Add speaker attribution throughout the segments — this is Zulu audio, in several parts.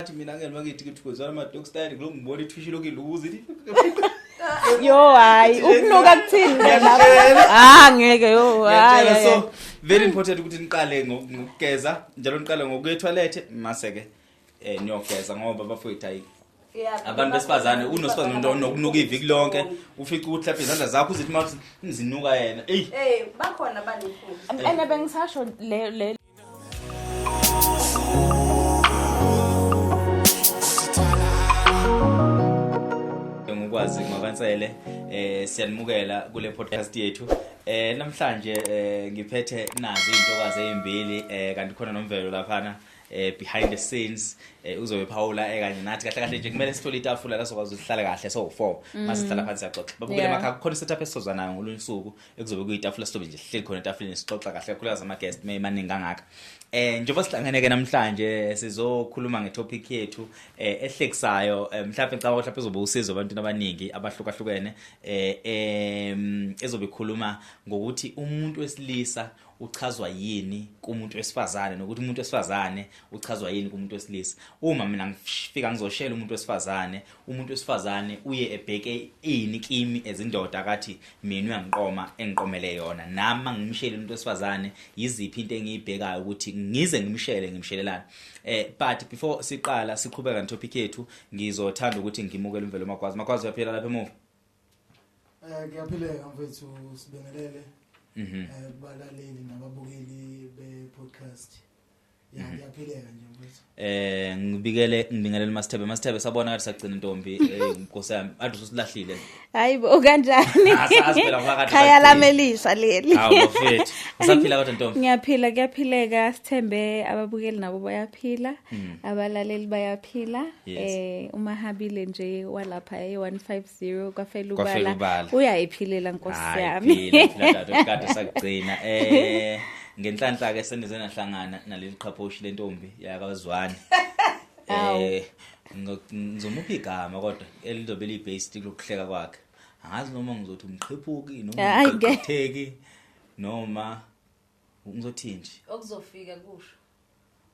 Speaker 1: Athi mina ngeke makithi kuthi kuzwana ama dog style kulo ngibona ithwishi lokhu ilukuza ithi.
Speaker 2: Yo hayi ukunuka kuthini
Speaker 1: Ngiyakutshela.
Speaker 2: Ah ngeke yo hayi.
Speaker 1: Ngiyakutshela so very important ukuthi niqale ngokugeza njalo niqale ngokuya etoilet mase ke niyogeza ngoba bafowethu ayi abantu besifazane unosifazane umuntu onokunuka iviki lonke ufica ukuthi lapha izandla zakho uzithi uma zinuka yena eyi
Speaker 3: Eh bakhona banephutha.
Speaker 2: Ene bengisasho le
Speaker 1: ngikwazi ngwakansele siyanimukela kule podcast yethu. Namhlanje ngiphethe nazi izintokazi ezimbili, kanti khona noMvelo laphana behind the scenes, uzobe phawula ekanye nathi. Kahle kahle nje kumele sithole itafula la sokwazi ukuhlala kahle so 4 mase sihlala phansi siyaxoxa. Babukele emakhaya kukhona setup esizozwa nayo ngolunye usuku ekuzobe kuyitafula, sizobe nje sihleli khona etafuleni sixoxa kahle kakhulukazi ama guest maningi kangaka. Njengoba sihlangene ke namhlanje sizokhuluma ngetopic yethu ehlekisayo, mhlawumbe ngicabanga mhlawumbe izobe usizo ebantwini abaningi abahlukahlukene, ezobe ikhuluma ngokuthi umuntu wesilisa uchazwa yini kumuntu wesifazane nokuthi umuntu wesifazane uchazwa yini kumuntu wesilisa. Uma mina ngifika ngizoshela umuntu wesifazane, umuntu wesifazane uye ebheke ini kimi ezindoda akathi mina uyangiqoma engiqomele yona, nami ngimshele umuntu wesifazane yiziphi into engiyibhekayo ukuthi ngize ngimshele ngimshelelana. But before siqala siqhubeka netopic yethu, ngizothanda ukuthi ngimukele uMvelo Magwazi. Magwazi, uyaphila lapha emuva?
Speaker 4: Kuyaphileka mfethu, sibingelele kubalaleli nababukeli be-podcast. Ya, kuyaphileka nje mfethu.
Speaker 1: Ngibikele ngibingelele Masithebe. Masithebe, sabona kathi sagcina intombi, inkosi yami ade ususilahlile.
Speaker 2: Hayibo kanjani?
Speaker 1: Asazi phela ngoba kade
Speaker 2: Khaya
Speaker 1: sagcina.
Speaker 2: lamelisha leli.
Speaker 1: Hawu bafethu. Usaphila kodwa ntombi?
Speaker 2: Ngiyaphila, kuyaphileka. Sithembe ababukeli nabo bayaphila, abalaleli bayaphila. Umahabile nje walapha e150 kwaFelubala.
Speaker 1: KwaFelubala.
Speaker 2: Uyayiphilela nkosi
Speaker 1: Hayi,
Speaker 2: yami.
Speaker 1: phila, phila dade, kade sakugcina. Ngenhlanhla ke senize nahlangana naleli qhaphoshi lentombi yakwaZwane.
Speaker 2: Awu.
Speaker 1: Ngizomupha igama kodwa elizobe libased lokuhleka kwakhe. Angazi noma ngizothi umqhephuki noma
Speaker 2: Hayi, ngeke.
Speaker 1: umqhetheki noma ngizothi nje.
Speaker 3: Okuzofika kusho.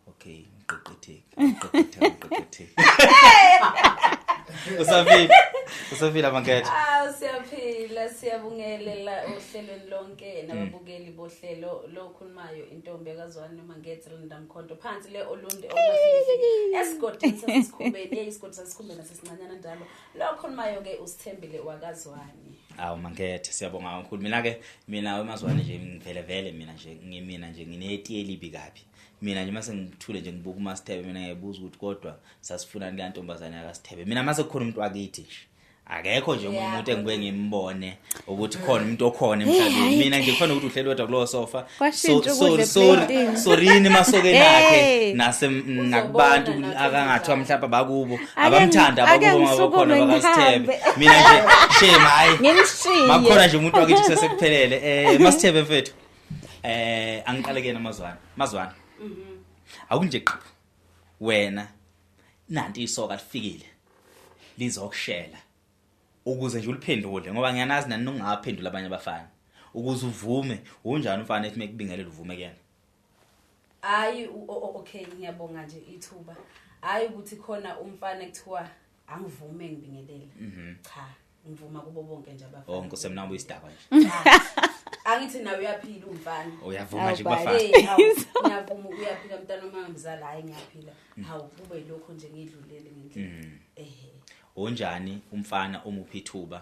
Speaker 1: Okay, umqeqetheki. Umqeqetheki, umqeqetheki. Usafile. Usafile Mankethe.
Speaker 3: Ah siyaphila, siyabungelela ohlelweni lonke nababukeli bohlelo lokhulumayo intombi yakazwane Mankethe Lindamkhonto phansi le Olundi omahlisi esigodini sasesikhumbeni, hey isigodi sasesikhumbeni sesincanyana njalo. Lokhulumayo ke usithembile wakazwane.
Speaker 1: Awu Mankethe, siyabonga kakhulu. Mina ke mina wemazwane nje ngivele vele mina nje ngimina nje nginetiye elibi kabi. Mina nje mase ngithule nje ngibuka uMasithebe, mina ngiyabuza ukuthi kodwa sasifuna le ntombazane yakaSithebe. Mina mase kukhona umuntu wakithi nje. Akekho nje omunye umuntu engibuye ngimbone ukuthi khona umuntu okhona emhlabeni. Mina nje kufanele ukuthi uhleli wedwa kulowo sofa.
Speaker 2: Kwashintsha ukudla epleyitini.
Speaker 1: Sorini masokeni akhe
Speaker 2: Hey.
Speaker 1: nase
Speaker 3: Uzobona
Speaker 1: nakubantu
Speaker 3: nathi
Speaker 1: akangathiwa mhlawumbe abakubo,
Speaker 2: Ake
Speaker 1: abamthanda
Speaker 2: ake
Speaker 1: abakubo ngoba bakhona
Speaker 2: ngisukume
Speaker 1: bakaSithebe.
Speaker 2: ngihambe.
Speaker 1: Mina nje shame hayi.
Speaker 2: Nginishiye.
Speaker 1: Makukhona nje umuntu wakithi sesekuphelele. Masithebe mfethu. Angiqale kuyena Mazwane. Mazwane. Awunje qha. Wena nanti isoka lifikile. Lizokushela. Ukuze nje uliphendule ngoba ngiyanazi nani nongaphendula abanye abafana. Ukuze uvume, unjani umfana ethi mekubingelela uvume kuyena?
Speaker 3: Hayi, okay, ngiyabonga nje ithuba. Hayi ukuthi khona umfana ekuthiwa angivume ngibingelele. Cha, ngivuma kubo bonke nje abafana.
Speaker 1: Oh, Nkosi yami, nawe uyisidakwa nje.
Speaker 3: Cha. Angithi nawe uyaphila umfana.
Speaker 1: Uyavuma nje
Speaker 2: Awu,
Speaker 1: kubafana.
Speaker 3: Hey, hawu, ngiyavuma uyaphila mntana uma ngimzala, hayi ngiyaphila. Hawu, kube lokho nje ngidlulele ngendlela. Ehhe.
Speaker 1: Unjani umfana omuphi ithuba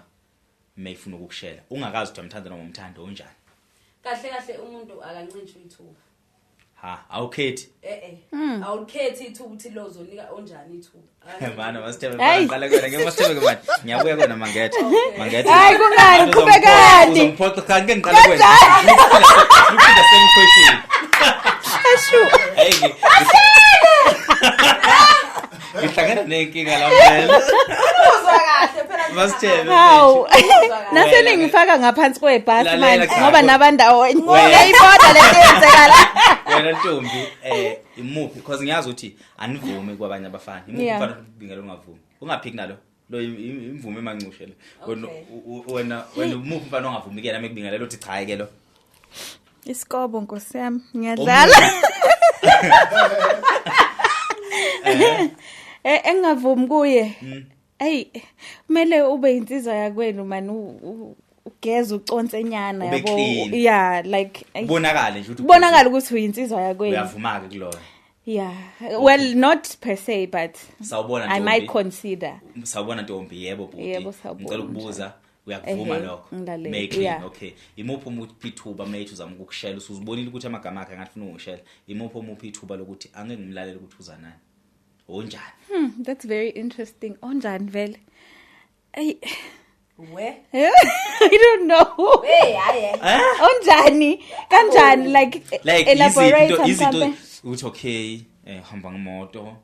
Speaker 1: mayifuna ukukushela? Ungakazi ukuthi uyamthanda noma umthanda, unjani?
Speaker 3: Kahle kahle umuntu akancintshi ithuba.
Speaker 1: Ha, awukhethi.
Speaker 3: Awukhethi ithuba ukuthi lo uzonika onjani ithuba.
Speaker 1: Mana Masithebe,
Speaker 2: Hayi.
Speaker 1: ngiqala kuyona, ngeke Masithebe ke manje. Ngiyabuya kuyona Mangethe. Mangethe.
Speaker 2: Hayi, kungani? Qhubekani.
Speaker 1: Uzomphoxa, cha ngeke ngiqale kuwena. Repeat the same question.
Speaker 2: Ashu.
Speaker 1: Hey, ngihlangene nenkinga la mfela.
Speaker 3: Uzwa kahle phela.
Speaker 1: Masithebe.
Speaker 2: Hawu.
Speaker 3: Uzwa kahle.
Speaker 2: Nase ningifaka ngaphansi kwebhasi
Speaker 1: Lalela
Speaker 2: manje
Speaker 1: cha.
Speaker 2: ngoba nabandawonye.
Speaker 1: Wena.
Speaker 2: Uyayibona lento eyenzeka la.
Speaker 1: Wena ntombi, imuphi? Because ngiyazi ukuthi anivumi kwabanye abafana. Imuphi umfana ubingela ungavumi? Ungaphiki nalo. Lo imvume emancushe le. Wena wena umuphi umfana ongavumi kuyena mekubingelela uthi cha ke lo?
Speaker 2: Isikobo nkosi yami, ngiyadlala. Engavumi kuye. Hey, kumele ube insizwa yakwenu man, ugeze uconse enyana
Speaker 1: Ube
Speaker 2: yabo.
Speaker 1: clean.
Speaker 2: Yeah, like
Speaker 1: Kubonakale nje ukuthi
Speaker 2: kubonakala ukuthi uyinsizwa yakwenu.
Speaker 1: Uyavuma ke kuloyo.
Speaker 2: Yeah. Well, not per se, but
Speaker 1: Sawubona
Speaker 2: I
Speaker 1: ntombi.
Speaker 2: might consider.
Speaker 1: Sawubona ntombi, yebo bhuti.
Speaker 2: Yebo, sawubona,
Speaker 1: Ngicela ukubuza, uyakuvuma
Speaker 2: Ehhe,
Speaker 1: lokho?
Speaker 2: ngilalele,
Speaker 1: May clean,
Speaker 2: yeah.
Speaker 1: okay. Imuphi umuphi ithuba mayethu uzama ukukushela, usuzibonile ukuthi amagama akhe ngathi ufuna ungishela. Imuphi umuphi ithuba lokuthi angeke ngimlalele ukuthi uza nani? Onjani?
Speaker 2: That's very interesting. Onjani vele? Ay,
Speaker 3: We.
Speaker 2: I don't know.
Speaker 3: Hey, hayi.
Speaker 1: Eh?
Speaker 2: Onjani? Kanjani like
Speaker 1: Like
Speaker 2: elaborate
Speaker 1: izinto izinto
Speaker 2: mhlampe?
Speaker 1: ukuthi okay, hamba ngemoto.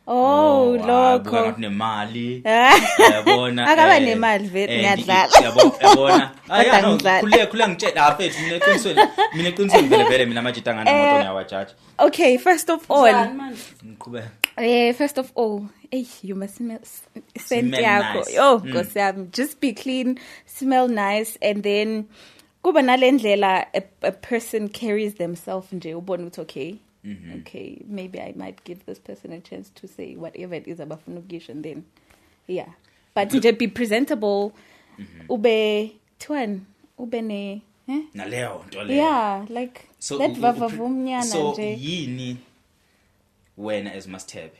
Speaker 2: Oh,
Speaker 1: hayi, buka
Speaker 2: lokho.
Speaker 1: ngathi nemali.
Speaker 2: Ah.
Speaker 1: Yabona.
Speaker 2: Akaba nemali vele, ngiyadlala.
Speaker 1: Yabo, yabona. Ah,
Speaker 2: Kodwa
Speaker 1: yeah, no,
Speaker 2: ngidlala.
Speaker 1: khuleka khuleka ngitshela afethu mina eqinisweni. Mina eqinisweni vele vele mina manje tangana nemoto ngiyawajaja.
Speaker 2: Okay, first of all,
Speaker 3: Njani manje?
Speaker 1: Ngiqhubeka.
Speaker 2: First of all, hey, you must smell scent
Speaker 1: Smell
Speaker 2: yakho.
Speaker 1: nice.
Speaker 2: Oh, Nkosi yami, just be clean, smell nice, and then kuba nalendlela a person carries themselves nje ubone ukuthi okay. Okay, maybe I might give this person a chance to say whatever it is abafuna ukuyisho and then yeah. But nje be presentable, ube twin, ube ne eh?
Speaker 1: Naleyo nto leyo.
Speaker 2: Yeah, like
Speaker 1: So
Speaker 2: that vavavumnyana
Speaker 1: so
Speaker 2: nje.
Speaker 1: yini wena as Masithebe?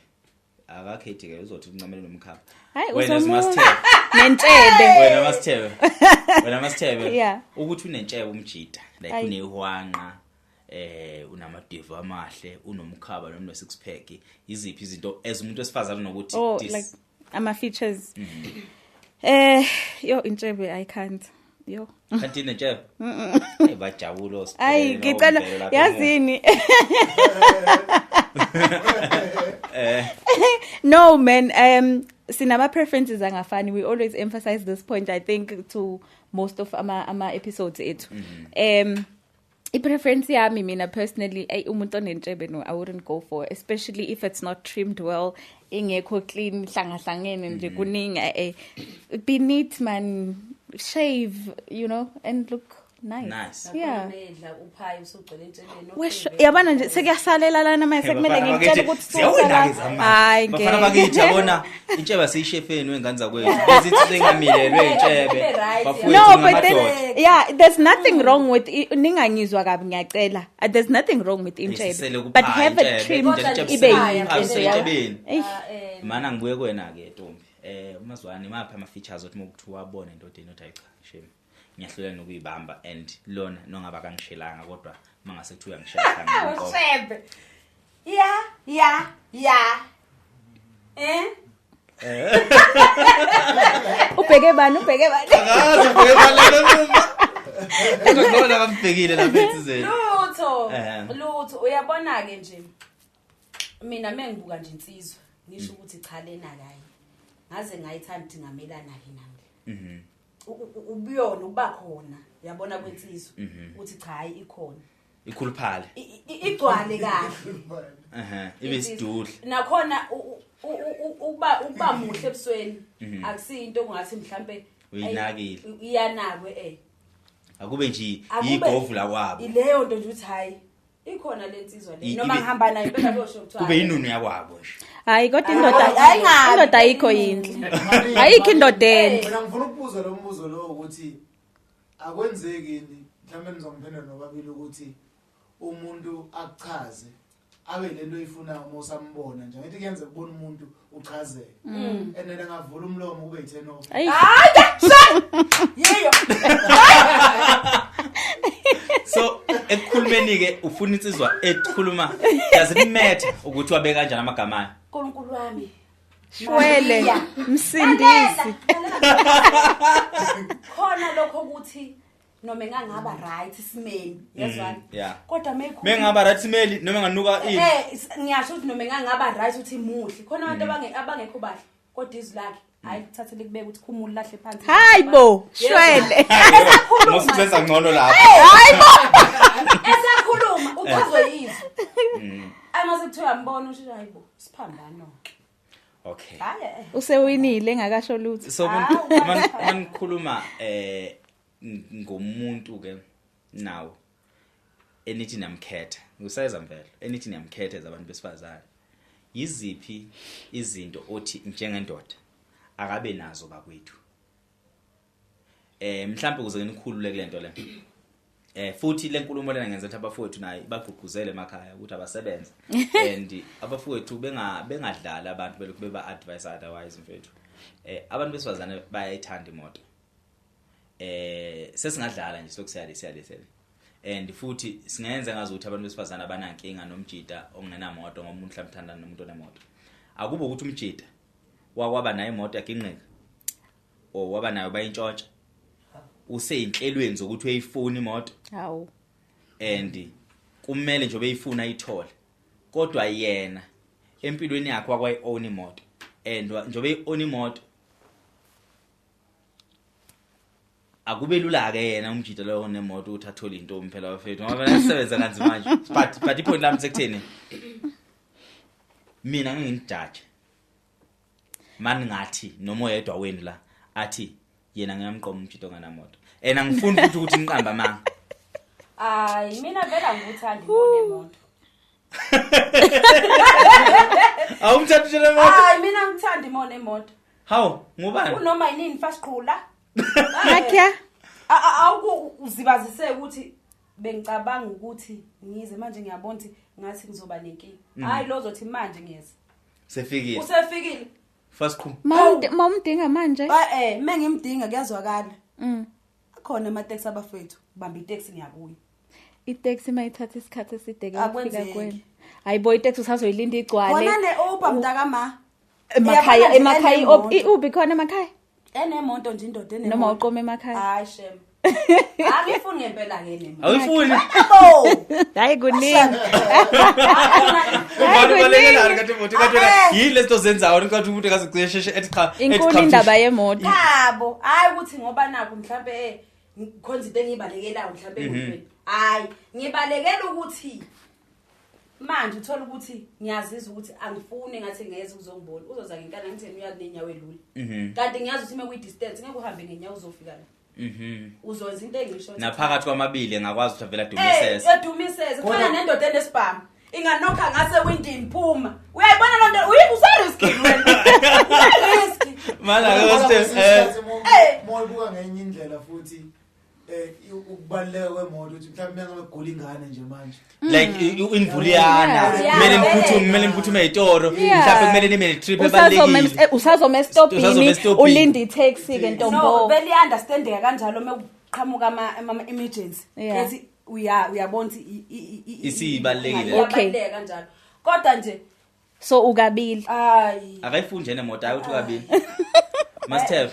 Speaker 1: Akakhethi ke uzothi uncamele nomkhaba.
Speaker 2: Hayi
Speaker 1: Wena as
Speaker 2: uzomu
Speaker 1: Masithebe.
Speaker 2: nentshebe.
Speaker 1: Wena Masithebe. Wena Masithebe.
Speaker 2: Yeah.
Speaker 1: Ukuthi unentshebe umjida, like
Speaker 2: Ayi.
Speaker 1: unehwanqa, unamadevu amahle, unomkhaba noma six pack. Iziphi izinto as umuntu wesifazane nokuthi
Speaker 2: Oh,
Speaker 1: this
Speaker 2: like ama features. Yo intshebe I can't. Yo.
Speaker 1: Kanti inentshebe? Hey bajabula osibhele.
Speaker 2: Ayi ngicela yazini. No man, sinama preferences angafani. We always emphasize this point, I think, to most of ama episodes ethu. I-preference yami mina personally, ay umuntu onentshebe no, I wouldn't go for, especially if it's not trimmed well, ingekho clean, hlangahlangene nje kuningi. Be neat man, shave, you know, and look nice.
Speaker 1: Nice.
Speaker 2: Yeah.
Speaker 3: Nedla uphayi usugcwele entshebeni.
Speaker 2: Wesho, yabona nje sekuyasalela lana manje sekumele ngikutshele ukuthi suka la. Hayi
Speaker 1: Bafana bakithi yabona intshebe siyishefeni wengane zakwethu. Bezithi sengamilelwe intshebe. Bafowethu
Speaker 2: No, but then
Speaker 1: ngamadoda.
Speaker 2: yeah, there's nothing wrong with ningangizwa kabi ngiyacela. There's nothing wrong with
Speaker 1: Isisele
Speaker 2: intshebe.
Speaker 1: kupha
Speaker 2: But have it
Speaker 1: intshebe,
Speaker 2: trimmed
Speaker 1: intshebe
Speaker 2: ibe
Speaker 1: isele-
Speaker 2: yinhle
Speaker 1: isele
Speaker 2: nje.
Speaker 1: entshebeni.
Speaker 2: Eish.
Speaker 1: Mana ngibuye kuwena ke ntombi. Umazwane maphi ama features othi mokuthi wabona endodeni othi hayi cha shame. Ngiyahluleka nokuyibamba and lona nongaba kangishelanga kodwa mangase kuthiwa uyangishela ngiyinkomo.
Speaker 3: Shebe. Yeah, yeah, yeah. Eh?
Speaker 2: Ubheke bani, ubheke bani?
Speaker 1: Akazi ubheke balele mumba. Kodwa khona abambhekile lapha ensizeni.
Speaker 3: Lutho.
Speaker 1: Eh.
Speaker 3: Lutho uyabona ke nje. Mina mengibuka nje insizwa, ngisho ukuthi cha lena kayi. Ngaze ngayithanda ukuthi ngamelana ke nami. Ubuyona ukuba khona, yabona kwensizwa ukuthi cha hayi ikhona.
Speaker 1: Ikhuluphale.
Speaker 3: Igcwale kahle.
Speaker 1: Ibe isidudla.
Speaker 3: Nakhona ukuba muhle ebusweni akusiyinto ongathi mhlambe
Speaker 1: Uyinakile.
Speaker 3: Iyanakwe
Speaker 1: Akube nje
Speaker 3: Akube-
Speaker 1: igovu la kwabo.
Speaker 3: Ileyo nto nje uthi hayi ikhona lensizwa le noma ngihamba nayo impela kuyosho kuthiwa
Speaker 1: Kube inunu yakwabo nje.
Speaker 2: Hayi kodwa indoda
Speaker 3: Hayi, ayingabi.
Speaker 2: indoda ayikho yinhle. Ayikho indoda enhle.
Speaker 4: Mina ngifuna ukubuza lo mbuzo lo ukuthi akwenzeki yini mhlawumbe nizongiphendula nobabili ukuthi umuntu akuchaze abe lento oyifunayo uma usambona nje ngithi kuyenzeka ubona umuntu uchazeke and then angavula umlomo kube yi-turn off.
Speaker 2: Ayi
Speaker 3: Yiyo.
Speaker 1: So ekukhulumeni ke ufuna insizwa ekhuluma, does it matter ukuthi wabe kanjani amagama ayo?
Speaker 3: uNkulunkulu wami.
Speaker 2: Shwele
Speaker 3: Maria.
Speaker 2: msindisi.
Speaker 3: Khona lokho ukuthi noma engangaba right simeni, yazwani.
Speaker 1: Yeah.
Speaker 3: Kodwa meyikhuluma
Speaker 1: Mengaba right simeli noma enganuka ini.
Speaker 3: Ngiyasho ukuthi noma engangaba right uthi muhle. Khona abantu abangekho bahle kodwa izwi lakhe hayi kuthathe likubeke ukuthi khumula lahle phansi.
Speaker 2: Hayi bo, shwele.
Speaker 1: Musuzenza ngcono lapho.
Speaker 3: Esakhuluma uchazwe yizwi. Angase kuthiwa uyambona usho hayi bo siphambano.
Speaker 1: Okay.
Speaker 3: Hayi.
Speaker 2: Usewinile engakasho lutho.
Speaker 1: So manikhuluma ngomuntu ke nawo enithi namkhetha, ngusayeza mvelo enithi niyamkhetha ezabantu besifazane. Yiziphi izinto othi njengendoda akabe nazo bakwethu? Mhlawumbe ukuze nginikhulule kule nto le. Futhi lenkulumo lena ngenza ukuthi abafowethu naye bagqugquzele emakhaya ukuthi abasebenze, and abafowethu bengadlali abantu belokhu beba advise otherwise mfethu. Abantu besifazane bayayithanda imoto. Sesingadlala nje silokhu siyale siyale siyale. And futhi singenza ngazi ukuthi abantu besifazane abanankinga nomjita ongenamoto, ngoba umuntu mhlawumbe uthandana nomuntu onemoto. Akube ukuthi umjita wakwaba nayo imoto yaginqika or waba nayo bayintshontsha, useyinhlelweni zokuthi uyayifuna imoto.
Speaker 2: Hawu.
Speaker 1: And kumele nje beyifuna ayithole, kodwa yena empilweni yakhe wakwayi-own imoto, and njengoba eyi-own imoto akube lula ke yena umjita loyo onemoto ukuthi athole intombi phela bafethu, ngoba phela sisebenza kanzima manje. But ipoint lami sekutheni, mina ngeke nginijaje mani ngathi noma oyedwa wenu la athi yena ngiyamqoma umjita ongenamoto, and angifuni futhi ukuthi niqambe amanga.
Speaker 3: Hayi, mina vele angikuthandi ngone moto.
Speaker 1: Awumthatha nje lemoto?
Speaker 3: Hayi, mina angithandi mone emoto.
Speaker 1: Hawu, ngubani?
Speaker 3: Unoma yinini fasiqhula.
Speaker 2: Nakya.
Speaker 3: Awuku uzibazise ukuthi bengicabanga ukuthi ngize manje, ngiyabona ukuthi ngathi ngizoba nenkinga. Hayi, lo zothi manje ngiyeza.
Speaker 1: Sefikile.
Speaker 3: Usefikile.
Speaker 1: Fast qhu.
Speaker 2: Mawumdinga manje.
Speaker 3: Mengimdinga kuyazwakala. Akhona amateksi abafethu, bamba iteksi ngiyabuya.
Speaker 2: Iteksi mayithatha isikhathi eside ke ukufika
Speaker 3: Akwenzeki.
Speaker 2: kwena. Hayibo, iteksi usazoyilinda igcwale.
Speaker 3: Khona ne-Uber, mntakama.
Speaker 2: Emakhaya.
Speaker 3: Uyabona nje
Speaker 2: Emakhaya
Speaker 3: enemoto.
Speaker 2: i-Uber ikhona emakhaya?
Speaker 3: Enemoto nje indoda enemoto.
Speaker 2: Noma uqome emakhaya?
Speaker 3: Hayi shem. Angifuni ngempela ke nemoto.
Speaker 1: Awuyifuni?
Speaker 3: Yabo.
Speaker 2: Hayi, kuningi.
Speaker 1: Ubani ubalekelani
Speaker 2: kuningi.
Speaker 1: kanti imoto, kanti wena yini lento zenzayo kanti umuntu akazicishe sheshe ethi cha, ethi
Speaker 2: Inkulu
Speaker 1: cha,
Speaker 2: indaba yemoto.
Speaker 3: Yabo, hayi ukuthi ngoba nakho mhlambe khona izinto engiyibalekelayo mhlambe emotweni. Hayi, ngibalekela ukuthi manje uthola ukuthi ngiyazizwa ukuthi angifuni ngathi ngeze uzongibona. Uzoza ngenkani, ngithi uyazi nenyawo elula. Kanti ngiyazi ukuthi uma kuyi distance ngeke uhambe ngenyawo uzofika la. Uzonza into engisho ukuthi
Speaker 1: Naphakathi kwamabili engakwazi ukuthi avele adumisese.
Speaker 3: Edumisese kufana nendoda enesibhamu. Inganokha ngase windini, phuma. Uyayibona lonto, userisk wena. Userisk.
Speaker 1: Mana ke
Speaker 4: Kodwa
Speaker 1: Steph,
Speaker 4: kwesinye isikhathi uma uyibuka ngenye indlela futhi ukubaluleka kwemoto ukuthi mhlawumbe mengabe kugula ingane nje manje.
Speaker 1: Like invuliyana
Speaker 2: Yeah.
Speaker 1: kumele niphuthume, kumele niphuthume ezitoro, mhlawumbe kumele nibe ne-trip
Speaker 2: Usazoma
Speaker 1: ebalulekile.
Speaker 2: usazoma
Speaker 1: Usazoma
Speaker 2: estopini
Speaker 1: estopini.
Speaker 2: ulinde itaxi ke
Speaker 3: No,
Speaker 2: ntombo.
Speaker 3: vele understandeka kanjalo uma kuqhamuka ama emergency. Ethi uyabona ukuthi
Speaker 1: Isibalulekile.
Speaker 3: Iyabaluleka kanjalo. Kodwa nje
Speaker 2: So ukabili.
Speaker 3: Hayi.
Speaker 1: Akayifuni nje nemoto, hayi uthi kabili. Mastef,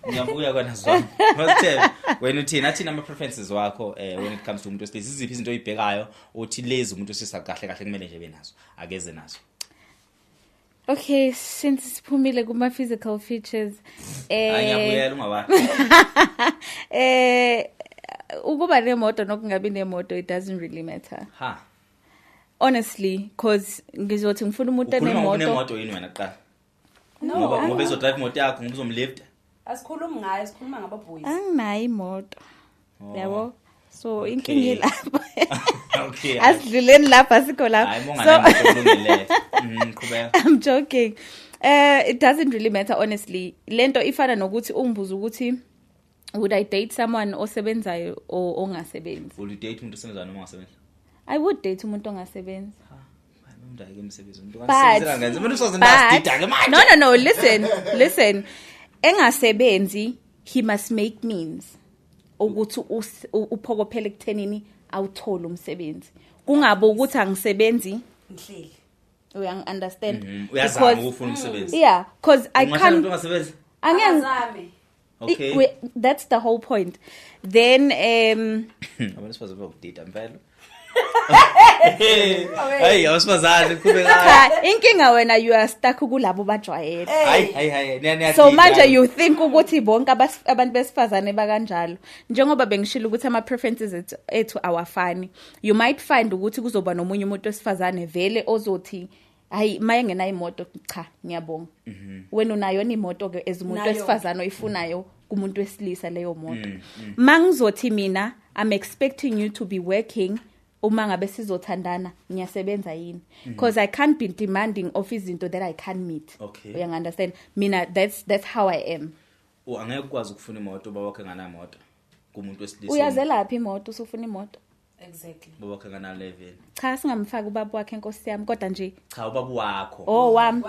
Speaker 1: ngiyabuya kona zwana. Mastef, wena uthini, athini ama preferences wakho when it comes to umuntu wesilisa? Iziphi izinto oyibhekayo uthi lezi umuntu wesilisa kahle kahle kumele nje benazo, akeze nazo?
Speaker 2: Okay, since siphumile kuma physical features,
Speaker 1: Hayi, ngiyabuyela, ungawathi.
Speaker 2: Ukuba nemoto nokungabi nemoto, it doesn't really matter.
Speaker 1: Ha.
Speaker 2: Honestly, cause ngizothi ngifuna umuntu
Speaker 1: Ukhuluma
Speaker 2: enemoto.
Speaker 1: ngokunemoto yini wena kuqala?
Speaker 3: No.
Speaker 1: Ngoba ezo drive imoto yakho, ngoba uzomlift.
Speaker 3: Asikhulumi ngayo, sikhuluma ngaba boys.
Speaker 2: Anginayo imoto.
Speaker 1: Oh.
Speaker 2: Yabo. So inkinga ilapho.
Speaker 1: Okay.
Speaker 2: Asidluleni lapha, asikho lapha.
Speaker 1: Hayi, monganemoto kulungile. Qhubeka.
Speaker 2: I'm joking. It doesn't really matter, honestly. Lento ifana nokuthi ungibuza ukuthi would I date someone osebenzayo or ongasebenzi?
Speaker 1: Will you date umuntu osebenzayo noma ongasebenzi?
Speaker 2: I would date umuntu ongasebenzi.
Speaker 1: Ha, umuntu ayike emsebenzi, umuntu
Speaker 2: But
Speaker 1: ongasebenzela ngenza. Umuntu usoze nasidida ke manje.
Speaker 2: No, listen, listen. Engasebenzi, he must make means ukuthi uphokophele ekuthenini awuthole umsebenzi. Kungabe ukuthi angisebenzi,
Speaker 3: Ngihleli.
Speaker 2: uyang understand?
Speaker 1: Uyazama
Speaker 2: Because-
Speaker 1: ukufuna umsebenzi.
Speaker 2: Yeah, cause I
Speaker 1: Ungahlala
Speaker 2: can't
Speaker 1: umuntu ongasebenzi?
Speaker 2: Angeke.
Speaker 3: Azame.
Speaker 1: Okay.
Speaker 2: That's the whole point. Then
Speaker 1: Abantu besifazane bayakudida impela. Hayi, abesifazane qhubeka.
Speaker 2: Cha, inkinga wena you are stuck kulabo bajwayele.
Speaker 1: Hayi hayi hayi, niya
Speaker 2: So manje you think ukuthi bonke abantu besifazane bakanjalo. Njengoba bengishilo ukuthi ama preferences ethu awafani. You might find ukuthi kuzoba nomunye umuntu wesifazane vele ozothi hayi, maye ngenayo imoto, cha, ngiyabonga. Wena unayo imoto ke as umuntu
Speaker 3: Nayo.
Speaker 2: wesifazane oyifunayo kumuntu wesilisa leyo moto. Mangizothi mina I'm expecting you to be working. Uma ngabe sizothandana, ngiyasebenza yini? Because I can't be demanding of izinto that I can't meet. Uyangi-understand mina? That's how I am.
Speaker 1: Angeke ukwazi ukufuna imoto ubaba wakhe enganamoto kumuntu wesilisa.
Speaker 2: Uyazelaphi imoto usufuna imoto?
Speaker 3: Exactly.
Speaker 1: Ubaba wakhe engana-level.
Speaker 2: Cha, singamfaki ubaba wakhe, nkosi yami, kodwa nje.
Speaker 1: Cha, ubaba wakho.
Speaker 2: Oh, wami.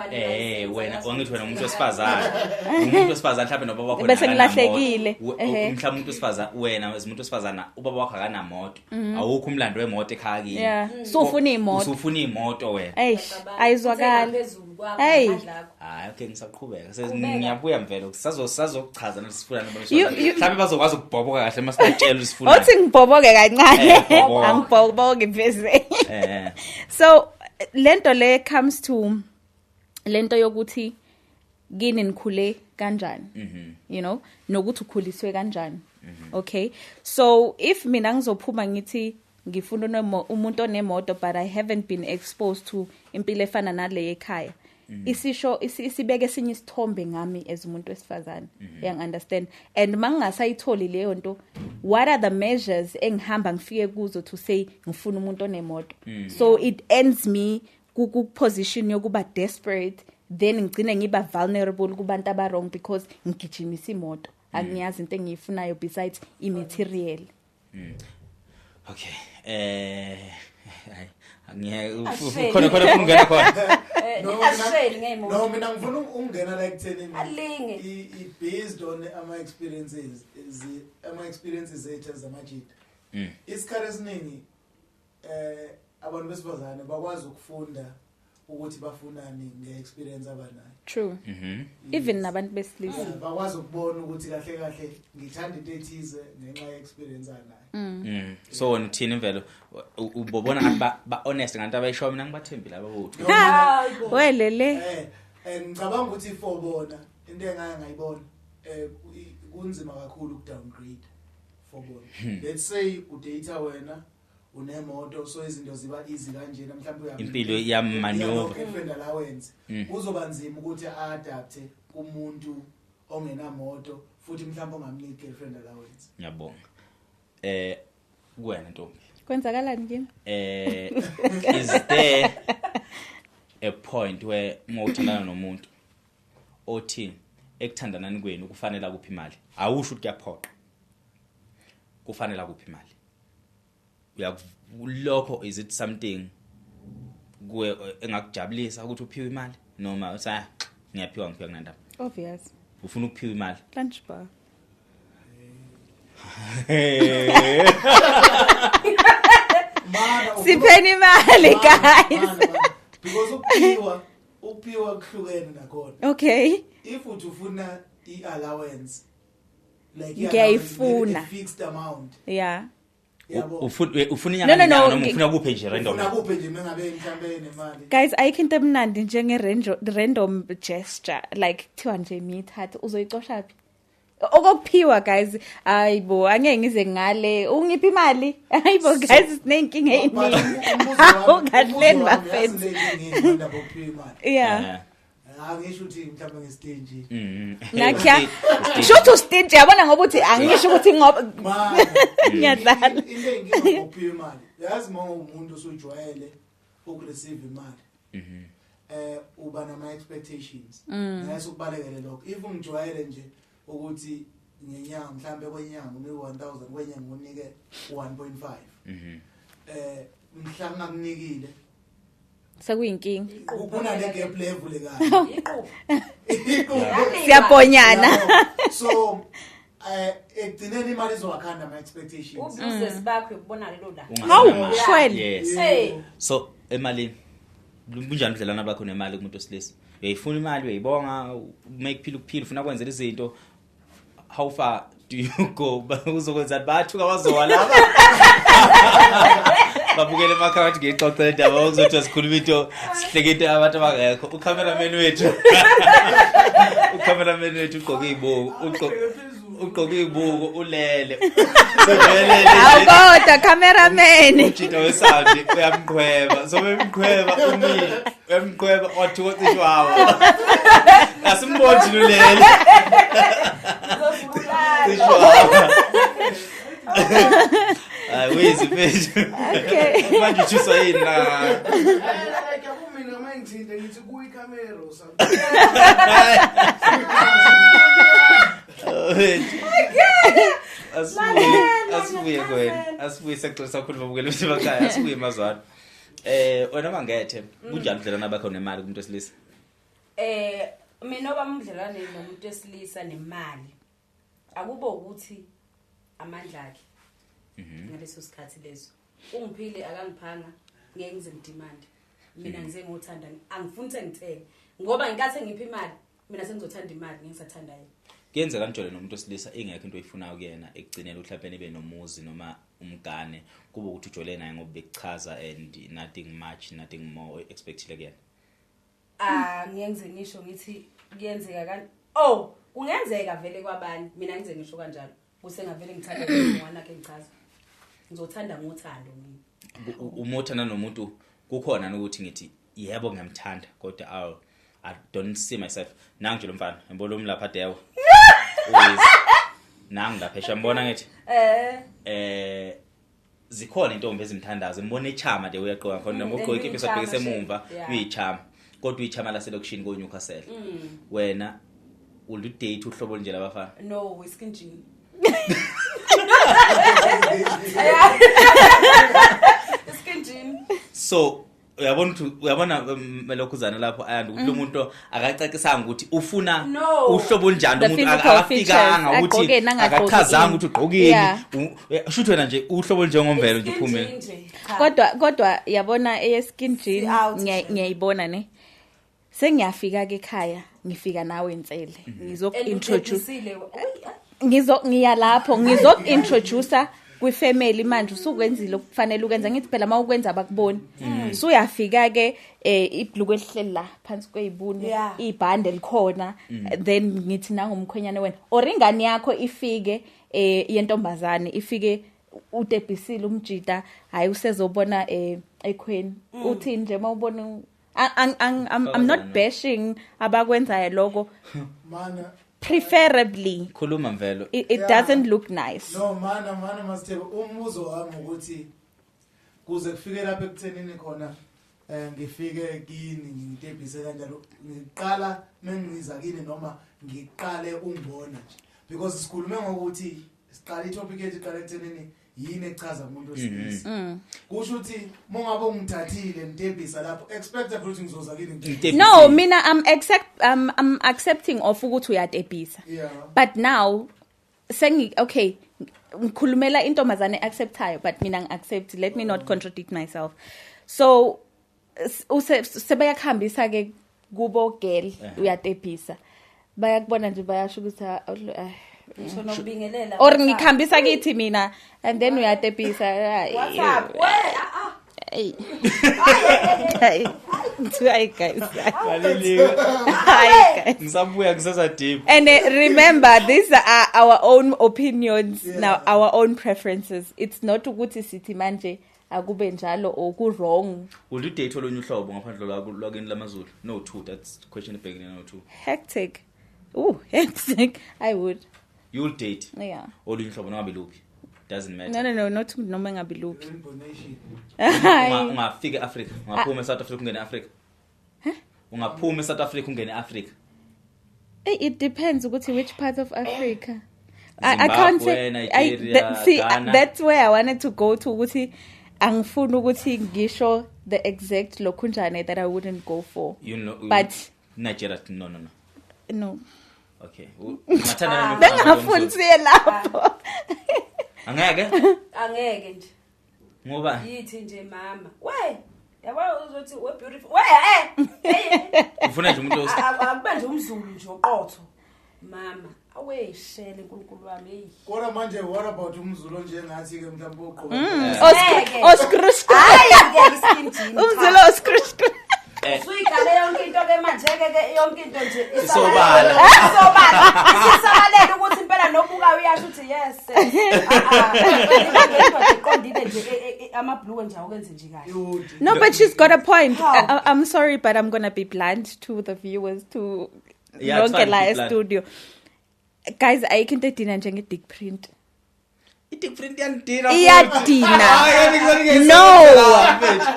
Speaker 1: Wena wangithi wena umuntu wesifazane mhlawumbe nobaba wakho
Speaker 2: Bese
Speaker 1: akanamoto.
Speaker 2: ngilahlekile.
Speaker 1: Mhlawumbe umuntu wesifazane, wena as umuntu wesifazana, ubaba wakho akanamoto, awukho umlando wemoto ekhaya kini.
Speaker 2: Yeah, sufuna imoto.
Speaker 1: Usufuna imoto wena.
Speaker 2: Eish, ayizwakali.
Speaker 3: Phezulu kwakho
Speaker 2: Hey.
Speaker 3: ngamandla akho.
Speaker 1: Hayi, okay, ngisaqhubeka.
Speaker 3: Qhubeka.
Speaker 1: Ngiyabuya mvelo, sisazokuchaza nasifuna.
Speaker 2: You-
Speaker 1: Mhlawumbe bazokwazi ukubhoboka kahle uma sibatshela usifuna.
Speaker 2: Othi ngibhoboke kancane.
Speaker 1: Bhoboka.
Speaker 2: Angibhoboke mfeze. So lento le comes to lento yokuthi kini nikhule kanjani, nokuthi ukhuliswe kanjani. Okay, so if mina ngizophuma ngithi ngifuna umuntu onemoto, but I haven't been exposed to impilo efana nale ekhaya, isisho isibeke esinye isithombe ngami as umuntu wesifazane, uyangi-understand? And mangingasayitholi leyo nto, what are the measures engihamba ngifike kuzo to say ngifuna umuntu onemoto? So it ends me ku-position yokuba desperate, then ngigcine ngiba vulnerable kubantu aba-wrong because ngigijimisa imoto, angiyazi into engiyifunayo besides i-material.
Speaker 1: Okay, hayi, angiyeke.
Speaker 3: Asheli.
Speaker 1: Khona ufuna ungena khona.
Speaker 4: No,
Speaker 3: Asheli ngemoto.
Speaker 4: No, mina ngifuna ukungena la ekuthenini
Speaker 3: Alinge.
Speaker 4: Based on ama-experiences ethu zamajita, isikhathi esiningi abantu besifazane bakwazi ukufunda ukuthi bafunani nge-experience abanayo.
Speaker 2: True. Even nabantu besilisa.
Speaker 4: Yeah, bakwazi ukubona ukuthi kahle kahle ngithanda into ethize ngenxa ye-experience anayo.
Speaker 1: So wena uthini imvelo? Ubobona ngathi ba honest nganto abayishoyo? Mina ngibathembile ababothu.
Speaker 4: No, mina-
Speaker 2: Welele.
Speaker 4: Ngicabanga ukuthi for bona into engake ngayibona, kunzima kakhulu uku-downgrade for bona. Let's say udate wena unemoto, so izinto ziba easy kanjena, mhlawumbe
Speaker 1: Impilo iyamaneuver.
Speaker 4: Girlfriend allowance, kuzoba nzima ukuthi a-adapte kumuntu ongenamoto futhi mhlawumbe ongamniki girlfriend allowance.
Speaker 1: Ngiyabonga. Kuwena ntombi.
Speaker 2: Kwenzakalani kimi?
Speaker 1: Is there a point where uma uthandana nomuntu othi ekuthandanani kwenu kufanele akuphi imali, awusho ukuthi kuyaphoqa, kufanele akuphi imali, lokho is it something kuwe engakujabulisa ukuthi uphiwe imali, noma uthi, "Ah, ngiyaphiwa, ngiphiwa kunandaba"?
Speaker 2: Obvious.
Speaker 1: Ufuna ukuphiwa imali?
Speaker 2: Lunch bar.
Speaker 4: Mana,
Speaker 2: Sipheni imali, guys.
Speaker 4: Mana, mana. Because ukuphiwa kuhlukene nakhona. If uthi ufuna i-allowance, like
Speaker 2: Ngiyayifuna.
Speaker 4: i-allowance, a fixed amount, yabo.
Speaker 1: Ufuna inyanga
Speaker 2: No, no, no,
Speaker 1: nenyanga noma ufuna kuphe nje random?
Speaker 4: Ufuna kuphe nje mengabe mhlambe nemali.
Speaker 2: Guys, ayikho into emnandi njenge random gesture, like kuthiwa nje mithathe, uzoyicosha phi? Okokuphiwa, guys, hayibo, angeke ngize ngale ungiphi imali. Hayibo, guys, sinenkinga
Speaker 4: But
Speaker 2: eyiningi.
Speaker 4: umbuzo wami-
Speaker 2: Kahleni,
Speaker 4: umbuzo wami, yazi
Speaker 2: bafethu.
Speaker 4: le nkinga yini indaba yokuphiwa imali?
Speaker 2: Yeah.
Speaker 4: Angisho ukuthi mhlawumbe ngestingy.
Speaker 2: Nakya shuthi ustingy, yabona, ngoba uthi angisho ukuthi ngoba
Speaker 4: Mana,
Speaker 2: ngiyadlala.
Speaker 4: Into eyinkinga ngokuphiwa imali, yazi, uma uwumuntu osujwayele ukureceive imali, uba nama expectations. Ngeke ukubalekele lokho. If ungijwayele nje ukuthi ngenyanga, mhlambe kwenyanga unike 1000, kwenyanga unike 1.5, mhla ngakunikile,
Speaker 2: Sekuyinkinga.
Speaker 4: kunale gap level kahle.
Speaker 3: Iqupho.
Speaker 2: Siyabhonyana.
Speaker 4: Yabo. So ekugcineni imali izowakhanda ama expectations.
Speaker 3: Ubuses bakho ukubona lelo la.
Speaker 2: Hawu, shwele.
Speaker 1: Yes.
Speaker 3: Hey.
Speaker 1: So emalini, bunjani ubudlelwano bakho nemali kumuntu wesilisa? Uyayifuna imali, uyayibonga, uma ikuphila ukuphila, ufuna kwenzela izinto, how far do you go? Uzokwenzani? Bathuka bazowa laba babukele emakhaya bathi ngiyixoxe le ndaba, kuzothi sikhuluma into, sihleke into abantu abangekho. Ucameraman wethu ugqoke iy'buko, ugqoke iy'buko, ulele sevelele.
Speaker 2: Hawu kodwa cameraman.
Speaker 1: Ujita wesound uyamqhweba, so bemqhweba, umile, uyamqhweba, wathuka cishe wawa, asimboni thina, ulele, cishe wawa. Hayi, Busy mfethu.
Speaker 2: Okay.
Speaker 1: Manje uthuswa yini la?
Speaker 5: Like yabo mina uma ngithinte ngithi kuyi camera or something.
Speaker 1: Asibuye kuwena. Asibuye sexoxa sakhuluma bukela ukuthi bakhaya asibuye emazwana. Wena mangethe kunjani ubudlelwane bakho nemali kumuntu wesilisa?
Speaker 3: Mina obami ubudlelwane nomuntu wesilisa nemali akubo ukuthi amandla akhe ngaleso sikhathi leso ungiphile akangiphanga ngeke ngize ngidemand mina ngize ngothanda angifuni sengithenge ngoba ngenkathi engipha imali mina sengizothanda imali ngingisathanda yena.
Speaker 1: Kuyenzeka nijole nomuntu wesilisa ingekho into oyifunayo kuyena ekugcineni mhlawumbe nibe nomuzi noma umgane kube ukuthi ujole naye ngoba bekuchaza and nothing much nothing more expectile kuyena.
Speaker 3: Ngeke ngize ngisho ngithi kuyenzeka kanti kungenzeka vele kwabanye mina ngize ngisho kanjalo kusengavele ngithanda umwana wakhe ngichaza ngizothanda ngothando mina.
Speaker 1: Uma uthanda nomuntu kukhona ukuthi ngithi yebo ngiyamthanda kodwa I don't see myself nangu nje lo mfana ngibona umlapha dewo nangu lapha eshambona ngithi zikhona intombi ezimthandazo ngibona ichama de uyaqoka khona noma ugqoke ikepisi abhekise emuva uyichama kodwa uyichama laselokishini ko Newcastle. Wena will you date uhlobo nje labafana?
Speaker 3: No, skin jean. Skin jean.
Speaker 1: So uyabona ukuthi uyabona melokhuzana lapho ayanda ukuthi lo muntu akacacisanga ukuthi ufuna uhlobo onjani umuntu akafikanga ukuthi akachazanga ukuthi ugqokeni ushuthi wena nje uhlobo njengomvelo nje uphumile.
Speaker 2: Kodwa yabona eye skin jean ngiyayibona ne sengiyafika ke ekhaya ngifika nawe Nsele ngizoku-introduce ngiya lapho ngizoku-introduce kwifamily manje usukwenzile okufanele ukwenza ngithi phela mawukwenza abakuboni usuyafika ke ibhluku elihleli la phansi kwezibuni ibhande elikhona then ngithi nangumkhwenyane wena or ingane yakho ifike yentombazane ifike utebhisile umjida hayi usezobona ekhweni uthi nje mawubona I'm not bashing abakwenzayo lokho
Speaker 4: mana
Speaker 2: preferably
Speaker 1: khuluma mvelo
Speaker 2: it doesn't look nice.
Speaker 4: No mana Masithebe umbuzo wami ukuthi kuze kufike lapha ekuthenini khona ngifike kini ngitebhise kanjalo ngiqala mengiza kini noma ngiqale ungibona nje because sikhulume ngokuthi siqala itopic yethu iqala ekuthenini yini echaza umuntu wesilisa kusho ukuthi mongabe ungithathile ngitebhisa lapho expect ukuthi ngizoza kini.
Speaker 2: No mina I'm accepting of ukuthi uyatebhisa but now sengi okay ngikhulumela intombazane acceptayo but mina ngiaccept let me not contradict myself so sebeyakuhambisa ke kubo girl uyatebhisa bayakubona nje bayasho ukuthi
Speaker 3: ngisho nokubingelela
Speaker 2: or ngikhambisa kithi mina and then uyatebhisa
Speaker 3: what's up
Speaker 2: hey hi guys hi guys
Speaker 1: ngisabuya ngisasa deep
Speaker 2: and remember these are our own opinions now our own preferences it's not ukuthi sithi manje akube njalo or ku wrong.
Speaker 1: Will you date olunye uhlobo ngaphandle lwakini lamaZulu? No two, that's question ebhekene no two.
Speaker 2: Hectic. Ooh, hectic. I would.
Speaker 1: You'll date.
Speaker 2: Yeah.
Speaker 1: Olunye uhlobo noma beluphi. Doesn't matter.
Speaker 2: No, not noma ngabe luphi.
Speaker 1: Ungafika eAfrica, ungaphuma eSouth Africa ungene eAfrica.
Speaker 2: Huh?
Speaker 1: Ungaphuma eSouth Africa ungene eAfrica.
Speaker 2: It depends ukuthi which part of Africa. I can't say.
Speaker 1: Nigeria,
Speaker 2: see,
Speaker 1: Ghana.
Speaker 2: That's where I wanted to go to ukuthi angifuni ukuthi ngisho the exact lokhunjane that I wouldn't go for.
Speaker 1: You know,
Speaker 2: but
Speaker 1: Nigeria no.
Speaker 2: No.
Speaker 1: Okay. Ungathanda
Speaker 2: bengafuni siye lapho.
Speaker 1: Angeke?
Speaker 3: Angeke nje.
Speaker 1: Ngoba
Speaker 3: yithi nje mama. We, yabo uzothi we beautiful. We
Speaker 1: Ufuna nje umuntu
Speaker 3: akube nje umZulu nje oqotho. Mama, aweshele uNkulunkulu wami hey.
Speaker 4: Kodwa manje what about umZulu njengathi ke mhlawumbe oqoqa.
Speaker 2: Oskrushka.
Speaker 3: Hayi ngeke skin jean.
Speaker 2: Umzulu oskrushka.
Speaker 3: Usuyigale yonke into ke manje ke yonke into nje
Speaker 1: isobala.
Speaker 3: Isobala. Isisabalele ukuthi impela nobuka uyasho ukuthi yes. Iqondile nje amabhluwe nje awukenze nje kahle.
Speaker 2: No, but she's got a point. I'm sorry but I'm going to be blunt to the viewers to lonke la studio. Guys, ayikho into edina njenge dick print.
Speaker 1: I-dick print iyandina.
Speaker 2: Iyadina.
Speaker 1: Hayi, ngeke
Speaker 2: No.
Speaker 1: mfethu.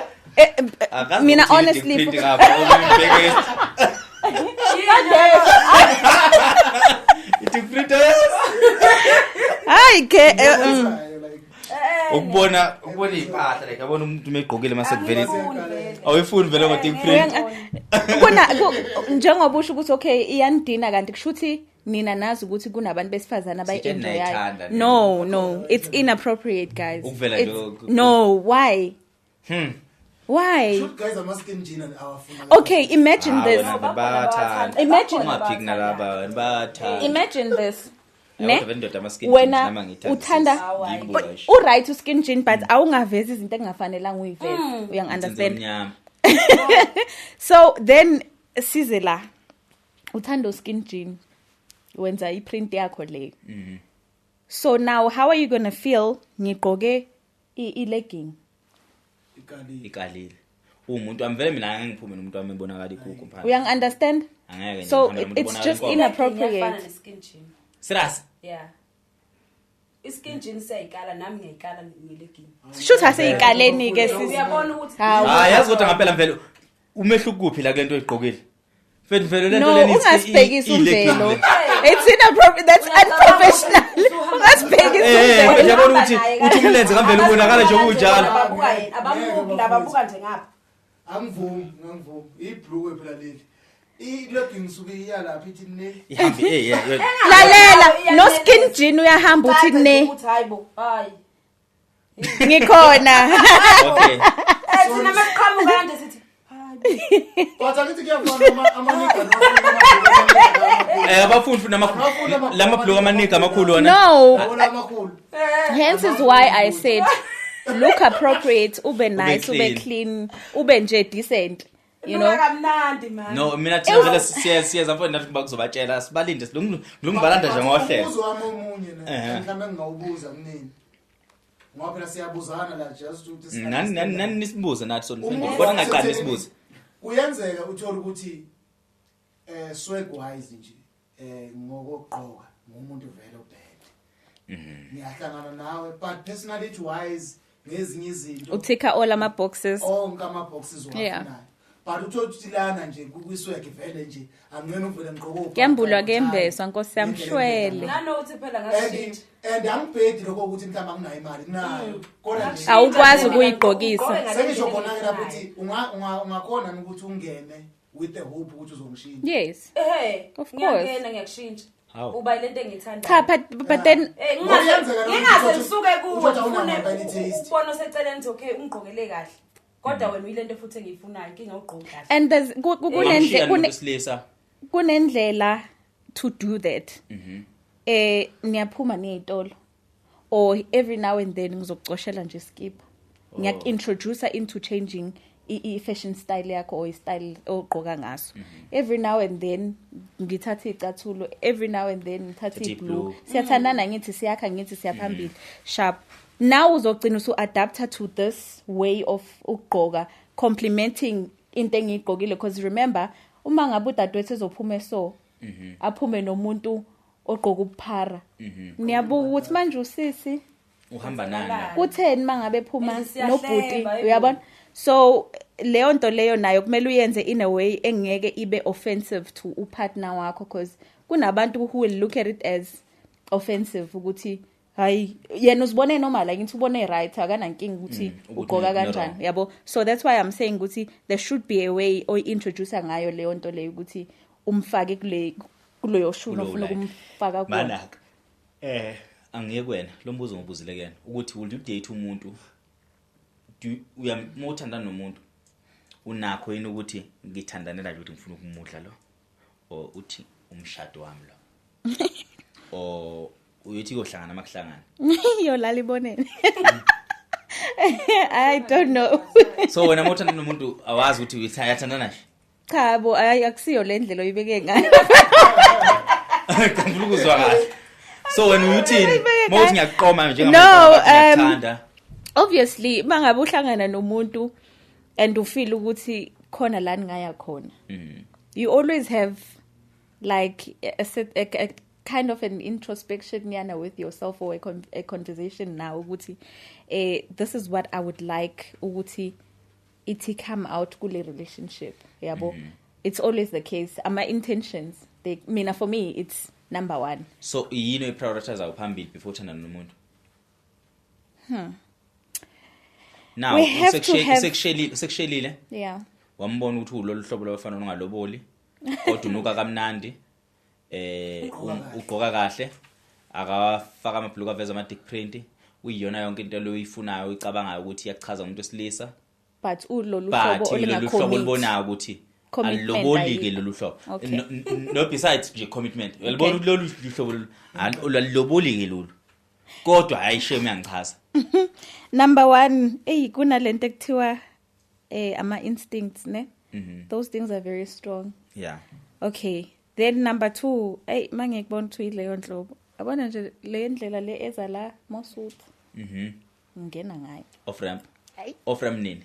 Speaker 1: Akazi
Speaker 2: Mina
Speaker 1: ukuthi i-dick
Speaker 2: honestly
Speaker 1: print ngapha, ungibheke. I-dick print, yes.
Speaker 2: Hayi ke
Speaker 4: Like
Speaker 1: Ukubona iy'mpahla, like yabona umuntu uma egqokile mase kuvele
Speaker 3: Angiyifuni.
Speaker 1: Awuyifuni vele ngo-dick print.
Speaker 2: Njengoba usho ukuthi okay iyandina, kanti kusho ukuthi nina nazi ukuthi kunabantu besifazane
Speaker 1: Sitsheni
Speaker 2: abayi-enjoyayo.
Speaker 1: nayithanda nina.
Speaker 2: No, it's inappropriate, guys.
Speaker 1: Ukuvela nje
Speaker 2: No, why? Why?
Speaker 4: Shoot guys, ama-skin jean and awafuna.
Speaker 2: Okay, imagine
Speaker 1: Ah,
Speaker 2: this.
Speaker 1: wena bayathanda.
Speaker 2: Imagine-
Speaker 1: Ungaphiki nalaba, wena bayathanda.
Speaker 2: Imagine this.
Speaker 1: Yabo,
Speaker 2: Ne?
Speaker 1: vele indoda ama-skin
Speaker 2: Wena
Speaker 1: jeans nami angiyithandi,
Speaker 2: uthanda
Speaker 1: sis. Ngiyibuka nje.
Speaker 2: U-right u-skin jean, but awungavezi izinto engafanelanga uyiveze. Uyangi-understand?
Speaker 1: Mnyama.
Speaker 2: So then size la uthanda skin jean, wenza i-print yakho le. So now how are you gonna feel ngigqoke i-legging?
Speaker 4: Ikalile.
Speaker 1: Ikalile umuntu wami vele, mina angeke ngiphume nomuntu wami ebonakala ikuku mphana.
Speaker 2: Uyangi-understand?
Speaker 1: Angeke nje
Speaker 2: So
Speaker 1: ngihambe nomuntu
Speaker 2: it's
Speaker 1: obonakala
Speaker 2: just
Speaker 1: inkomo.
Speaker 2: inappropriate.
Speaker 3: Ne-skin jean.
Speaker 1: Serious?
Speaker 3: Yeah, i-skin jean siyayikala, nami ngiyayikala nge-legging.
Speaker 2: Shuthi aseyikaleni-ke sis.
Speaker 3: Uyabona ukuthi
Speaker 2: Hawu.
Speaker 1: Hayi, yazi kodwa ngampela mvelo, umehluko kuphi la kule nto oyigqokile mfethu? Mvelo, le nto
Speaker 2: No,
Speaker 1: lena
Speaker 2: ungasibhekisi
Speaker 1: i-legging
Speaker 2: umvelo.
Speaker 1: le.
Speaker 2: It's inappropriate, that's unprofessional. Ungasibhekisi
Speaker 1: Eh,
Speaker 2: umvelo.
Speaker 1: uyabona ukuthi uthi umlenze kamvelo ubonakala nje kunjalo.
Speaker 3: Ababuka yena, abamuki lababuka nje ngapha.
Speaker 4: Angivumi, angivumi. Ibhulukwe phela leli. I-legging suke iya lapha ithi ne.
Speaker 1: Ihambe yeah, yeah.
Speaker 2: Lalela, no skin jean uyahamba uthi ne.
Speaker 3: Ukuthi hayi bo, hayi.
Speaker 2: Ngikhona.
Speaker 1: Okay.
Speaker 3: Thina masiqhamuka kanje sithi hayi.
Speaker 4: But angithi kuyafana amaniga.
Speaker 1: Abafundi futhi lamabhuluku amaningi amakhulu wona.
Speaker 2: No.
Speaker 4: Wona amakhulu.
Speaker 2: Hence is why I said look appropriate, ube nice, ube
Speaker 1: clean.
Speaker 2: clean, ube nje decent, you know.
Speaker 3: Nuka kamnandi man.
Speaker 1: No, mina thina vele siyeza mfowethu, nathi kuba kuzobatshela sibalinde silungibalanda nje ngohlelo.
Speaker 4: Umbuzo wami omunye ne mhlawumbe engingawubuza kunini. Ngoba phela siyabuzana la just ukuthi
Speaker 1: Nani nisibuze nathi so
Speaker 4: Umbuzo
Speaker 1: kodwa ngaqali
Speaker 4: wasekutheni,
Speaker 1: nisibuze.
Speaker 4: Kuyenzeka uthola ukuthi swag wise nje ngokugqoka ngumuntu vele obhede. Ngiyahlangana nawe, but personality wise ngezinye izinto
Speaker 2: Uthika all ama boxes.
Speaker 4: onke ama boxes
Speaker 2: Yeah.
Speaker 4: wafunayo. But uthola ukuthi lana nje kwiswag vele nje angiyena uvele ngigqoke ubhaka,
Speaker 2: Kuyambulwa
Speaker 4: ngithanda.
Speaker 2: kuyembeswa, Nkosi yami,
Speaker 4: Ngendlela
Speaker 2: shwele.
Speaker 4: engithanda.
Speaker 3: Nanokuthi phela
Speaker 4: And
Speaker 3: ngashintsha.
Speaker 4: and angibhedi lokho ukuthi mhlawumbe anginayo imali, nginayo. Kodwa nje
Speaker 2: Awukwazi ukuyigqokisa.
Speaker 4: sengisho khona-ke lapho ukuthi ungakhona yini ukuthi ungene with the hope ukuthi uzongishintsha.
Speaker 2: Yes.
Speaker 3: Ehhe,
Speaker 2: Of course.
Speaker 3: ngiyangena ngiyakushintsha.
Speaker 1: Hawu.
Speaker 3: Uba yilento engiyithandayo.
Speaker 2: Cha, but then
Speaker 4: Ngoba kuyenzeka lokho
Speaker 3: Ngingaze
Speaker 4: ukuthi
Speaker 3: ngisuke kuwe
Speaker 4: uthole
Speaker 3: ngifune
Speaker 4: awunamali taste.
Speaker 3: ubone oseceleni ukuthi okay ungigqokele kahle. Kodwa wena uyilento futhi engiyifunayo, inkinga ugqoke kahle.
Speaker 2: And there's
Speaker 1: Ungamshiya nomuntu wesilisa.
Speaker 2: kunendlela to do that. Niyaphuma niyitolo or every now and then ngizokucoshela nje skip. Ngiyaku-introduce into changing i-fashion style yakho or i-style ogqoka ngaso. Every now and then ngithatha icathulo, every now and then ngithatha
Speaker 1: Thatha
Speaker 2: i-blue.
Speaker 1: i-blue.
Speaker 2: Siyathandana ngithi siyakha ngithi siyaphambili. Sharp. Now uzogcina usu-adapta to this way of ukugqoka, complimenting into engiyigqokile, because remember uma ngabe udadewethu ezophuma so aphume nomuntu ogqoka ubuphara, niyabuka ukuthi manje usisi
Speaker 1: Uhamba nani la?
Speaker 2: kutheni mangabe ephuma
Speaker 3: Manje siyahleba,
Speaker 2: nobhuti,
Speaker 3: hayibo.
Speaker 2: uyabona? So leyo nto leyo nayo kumele uyenze in a way engeke ibe offensive to upartner wakho, because kunabantu who will look at it as offensive ukuthi hayi, yena uzibone normal, like ngithi ubone right, akanankinga ukuthi
Speaker 1: Mm, ukuthi
Speaker 2: ugqoka
Speaker 1: no
Speaker 2: kanjani,
Speaker 1: wrong.
Speaker 2: yabo. So that's why I'm saying ukuthi there should be a way oyi-introduce ngayo leyo nto leyo ukuthi umfake kule kuloyo shuni
Speaker 1: Kulowo
Speaker 2: ofuna
Speaker 1: line.
Speaker 2: ukumfaka kuwo.
Speaker 1: Manaka. Angiye kuwena lo mbuzo ngobuzile kuyena ukuthi will you date umuntu, do uma uthandana nomuntu unakho yini ukuthi ngithandanela nje ukuthi ngifuna ukumudla lo, or uthi umshado wami lo, or uyothi kuyohlangana makuhlangana?
Speaker 2: Yolala ibonene. I don't know.
Speaker 1: So wena uma uthandana nomuntu awazi ukuthi uyathandana nje?
Speaker 2: Cha bo, ayi, akusiyo le ndlela oyibeke ngayo.
Speaker 1: Ngifuna ukuzwa kahle, so wena uyuthini
Speaker 2: Uyibeke
Speaker 1: uma uthi
Speaker 2: kahle.
Speaker 1: ngiyakuqoma
Speaker 2: No,
Speaker 1: njengamanje ngiyakuthanda?
Speaker 2: Obviously mangabe uhlangana nomuntu and ufeel ukuthi khona la ningaya khona, you always have like a kind of an introspection yana with yourself or a conversation now ukuthi this is what I would like ukuthi ithi come out kule relationship, yabo. It's always the case, ama intentions, they mina, for me it's number 1.
Speaker 1: So yini oyiprioritize phambili before uthandana nomuntu? Now
Speaker 2: We have to have-
Speaker 1: usekushelile.
Speaker 2: Yeah.
Speaker 1: Wambona ukuthi ulolu hlobo lwabafana ongaloboli, kodwa unuka kamnandi, ugqoka kahle, akafaka amabhuluku aveza ama dick print, uyiyona yonke into loyifunayo, uyicabangayo ukuthi iyachaza umuntu wesilisa,
Speaker 2: but ulolu
Speaker 1: but
Speaker 2: hlobo
Speaker 1: lolu hlobo olubonayo ukuthi
Speaker 2: Commitment
Speaker 1: alilobolike
Speaker 2: ayikho.
Speaker 1: lolu hlobo.
Speaker 2: Okay.
Speaker 1: No, besides nje commitment, uyalibona ukuthi lolu hlobo lolu alilobolike lolu, kodwa hayi shame, uyangichaza.
Speaker 2: Number 1, hey, kunalento ekuthiwa ama instincts, ne? Those things are very strong.
Speaker 1: Yeah.
Speaker 2: Okay, then number 2, hey, mangikubona ukuthi uyileyo nhlobo, yabona nje le ndlela le eza la mosuthu, ngena ngayo.
Speaker 1: Off ramp.
Speaker 2: Hayi.
Speaker 1: Off ramp nini?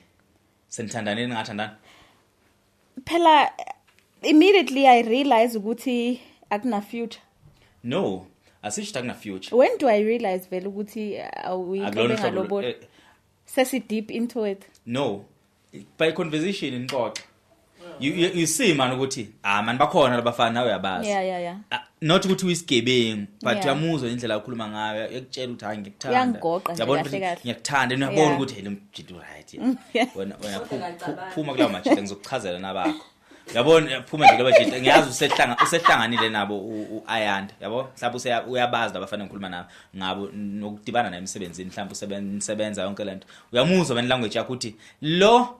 Speaker 1: Senithandane, ningathandana?
Speaker 2: Phela immediately I realize ukuthi akuna future.
Speaker 1: No, asisho akuna future.
Speaker 2: When do I realize vele ukuthi
Speaker 1: Akulona
Speaker 2: awuyinto
Speaker 1: uhlobo
Speaker 2: engaloboli? Sesi deep into it.
Speaker 1: No, by conversation nixoxa, you see man ukuthi man bakhona labafana, nawe uyabazi.
Speaker 2: Yeah.
Speaker 1: Not ukuthi uyisigebengu, but uyamuzwa indlela akhuluma ngayo, ekutshela ukuthi hayi, ngikuthanda.
Speaker 2: Uyangigoqa nje
Speaker 1: Uyabona
Speaker 2: kahle
Speaker 1: ukuthi
Speaker 2: kahle.
Speaker 1: ngiyakuthanda, and uyabona ukuthi hey, lo mjita right. Wena
Speaker 3: Kodwa
Speaker 1: phuma kulawo majita, ngizokuchazela nabakho, yabona, phuma nje kulawo majita, ngiyazi usehlanganile nabo u-Ayanda, yabo, mhlawumbe uyabazi labafana ngikhuluma nabo ngabo, nokudibana naye emsebenzini, mhlawumbe nisebenza yonke lento, uyamuzwa man language yakho ukuthi lo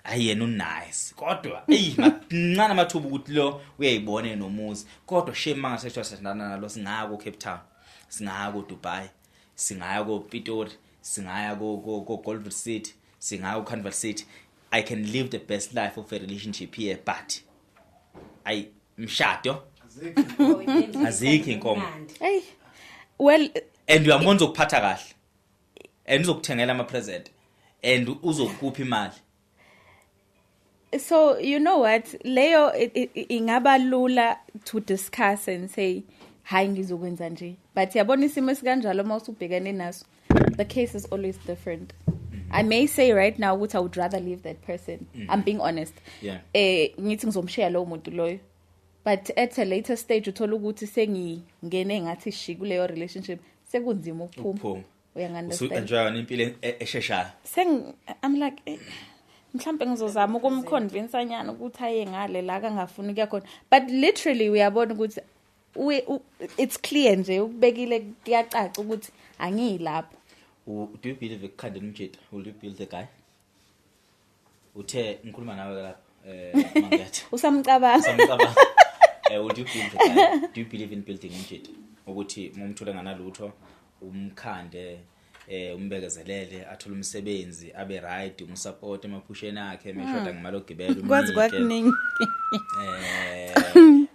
Speaker 1: hayi, yena unice, kodwa eyi, mancane amathuba ukuthi lo uyayibona enomuzi, kodwa shame, mangase sithandana nalo, singaya ko Cape Town, singaya ko Dubai, singaya ko Pitori, singaya ko Gold City, singaya ko Carnival City, I can live the best life of a relationship here, but ay mshado.
Speaker 4: Azikho.
Speaker 1: Azikho inkomo.
Speaker 2: Hey, well,
Speaker 1: And uyambona uzokuphatha kahle and uzokuthengela ama present and uzokupha imali.
Speaker 2: So you know what, leyo ingaba lula to discuss and say hayi, ngizokwenza nje, but yabona isimo esikanjalo uma usubhekene naso, the case is always different. I may say right now ukuthi I would rather leave that person, I'm being honest, ngithi ngizomshiya lowo muntu loyo, but at a later stage uthola ukuthi sengingene ngathi shi kuleyo relationship, sekunzima ukuphuma.
Speaker 1: Ukuphuma.
Speaker 2: Uyangi-understand?
Speaker 1: Usu-enjoy impilo esheshayo.
Speaker 2: I'm like, mhlambe ngizozama ukumconvince nyana ukuthi aye ngale la kangafuni kuya khona, but literally uyabona ukuthi it's clear nje, ukubekile kuyacaca ukuthi angiyilapho.
Speaker 1: Do you believe ekukhandeni umjita? Will you build the guy? Uthe ngikhuluma nawe ke lapha, Mangethe.
Speaker 2: Usamcabanga.
Speaker 1: Samcabanga. Would you build the guy? Do you believe in building umjita? Ukuthi uma umthole nganalutho, umkhande, umbekezelele athole umsebenzi, abe right, umsupport emaphusheni akhe, meshoda ngemali ogibela,
Speaker 2: Kwazi
Speaker 1: umnike.
Speaker 2: kwakuningi.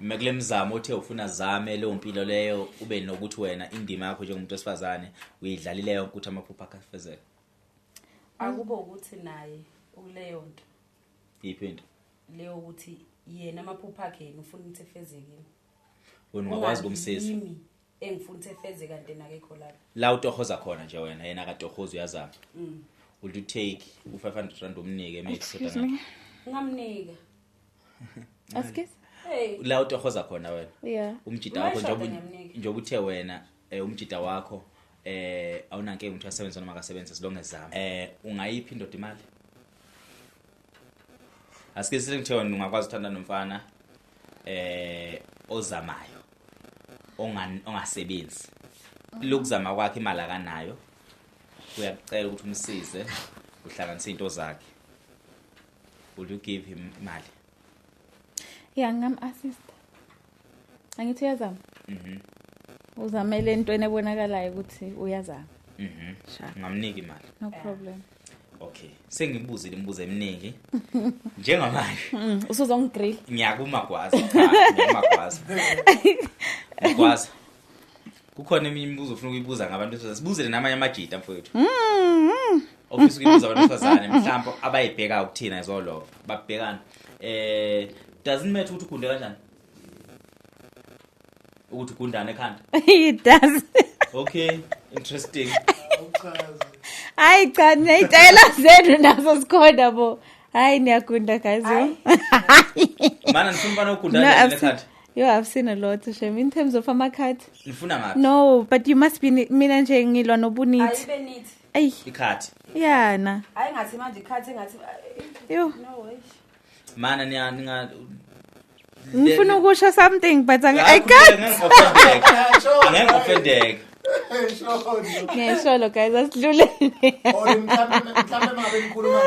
Speaker 1: Mekule mzamo othe ufuna zame leyo mpilo leyo, ube nokuthi wena indima yakho njengomuntu wesifazane uyidlalile yonke ukuthi amaphupho akhe afezeke.
Speaker 3: Akube ukuthi naye ukuleyo nto.
Speaker 1: Yiphi into?
Speaker 3: Leyo ukuthi yena amaphupho akhe yena ufuna ukuthi efezeke.
Speaker 1: Wena ungakwazi ukumsiza?
Speaker 3: Yimi engifuna ukuthi efeze kanti yena akekho lapho.
Speaker 1: La utohoza khona nje wena, yena akatohoza, uyazama. Will you take u500 rand umnike maybe?
Speaker 2: Excuse me.
Speaker 3: Ngingamnika.
Speaker 2: Excuse.
Speaker 3: Hey.
Speaker 1: La utohoza khona wena, umjita wakho,
Speaker 3: Uma
Speaker 1: njengoba
Speaker 3: eshada ngiyamnika.
Speaker 1: njengoba uthe wena umjita wakho awunankinga ukuthi asebenze noma akasebenze, as long as zama, ungayiphi indoda imali? Asike sithi ngithe wena ungakwazi ukuthanda nomfana ozamayo, ongasebenzi, lokuzama kwakhe imali akanayo, uyakucela ukuthi umsize uhlanganise into zakhe, will you give him imali?
Speaker 2: Yeah, ngam-assist. Angithi uyazama? Uzamele entweni ebonakalayo ukuthi uyazama. Sure.
Speaker 1: Ngamnika imali?
Speaker 2: No problem.
Speaker 1: Okay, sengibuzile imibuzo eminingi njengamanje.
Speaker 2: Usuzongigrill.
Speaker 1: Ngiyakumagwaza. Cha, ngiyakumagwaza, magwaza. Kukhona eminye imibuzo ofuna ukuyibuza ngabantu besifazane, sibuzele namanye amajita mfowethu ofisa ukuyibuza abantu besifazane, mhlawumbe abayibhekayo ukuthina ezolova babhekana. Doesn't matter ukuthi ugunde kanjani. Ukuthi ugundane ekhanda.
Speaker 2: It does.
Speaker 1: Okay, interesting.
Speaker 4: Awuchaze.
Speaker 2: Hayi cha, ney'tayela zenu nazo zikhona bo. Hayi, niyagunda guys, yo.
Speaker 1: Mana nifuna umfana
Speaker 2: No,
Speaker 1: ogundane
Speaker 2: I've seen,
Speaker 1: ekhanda.
Speaker 2: yo, I've seen a lot, Shem, in terms of ama-cut.
Speaker 1: Nifuna ngaphi?
Speaker 2: No, but you must be, mina nje ngilwa nobunithi.
Speaker 3: Ayibe neat.
Speaker 2: Eyi,
Speaker 1: Ikhathi.
Speaker 2: yana.
Speaker 3: Hayi ngathi manje ikhathi engathi
Speaker 2: Yo.
Speaker 3: no way.
Speaker 1: Mana niya ninga
Speaker 2: Ngifuna ukusho something but I can't.
Speaker 1: Angeke offendeke.
Speaker 4: Sure.
Speaker 2: Ngiyayisholo guys, asidlule.
Speaker 4: Or mhlambe mangabe nikhuluma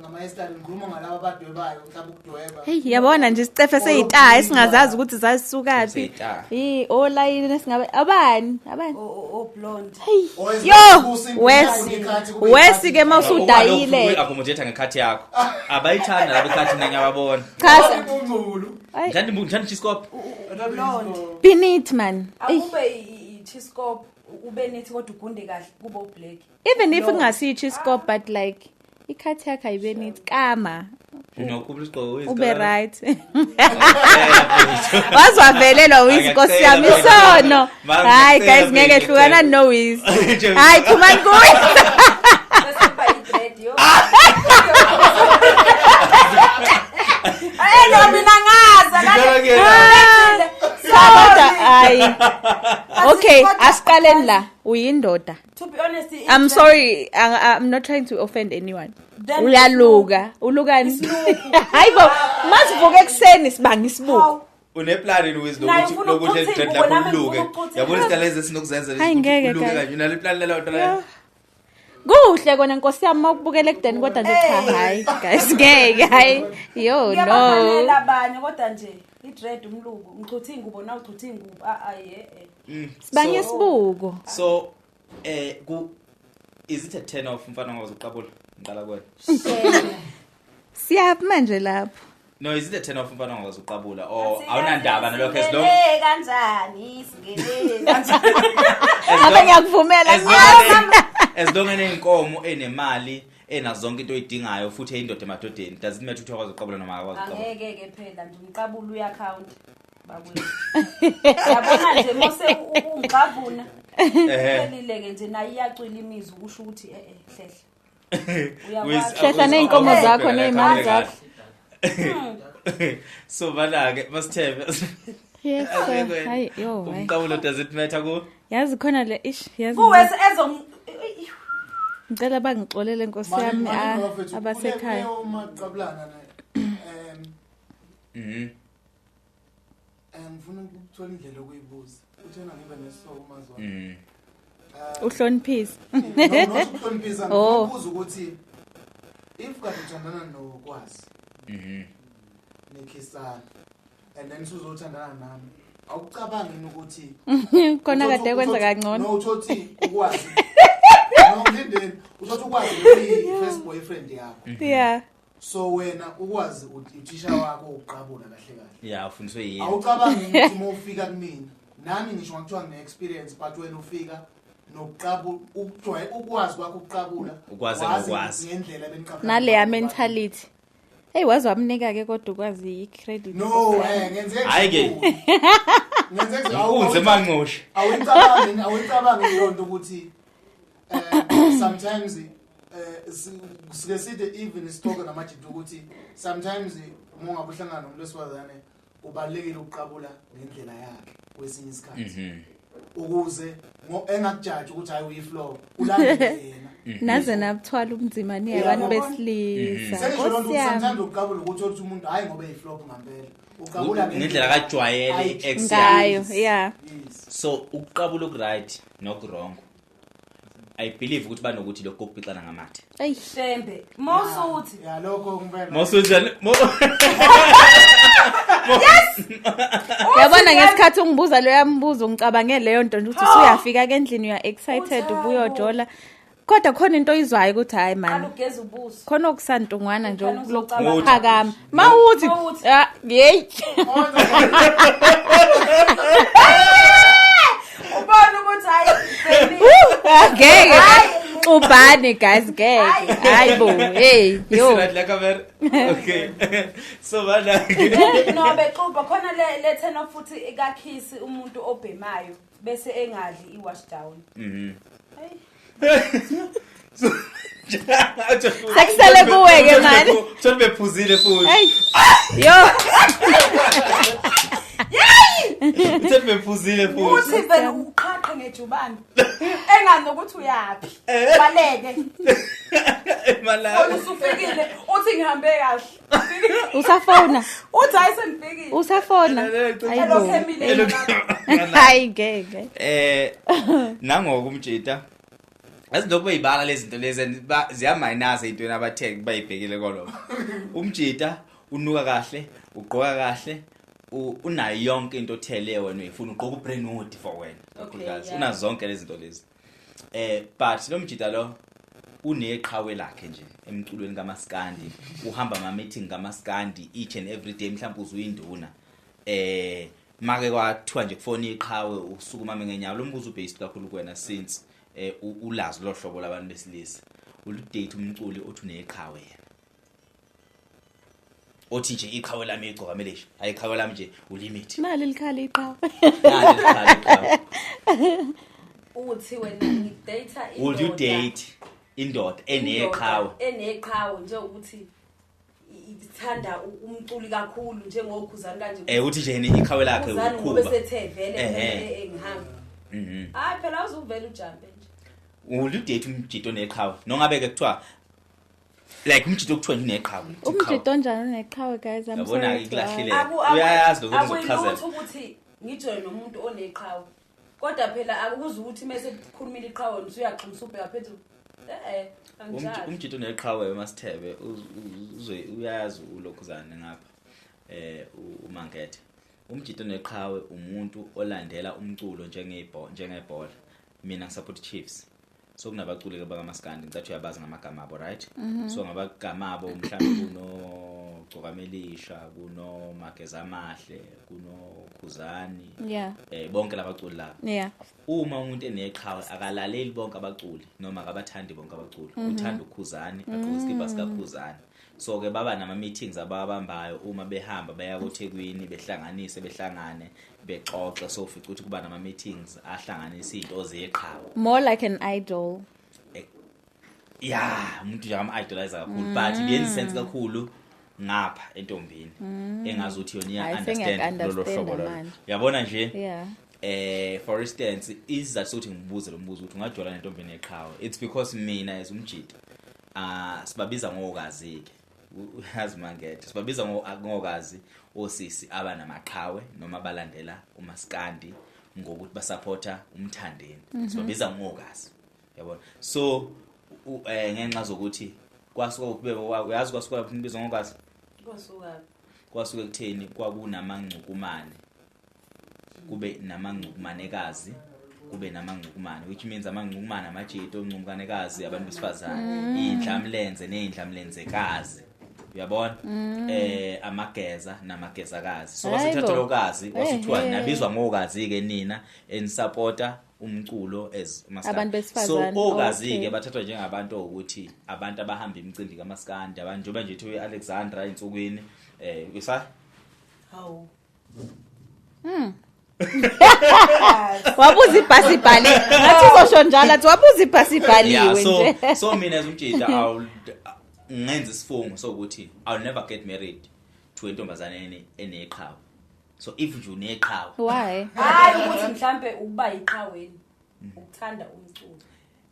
Speaker 4: ngama-hairstyle, nikhuluma ngalaba abadwebayo, mhlawumbe ukudweba.
Speaker 2: Hey, yabona nje isicefe seyitaha esingazazi ukuthi zasukaphi.
Speaker 1: Seyitaha.
Speaker 2: Yi, olayini esingabe abani? Abani?
Speaker 3: O blonde.
Speaker 4: Or
Speaker 2: Yo,
Speaker 4: kusimple ikhathi kube
Speaker 2: wes
Speaker 4: ikhathi.
Speaker 2: ke mawusudayile.
Speaker 1: Accommodate ngekhathi yakho. Abayithanda laba ikhathi mina ngiyababona.
Speaker 2: Cha,
Speaker 4: Ungculu.
Speaker 2: Hayi.
Speaker 1: Ngithanda ngithanda chiskop.
Speaker 3: Blonde.
Speaker 2: be neat man. Eyi,
Speaker 3: Akube i-chiscope ube neat kodwa ugunde kahle kube ublack.
Speaker 2: even if
Speaker 3: No.
Speaker 2: ingasiyi scope but like ikhathi yakho ayibe neat kama
Speaker 1: Nokubula isigqoko
Speaker 2: ube right. Waziwavelelwa wizi Nkosi yami isono. Hayi guys, ngeke hlukana no wizi. Hayi phumani kuye.
Speaker 3: Bese kuba i-dread yo. Eh no mina ngaza
Speaker 2: Kodwa hayi. Okay, asiqaleni la. Uyindoda.
Speaker 3: To be honest,
Speaker 2: I'm sorry, I'm not trying to offend anyone.
Speaker 3: Then
Speaker 2: Uyaluka, ulukani?
Speaker 3: Isiluku.
Speaker 2: Hayi bo, masivuke ekuseni sibanga isibuko.
Speaker 3: Hawu.
Speaker 1: Uneplan yini wizi
Speaker 3: Naye
Speaker 1: lokuthi
Speaker 3: ufuna
Speaker 1: lokuthi
Speaker 3: ukuqutha
Speaker 1: dread
Speaker 3: ingubo,
Speaker 1: lakho
Speaker 3: nami
Speaker 1: uluke.
Speaker 3: ngifuna ukuqutha
Speaker 1: Yabona
Speaker 3: ingubo.
Speaker 1: izinto lezi esinokuzenza lezi
Speaker 2: Hayi,
Speaker 1: ukuthi
Speaker 2: ngeke,
Speaker 1: uluke
Speaker 2: guys.
Speaker 1: kanje unale plan lelo nto leyo.
Speaker 2: Kuhle kona Nkosi yami mawukubukela ekudeni kodwa nje cha hayi guys ngeke hayi. Yo no.
Speaker 3: Ngiyabafanela abanye kodwa nje i-dread umluko ngichutha ingubo na uchutha ingubo a a ye eh.
Speaker 2: Sibanga isibuko.
Speaker 1: So ku is it a turn off mfana ngakwazi ukuqabula? Ngiqala kuwena.
Speaker 2: Siyaphi manje lapho?
Speaker 1: No, is it a turn off mfana ngakwazi ukuqabula or awunandaba nalokho as long
Speaker 3: Singene kanjani singene kanjani
Speaker 1: as
Speaker 2: Ngabe
Speaker 1: long
Speaker 2: ngiyakuvumela
Speaker 1: as long
Speaker 2: ngiyazi.
Speaker 1: as long eneyinkomo enemali enazo zonke into oyidingayo futhi eyindoda emadodeni, does it matter ukuthi akwazi ukuqabula noma akakwazi ukuqabula?
Speaker 3: Angeke ke phela nje umqabulo uyakhawunta bakwethu. Yabona nje mose ungixavuna phelile ke nje naye iyacwila imizwa ukusho ukuthi eh eh hlehle. Uyakwazi.
Speaker 2: Hlehla ney'nkomo zakho ney'mali zakho.
Speaker 1: So bana-ke masithembe.
Speaker 2: Yes. sir. Hayi yo hayi.
Speaker 1: Umqabulo does it matter ku?
Speaker 2: Yazi khona le ish yazi.
Speaker 3: Kuwese ezo
Speaker 2: Ngicela bangixolele Nkosi yami abasekhaya.
Speaker 4: Umaqabulana naye. Ngifuna ukuthola indlela yokuyibuza. Uthena ngibe nesoko mazwana.
Speaker 2: Uhloniphise.
Speaker 4: No, not ukuhloniphisa,
Speaker 2: Oh.
Speaker 4: ngifuna ukubuza ukuthi if kade uthandana nokwazi nikhisana and then usuzothandana nami, awucabangi yini ukuthi
Speaker 2: Khona kade kwenza kangcono.
Speaker 4: No, uthothi ukwazi. No, ngilindeni, uthothi ukwazi uyi-first boyfriend yakho.
Speaker 2: Yeah.
Speaker 4: So wena ukwazi uthisha wakho uqabula kahle kahle.
Speaker 1: Ya, ufundiswe yini?
Speaker 4: Awucabangi yini ukuthi uma ufika kumina, nami ngisho ngakuthiwa ngine-experience but wena ufika nokuqabula, ukwazi kwakho ukuqabula,
Speaker 1: Ukwazi
Speaker 4: wazi
Speaker 1: ngokwazi.
Speaker 4: ngendlela beniqabula
Speaker 2: Naleya
Speaker 4: ngayo.
Speaker 2: mentality. Hey waze wamnika ke kodwa ukwazi i-credit.
Speaker 4: No, ngenze
Speaker 1: Hhayi ke.
Speaker 4: Ngenze
Speaker 1: Inkunzi emanqosha.
Speaker 4: Awuyicabangi leyo nto ukuthi sometimes sike side even isitoke namajita ukuthi sometimes uma ungabe uhlangana nomuntu wesifazane kubalulekile ukuqabula ngendlela yakhe kwesinye isikhathi ukuze engakujaji ukuthi hayi uyiflow ulandele yena.
Speaker 2: Naze nabuthwala ubunzima niye abantu besilisa.
Speaker 4: Sengisho loo nto
Speaker 2: Nkosi
Speaker 4: ukuthi
Speaker 2: yami.
Speaker 4: sometimes ukuqabula ukuthi uthi umuntu hayi ngoba eyiflop ngempela uqabula
Speaker 1: Ngendlela kajwayele i-ex
Speaker 2: Ngayo,
Speaker 1: yakhe.
Speaker 2: yeah.
Speaker 4: Yes.
Speaker 1: So ukuqabula okuright nokurong, I believe ukuthi banokuthi lokho kokupixana ngamathe.
Speaker 2: Eyi.
Speaker 3: Shembe mosuthi
Speaker 4: Ya lokho ngempela.
Speaker 1: Mawusunjani?
Speaker 2: Yabona ngesikhathi ungibuza loya mbuzo ngicabange leyo nto nje ukuthi usuyafika ke endlini uya excited
Speaker 3: Uthabo.
Speaker 2: ubuyojola. Kodwa khona into oyizwayo ukuthi hayi
Speaker 3: qala
Speaker 2: man.
Speaker 3: ugeza ubuso.
Speaker 2: Khona okusantungwana nje
Speaker 3: Khona
Speaker 2: lokhu
Speaker 3: uzocabanga.
Speaker 2: phakama. Mawuthi
Speaker 3: Mawuthi.
Speaker 2: ah hey.
Speaker 3: Ubona ukuthi hayi
Speaker 2: Ngeke. Nixubhani guys ngeke. Hayi bo. Hey, yo.
Speaker 1: Right la camera. Okay. So bana
Speaker 3: No bexubha khona le turn off futhi ikakhisi umuntu obhemayo bese engadli i wash down. Hey.
Speaker 2: Sekusele kuwe ke manje.
Speaker 1: Thole bephuzile futhi.
Speaker 2: Hey. Yo.
Speaker 1: Thole bephuzile futhi.
Speaker 3: Uthi vele uqhaqhe ngejubane. Engazi nokuthi uyaphi. Baleke.
Speaker 1: Mala.
Speaker 3: Khona usufikile uthi ngihambe kahle.
Speaker 2: Usafona.
Speaker 3: Uthi hayi sengifikile.
Speaker 2: Usafona. Hayi bo.
Speaker 3: Elokhu emile.
Speaker 2: Hayi ngeke.
Speaker 1: Nangoku umjita. Azinto beyibala lezi zinto lezi and ziyaminus ey'ntweni abathe bayibhekile koloko. Umjita unuka kahle, ugqoka kahle, unayo yonke into othele wena uyifuna, ugqoka ubrand wood for wena.
Speaker 3: Okay,
Speaker 1: Kakhulukazi.
Speaker 3: yeah.
Speaker 1: Unazo zonke lezi zinto lezi. But lo mjita lo uneqhawe lakhe nje emculweni kaMaskandi, uhamba ama meeting kaMaskandi each and every day, mhlawumbe uzuyinduna. Make kwathiwa nje kufona iqhawe usukuma ngenyawo. Lo mbuzo ubased kakhulu kuwena since ulazi lo hlobo labantu besilisa. Uludate umculi othi uneqhawe yena. Othi nje iqhawe lami igcoka meleshi. Ayiqhawe lami nje ulimit.
Speaker 2: Nali likhala iqhawe.
Speaker 1: Nali likhala iqhawe.
Speaker 3: Uthi wena ngidate indoda.
Speaker 1: Would you date indoda eneqhawe?
Speaker 3: Eneqhawe nje ukuthi ithanda umculi kakhulu njengokhuzani kanje.
Speaker 1: Uthi nje yena iqhawe lakhe
Speaker 3: Khuzani ngoba
Speaker 1: ukhuba.
Speaker 3: sethe vele engihamba. Hayi phela awuzuvela ujampe nje.
Speaker 1: Would you date umjito oneqhawe? Nongabe ke kuthiwa like umjito okuthiwa nje uneqhawe.
Speaker 2: Umjito onjani oneqhawe guys? I'm
Speaker 1: Yabona
Speaker 2: sorry.
Speaker 1: ke
Speaker 2: to ask.
Speaker 1: kulahlile. Uyayazi lokho ngizokuchazela.
Speaker 3: Akuyilutho ukuthi ngijoye nomuntu oneqhawe. Kodwa phela akukuze ukuthi mase kukhulumile iqhawe usuyaxhumisa ubheka phezulu. Angijazi.
Speaker 1: Umjito oneqhawe eMasithebe uzwe uyazi ulokhuzana ngapha. uMangethe. Umjito oneqhawe umuntu olandela umculo njengebhola. Mina ngisupport Chiefs. So kunabaculi ke bakaMaskandi, ngicathi uyabazi ngamagama abo, right? So ngabagama abo mhlawumbe kuno Gcokamelisha, kuno Mageza Amahle, kuno Khuzani. Bonke labaculi laba. Uma umuntu eneqhawe akalaleli bonke abaculi noma akabathandi bonke abaculi. Uthanda uKhuzani, agqoke isikibha sikaKhuzani. So ke baba nama meetings ababambayo uma behamba beya koThekwini, behlanganise, behlangane, bexoxe. So ufica ukuthi kuba nama meetings ahlanganisa izinto zeqhawe.
Speaker 2: More like an idol.
Speaker 1: Yeah, umuntu nje ama idolize kakhulu, but yenza sense kakhulu ngapha entombini engazi ukuthi yona iya
Speaker 2: Hayi,
Speaker 1: understand lolo
Speaker 2: sengiyaku-understand
Speaker 1: hlobo lolo.
Speaker 2: manje.
Speaker 1: Uyabona nje? For instance, isizathu sokuthi ngibuze lo mbuzo ukuthi ungajola nentombi eneqhawe, it's because mina as umjita sibabiza ngokazi ke. Uyazi Mangethe, sibabiza ngokazi osisi abanamaqhawe noma abalandela uMaskandi ngokuthi basupporta umthandeni. Sibabiza ngokazi. Yabona? So ngenxa zokuthi kwasuka kube uyazi kwasuka lapho nibizwa ngokazi?
Speaker 3: Kwasuka.
Speaker 1: Kwasuka ekutheni kwakunamangcukumane. Kube namangcukumanekazi, kube namangcukumane, which means amangcukumane amajito, ongcukumanekazi abantu besifazane, indlamlenze neindlamlenzekazi. Uyabona? Amageza namagezakazi. So
Speaker 2: Hayibo.
Speaker 1: kwasithatha lokazi, kwasithiwa nabizwa ngokazi ke nina enisupporta umculo as uMaskandi.
Speaker 2: Abantu besifazane.
Speaker 1: So okazi ke bathathwa njengabantu ukuthi abantu abahamba imicimbi kaMaskandi, abantu njengoba nje thiwe Alexandra ensukwini, isa
Speaker 3: Hawu.
Speaker 2: Wabuza ibhasi ibhali. Ngathi uzosho njalo athi wabuza ibhasi ibhaliwe nje.
Speaker 1: So mina as umjita ngenza isifungo sokuthi I'll never get married to intombazane eneqhawe. So if nje uneqhawe.
Speaker 2: Why?
Speaker 3: Hayi ukuthi mhlambe ukuba yiqhaweni ukuthanda umculo.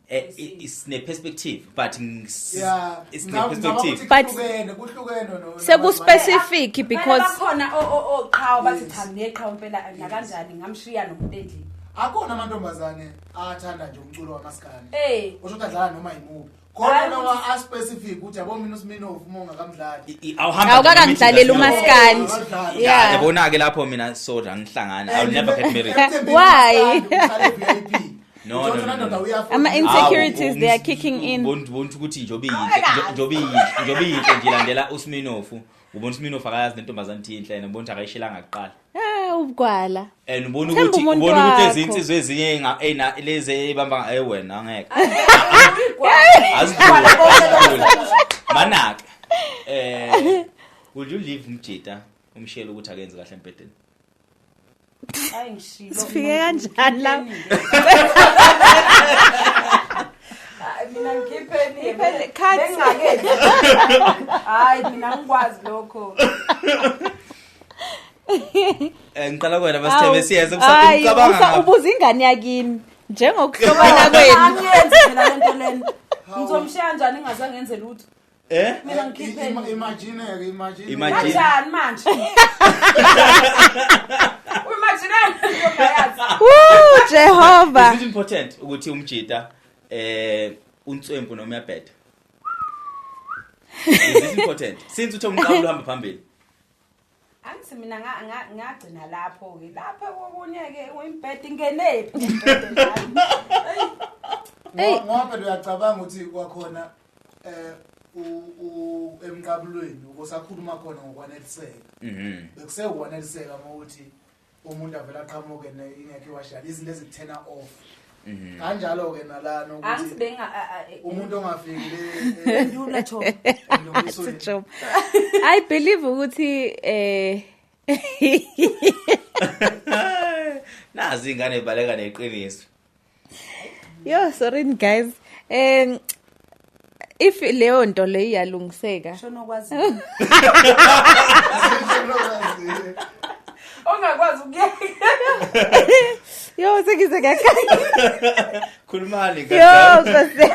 Speaker 1: It's ne perspective, but
Speaker 4: Yeah.
Speaker 1: it's ne perspective.
Speaker 2: But
Speaker 4: kuhlukene no.
Speaker 2: Seku specific because
Speaker 3: bakhona oqhawe bathi cha neqhawe impela nakanjani ngamshiya nomuntu endlini.
Speaker 4: Akona amantombazane athanda nje umculo wamaskandi. Usho ukuthi adlala noma yimuphi.
Speaker 3: Hayi,
Speaker 4: Khona noma a specific ukuthi yabo mina uSminoff uma ungakamdlali.
Speaker 1: Awuhamba
Speaker 2: Awukakamdlaleli uMaskandi.
Speaker 4: Awukadlali.
Speaker 2: Yeah.
Speaker 1: Yabona ke lapho mina so angihlangana. I'll never get married.
Speaker 2: Why?
Speaker 1: No, no, no, no, no.
Speaker 2: Ama insecurities, they are kicking in.
Speaker 1: Ubona ukuthi njobe yinhle nje ilandela uSminoff. Ubona uSminoff akayazi nentombazane ithi inhle, ubona ukuthi akayishelanga kuqala.
Speaker 2: Ubugwala.
Speaker 1: And ubona
Speaker 2: Themba
Speaker 1: ukuthi
Speaker 2: umuntu
Speaker 1: ubona ukuthi
Speaker 2: wakho.
Speaker 1: ezinsizwe ezinye eyna lezi eyibamba eh wena angeke.
Speaker 3: Igwala.
Speaker 1: Azidlule. Manaka. Would you leave umjita umshiyele ukuthi akenze kahle empedeni?
Speaker 3: Hayi, ngishilo.
Speaker 2: Sifike kanjani la?
Speaker 3: Hayi, mina ngikhipheni.
Speaker 2: Khipheni, cut.
Speaker 3: Bengingakenzi. Hayi, mina ngikwazi lokho.
Speaker 1: Ngiqala kuwena Masithebe, siyeza
Speaker 2: Hayi,
Speaker 1: kusacabanga.
Speaker 2: ubuza ingane yakini njengokuhlobana kwenu.
Speaker 3: Angiyenzi mina lento lena. Ngizomshiya kanjani ngingazange ngenze lutho?
Speaker 1: Eh?
Speaker 3: Mina ngikhipheni.
Speaker 4: Imagine ke, imagine.
Speaker 1: Imagine.
Speaker 3: Kanjani manje? Imagine ngiyoyazi.
Speaker 2: Woo, Jehova.
Speaker 1: Is it important ukuthi umjita unswempu noma uyabheda? Is it important? Since uthe umqabulo uhamba phambili.
Speaker 3: Angithi mina ngagcina lapho ke. Lapha kokunye ke uyimbhede ingenephi imbhede njalo.
Speaker 2: Hey.
Speaker 4: Ngoba phela uyacabanga ukuthi kwakhona emqabulweni ukusakhuluma khona ngokwaneliseka. Bekusewukwaneliseka ngokuthi umuntu avela aqhamuke ingekho iwashali izinto ezikuthena off. Kanjalo ke nalana ukuthi
Speaker 3: Angithi benga
Speaker 4: umuntu ongafiki le
Speaker 3: Lula cho.
Speaker 4: elungisweni.
Speaker 2: Job. I believe ukuthi
Speaker 1: Nazi ingane ibaleka neqiniso.
Speaker 2: Yo, sorry guys. If leyo nto le iyalungiseka.
Speaker 3: Shono kwazi. Ongakwazi ukuyeka.
Speaker 2: Yo, sengize ngakhala.
Speaker 1: Khulumani
Speaker 2: Yo,
Speaker 1: kanjalo.
Speaker 2: Nkosi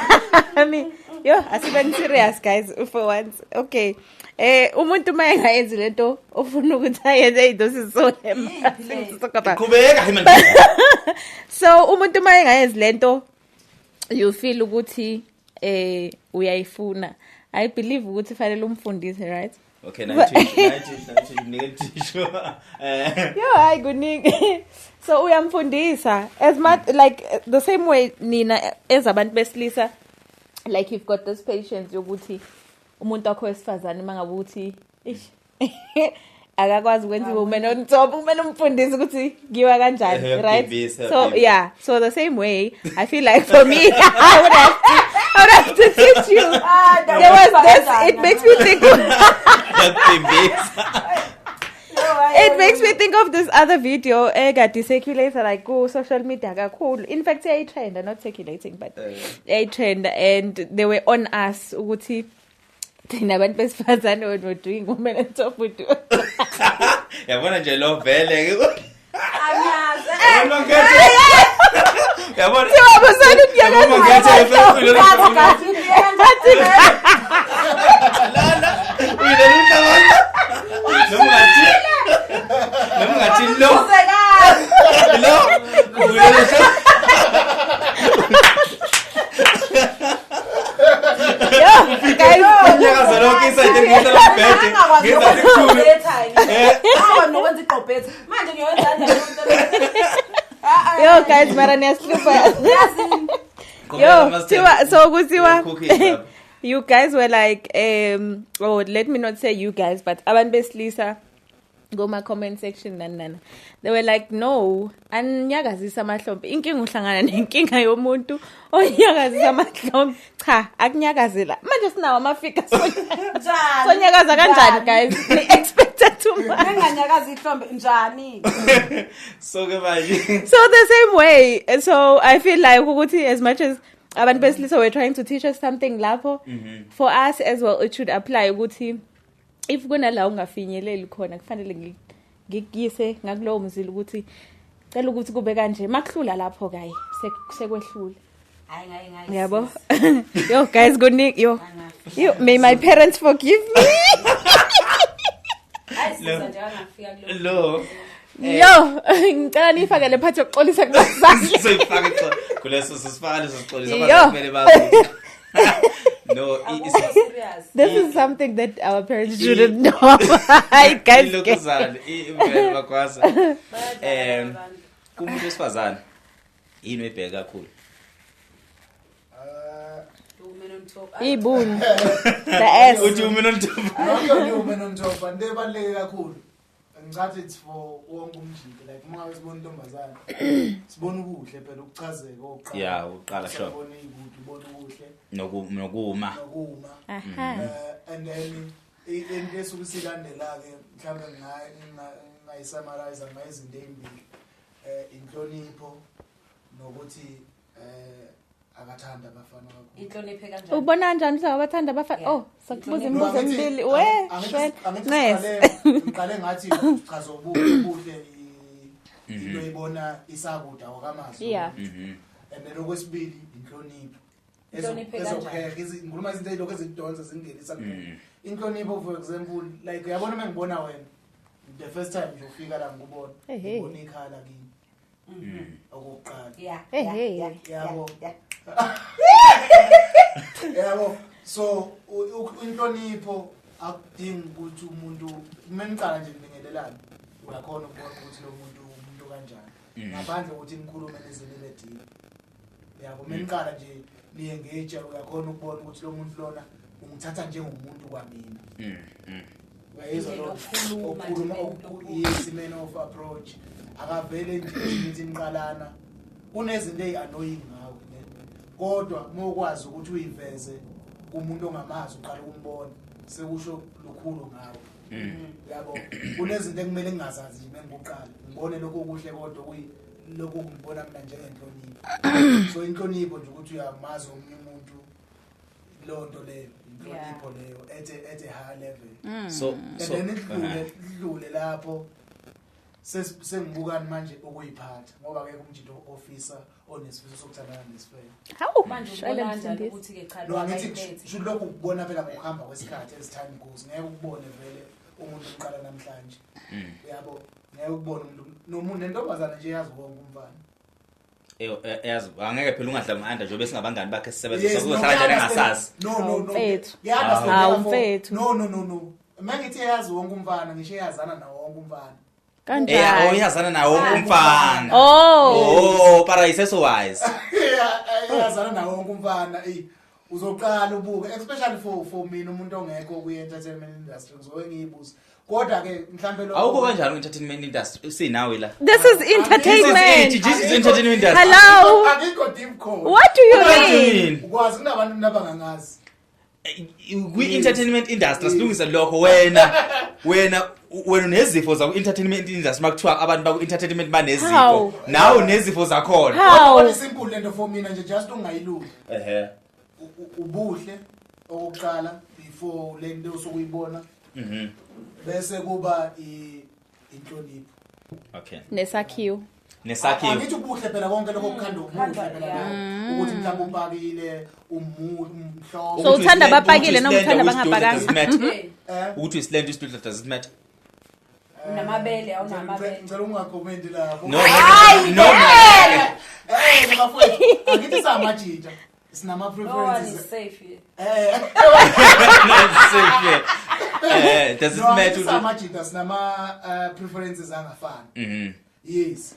Speaker 2: yami. Yo, asibeni serious guys for once. Okay. Umuntu uma engayenzi lento ofuna ukuthi ayenze into sizole.
Speaker 1: Qhubeka hey man.
Speaker 2: So umuntu uma engayenzi lento you feel ukuthi uyayifuna. I believe ukuthi fanele umfundise, right?
Speaker 1: Okay, 90 mnike tissue.
Speaker 2: Yo, hayi kuningi. So uyamfundisa as much like the same way nina as abantu besilisa, like you've got this patience yokuthi umuntu wakho wesifazane mangabe uthi ish akakwazi ukwenza woman on top, kumele umfundise ukuthi ngiwa kanjani, right? So yeah, so the same way I feel like for me I would have to teach you. There was this, it makes me think it makes me think of this other video ekade circulator like ku social media kakhulu. In fact a trend, not circulating but a trend, and they were on us ukuthi thina abantu besifazane when we're doing women on top we do.
Speaker 1: Yabona nje lo vele.
Speaker 3: Angiyazi.
Speaker 1: Yabona.
Speaker 2: Sibabusana unyakaza.
Speaker 1: Noma ngathi lo. Lo.
Speaker 2: Yo, guys.
Speaker 1: Unyakaza lonke isayide ngihla lombhede. Ngenza likhulu.
Speaker 3: Nokwenza iqobhetha. Manje ngiyoyenza kanjani?
Speaker 2: Yo guys, mara niyahlupha. Yo, so kusiwa. You guys were like oh, let me not say you guys, but abantu besilisa go my comment section nana. They were like, no, anyakazisa amahlombe. Inkinga uhlangana nenkinga yomuntu onyakazisa amahlombe. Cha, akunyakazela. Manje sinawo amafika sonyakaza kanjani guys? Ni expected too much.
Speaker 3: Nginganyakaza ihlombe njani?
Speaker 1: So ke manje.
Speaker 2: So the same way. So I feel like ukuthi as much as abantu besilisa were trying to teach us something lapho, for us as well it should apply ukuthi if kunala ungafinyeleli khona kufanele ngikuyise ngakulowo mzila ukuthi cela ukuthi kube kanje makuhlula lapho kayi sekwehlula.
Speaker 3: Hayi hayi.
Speaker 2: Yabo. Yo guys, kuningi yo. Yo, may my parents forgive me.
Speaker 3: Hayi siza nje angafika kulo.
Speaker 1: Lo.
Speaker 2: Yo, ngicela nifake le part yokuxolisa kubazali.
Speaker 1: Soyifaka kuleso sisifaka leso sixolisa abazali bazi. No,
Speaker 3: serious.
Speaker 2: This is something that our parents shouldn't know. I guys.
Speaker 1: Ilokuzana, imvelo bakwazi. Kumuntu wesifazane yini oyibheka kakhulu?
Speaker 3: Women on top.
Speaker 2: Ibuni. The S.
Speaker 1: Uthi women on top.
Speaker 4: Not only women on top, and ebaluleke kakhulu. Ngicathi it's for wonke umjiki, like uma ngabe sibona intombazane, sibona ubuhle phela, ukuchazeka oqala.
Speaker 1: Yeah, ukuqala, sure.
Speaker 4: Sibona ikude, ubona ubuhle
Speaker 1: Nokuma.
Speaker 4: Nokuma.
Speaker 2: Aha.
Speaker 4: And then into esuke silandela-ke, mhlawumbe ngingayisummarize ngayizinto ey'mbili, inhlonipho nokuthi akathanda abafana kakhulu.
Speaker 3: Inhloniphe kanjani?
Speaker 2: Ubona kanjani ukuthi abathanda abafana?
Speaker 3: Yeah.
Speaker 2: Oh, sakubuza
Speaker 4: No,
Speaker 2: imibuzo emibili. We,
Speaker 4: angithi
Speaker 2: shwele. Nces.
Speaker 4: ngiqale ngathi chaza ubuhle, into oyibona isakude, awakamazi. And then okwesibili, inhlonipho.
Speaker 3: Inhlonipho kanjani?
Speaker 4: Ezokuheha, ngikhuluma izinto ey'lokhu ezidonsa zingenisa kuphela. Inhlonipho, for example, like uyabona uma ngibona wena the first time nje ufika la, ngikubona,
Speaker 2: Ehhe.
Speaker 4: ngibona ikhala kimi okokuqala.
Speaker 2: Hey,
Speaker 3: Yeah,
Speaker 2: hey.
Speaker 4: Yabo.
Speaker 3: yeah.
Speaker 4: Yabo, so inhlonipho akudingi ukuthi umuntu uma niqala nje nibingelelane, uyakhona ukubona ukuthi lo muntu umuntu kanjani, ngaphandle kokuthi nikhulume nize nibe deep. Yabo, uma niqala nje niye-engage, uyakhona ukubona ukuthi lo muntu lona ungithatha njengomuntu kwamina. Uyayizwa
Speaker 3: Indlela
Speaker 4: lo
Speaker 3: yokukhuluma
Speaker 4: okukhuluma
Speaker 3: nje,
Speaker 4: yes, man of approach, akavele nje nithi niqalana, kunezinto eyi-annoying ngawe ne, kodwa uma ukwazi ukuthi uyiveze kumuntu ongamazi, uqala ukumbona, sekusho lukhulu ngawe. Yabo, kunezinto ekumele ngingazazi nje mengikuqala ngibone lokho okuhle, kodwa kuyi lokho ngibona mina njengenhlonipho. So inhlonipho nje, ukuthi uyamazi omunye umuntu, leyo nto leyo inhlonipho leyo at a higher level.
Speaker 1: So
Speaker 4: And
Speaker 1: so
Speaker 4: then idlule lapho, sengibukani manje ukuyiphatha, ngoba akekho umjito ofisa onesifiso sokuthandana nesifebe.
Speaker 2: Hawu,
Speaker 3: Manje
Speaker 2: shwele
Speaker 3: ubona kanjani
Speaker 2: mfundisi.
Speaker 3: ukuthi-ke cha,
Speaker 4: No, angithi
Speaker 3: akayiphethe?
Speaker 4: sho lokhu ukubona phela ngokuhamba kwesikhathi, as time goes, ngeke ukubone vele umuntu uqala namhlanje. Yabo, ngeke ukubone umuntu nomuntu nentombazane nje yazi wonke umfana.
Speaker 1: Yazi angeke phela ungadla ngu-anda njengoba singabangani bakhe sisebenza,
Speaker 4: Yes,
Speaker 1: sokuzohlala
Speaker 4: no,
Speaker 1: kanjani
Speaker 4: kuya-understand.
Speaker 1: engasazi?
Speaker 4: No, no,
Speaker 2: Hawu,
Speaker 4: no.
Speaker 2: mfethu.
Speaker 4: Kuya-understand
Speaker 2: Hawu,
Speaker 4: for-
Speaker 2: mfethu.
Speaker 4: No, no, no, no. Uma ngithi eyazi wonke umfana, ngisho eyazana nawo wonke umfana.
Speaker 2: Kanjani?
Speaker 1: Oh, iyazana nawo wonke umfana.
Speaker 2: Oh.
Speaker 1: Oh, para iseso wise.
Speaker 4: Eyazana nawo wonke umfana, eyi, uzoqala ubuke, especially for mina umuntu ongekho kwi-entertainment industry, ngizobe ngiyibuza, kodwa-ke mhlampe
Speaker 1: Awukho kanjani ku-entertainment industry sinawe la?
Speaker 2: This is entertainment.
Speaker 1: This is it, this is entertainment industry.
Speaker 2: Hello.
Speaker 4: Akikho deep khona.
Speaker 2: What do you
Speaker 1: What do you
Speaker 2: mean?
Speaker 1: mean?
Speaker 4: Ukwazi kunabantu nabangangazi.
Speaker 1: Kwi-entertainment industry silungise lokho. Wena unezifo zaku-entertainment industry. Makuthiwa abantu baku-entertainment banezifo,
Speaker 2: How?
Speaker 1: nawe unezifo zakhona.
Speaker 2: How?
Speaker 4: Kodwa simple lento for mina nje, just ungayiluli. Ubuhle okokuqala before le nto osukuyibona, bese kuba inhlonipho.
Speaker 1: Okay.
Speaker 2: Nesakhiwo.
Speaker 1: Nesakhiwo.
Speaker 4: Angithi ubuhle phela, konke lokho kukhanda ubuhle
Speaker 3: Khandwa,
Speaker 4: phela
Speaker 3: yeah.
Speaker 4: lokho. Ukuthi mhlawumbe upakile, umhlobo.
Speaker 2: So uthanda abapakile noma uthanda abangapakanga?
Speaker 3: Hey,
Speaker 1: Ukuthi uyisilenda, isidudla, does it matter?
Speaker 3: Unamabele, awunamabele?
Speaker 4: Ngicela ungakhomenti lapho.
Speaker 1: No, no, no, no.
Speaker 4: Bafowethu, angithi samajija sinama
Speaker 3: No one is
Speaker 4: preferences.
Speaker 3: safe here.
Speaker 1: No, it's safe, yeah. Does it
Speaker 4: No,
Speaker 1: matter
Speaker 4: angithi
Speaker 1: ukuthi-
Speaker 4: samajita sinama preferences angafani. Yes.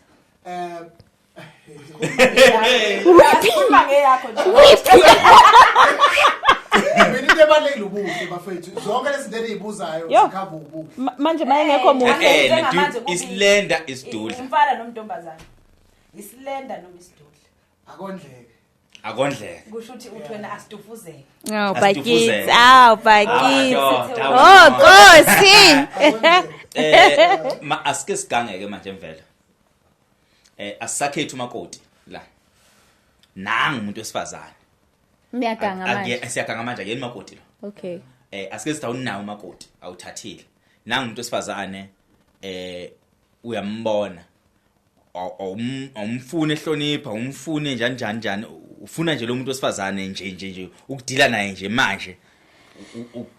Speaker 3: Khuluma ngeyakho nje.
Speaker 4: Mina into ebalulekile ubuhle, bafethu. Zonke lezi zinto endiyibuzayo
Speaker 2: Yo.
Speaker 4: zikhava ubuhle.
Speaker 2: Manje mayengekho muhle.
Speaker 3: Njengamanje
Speaker 1: Dude, isilenda, isidudla.
Speaker 3: Umfana nomntombazane, isilenda noma isidudla?
Speaker 4: Akondleke.
Speaker 1: Akondleke.
Speaker 3: Kusho ukuthi uthi wena asitufuzeke.
Speaker 2: Oh, bakithi.
Speaker 1: Asitufuzele.
Speaker 2: Aw, bakithi.
Speaker 1: Ah,
Speaker 2: Oh, Nkosi.
Speaker 4: Akondleke.
Speaker 1: Ma asike sigangeke manje emvelo. Asisakhethe umakoti la. Nangu umuntu wesifazane.
Speaker 2: Niyaganga manje.
Speaker 1: Siyaganga manje, akuyena umakoti lo.
Speaker 2: Okay.
Speaker 1: Asike sithi awunawo umakoti, awuthathile. Nangu umuntu wesifazane, uyambona. Awumfuni ehlonipha, awumfuni njani njani njani, ufuna nje lo muntu wesifazane nje nje nje ukudila naye nje manje.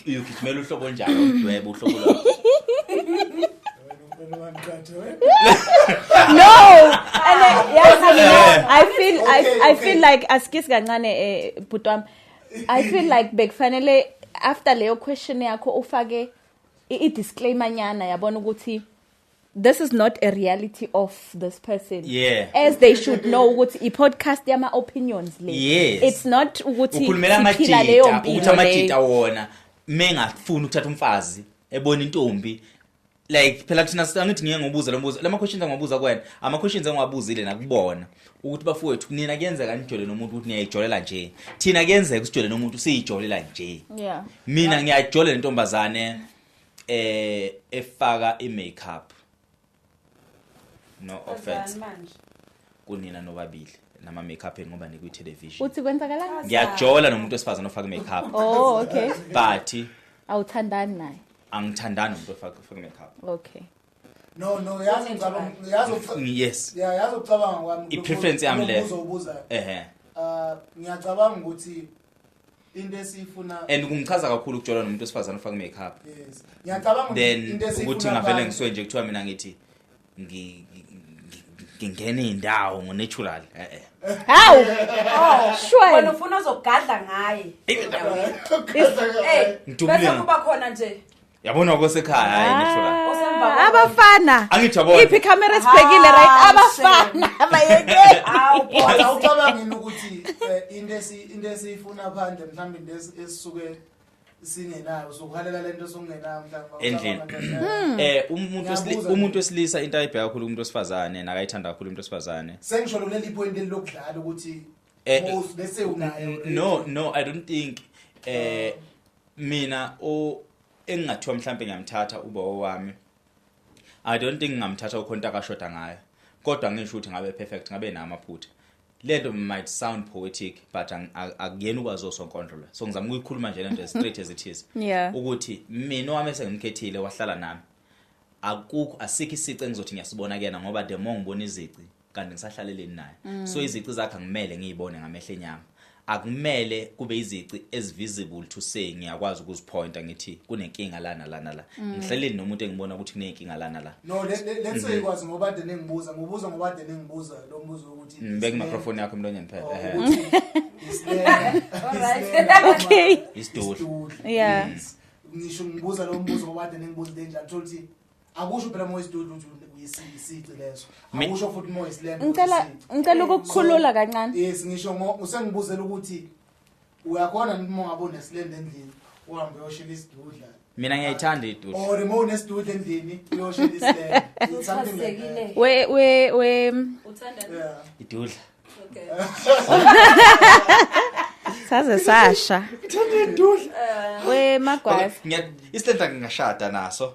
Speaker 1: Uyogijimela uhlobo njani, udwebe uhlobo lwakho?
Speaker 4: Wena ungangiqhatha, wena.
Speaker 2: No. And yazi mina I feel I
Speaker 4: Okay.
Speaker 2: feel like asikisi kancane, bhuti wami. I feel like bekufanele after leyo question yakho ufake i disclaimer nyana, yabona, ukuthi this is not a reality of this person. As they should know ukuthi i podcast yama opinions le. It's not ukuthi
Speaker 1: Ukhulumela
Speaker 2: siphila leyo
Speaker 1: amajita, ukuthi
Speaker 2: mpilo
Speaker 1: amajita
Speaker 2: leyo.
Speaker 1: wona mengafuni ukuthatha umfazi, ebona intombi. Like phela thina angithi ngeke ngibuze lo mbuzo, lama questions engiwabuza kuwena, ama questions engiwabuzile nakubona ukuthi bafowethu, nina kuyenzeka nijole nomuntu ukuthi niyayijolela nje? Thina kuyenzeka usijole nomuntu siyijolela nje? Mina ngiyajolela intombazane efaka i-makeup, no offense.
Speaker 3: Manje.
Speaker 1: Kunina nobabili nama makeup enu ngoba nikwi television.
Speaker 2: Uthi kwenzakalani?
Speaker 1: Ngiyajola nomuntu wesifazane ofaka i-makeup.
Speaker 2: Oh, okay.
Speaker 1: But
Speaker 2: Awuthandani naye?
Speaker 1: Angithandani nomuntu ofaka i-makeup.
Speaker 2: Okay.
Speaker 4: No, yazi ngicabanga, yazi
Speaker 1: Yes.
Speaker 4: yeah, yazi ukucabanga kwami.
Speaker 1: I-preference yami le.
Speaker 4: Umbuzo obuzayo.
Speaker 1: Ehe.
Speaker 4: Ngiyacabanga ukuthi into esiyifuna
Speaker 1: And kungichaza kakhulu ukujola nomuntu wesifazane ofaka i-makeup.
Speaker 4: Yes, ngiyacabanga ukuthi
Speaker 1: Then
Speaker 4: into esiyifuna
Speaker 1: ukuthi ngavele ngisuke nje kuthiwa mina ngithi ngingena iy'ndawo ngo-natural, eh.
Speaker 2: Hawu.
Speaker 3: Oh,
Speaker 2: Sure.
Speaker 3: wena ufuna ozogadla ngaye. Eh,
Speaker 1: Ngidubule.
Speaker 3: bese kuba khona nje
Speaker 1: Yabona kosekhaya, hayi, natural.
Speaker 3: Osemva
Speaker 2: Ah, abafana.
Speaker 1: Angithi yabona.
Speaker 2: Iphi camera esibhekile, right?
Speaker 3: Ah,
Speaker 2: Abafana abayeke.
Speaker 3: Awu, boy.
Speaker 4: Awucabangi yini ukuthi into esiyifuna phandle, mhlawumbe into esisuke singenayo, sokuhalela lento sokungenayo mhlawumbe?
Speaker 1: Endlini.
Speaker 4: Awucabangi?
Speaker 1: Umuntu
Speaker 4: Ngiyabuza
Speaker 1: umuntu wesilisa into ayibheka kakhulu umuntu wesifazane nakayithanda kakhulu umuntu wesifazane.
Speaker 4: Sengisho kuleli point leli lokudlala ukuthi most bese unayo.
Speaker 1: No, I don't think mina o engingathiwa mhlambe ngiyamthatha uba owami, I don't think ngingamthatha ukhonto akashoda ngayo, kodwa ngisho ukuthi ngabe perfect, ngabe namaphutha. Lento might sound poetic, but akuyena ukwazi osonkondlo lo, so ngizama ukuyikhuluma nje lento as straight as it is. Ukuthi mina owami esengimkhethile wahlala nami, akukho, asikho isici engizothi ngiyasibona kuyena, ngoba the more ngibona izici kanti ngisahlaleleni naye. So izici zakhe angimele ngiyibone ngamehlo enyama, akumele kube izici ezivisible to say ngiyakwazi ukuzipointa ngithi kunenkinga lana lana la. Ngihlaleli nomuntu engibona ukuthi kunenkinga lana la.
Speaker 4: No, let's say ikwazi ngoba kade ningibuza, ngibuza ngoba kade ningibuza lo mbuzo ukuthi
Speaker 1: Beka imicrophone yakho emlonyeni phela.
Speaker 4: Oh,
Speaker 1: Ehhe.
Speaker 4: ukuthi isilenda.
Speaker 3: Alright.
Speaker 2: Okay.
Speaker 1: Isidudla.
Speaker 4: Isidudla.
Speaker 2: Yeah.
Speaker 4: Ngisho ngibuza lo mbuzo ngoba kade ningibuza into enjalo, thola ukuthi akusho phela uma uyisidudla ukuthi uyisici leso, akusho futhi uma uyisilenda
Speaker 2: Ngicela
Speaker 4: uyisici.
Speaker 2: ngicela ukukukhulula kancane.
Speaker 4: Yes, ngisho usengibuzela ukuthi uyakhona noma ungabe unesilenda endlini uhambe uyoshela isidudla,
Speaker 1: Mina ngiyayithanda idudla.
Speaker 4: or uma unesidudla endlini uyoshela isilenda. It's something like that.
Speaker 3: Uchasekile.
Speaker 2: We we we
Speaker 3: Uthanda?
Speaker 4: Yeah.
Speaker 1: Idudla.
Speaker 3: Okay.
Speaker 2: Saze sasha. We Magwaza.
Speaker 1: Isilenda ngingashada naso.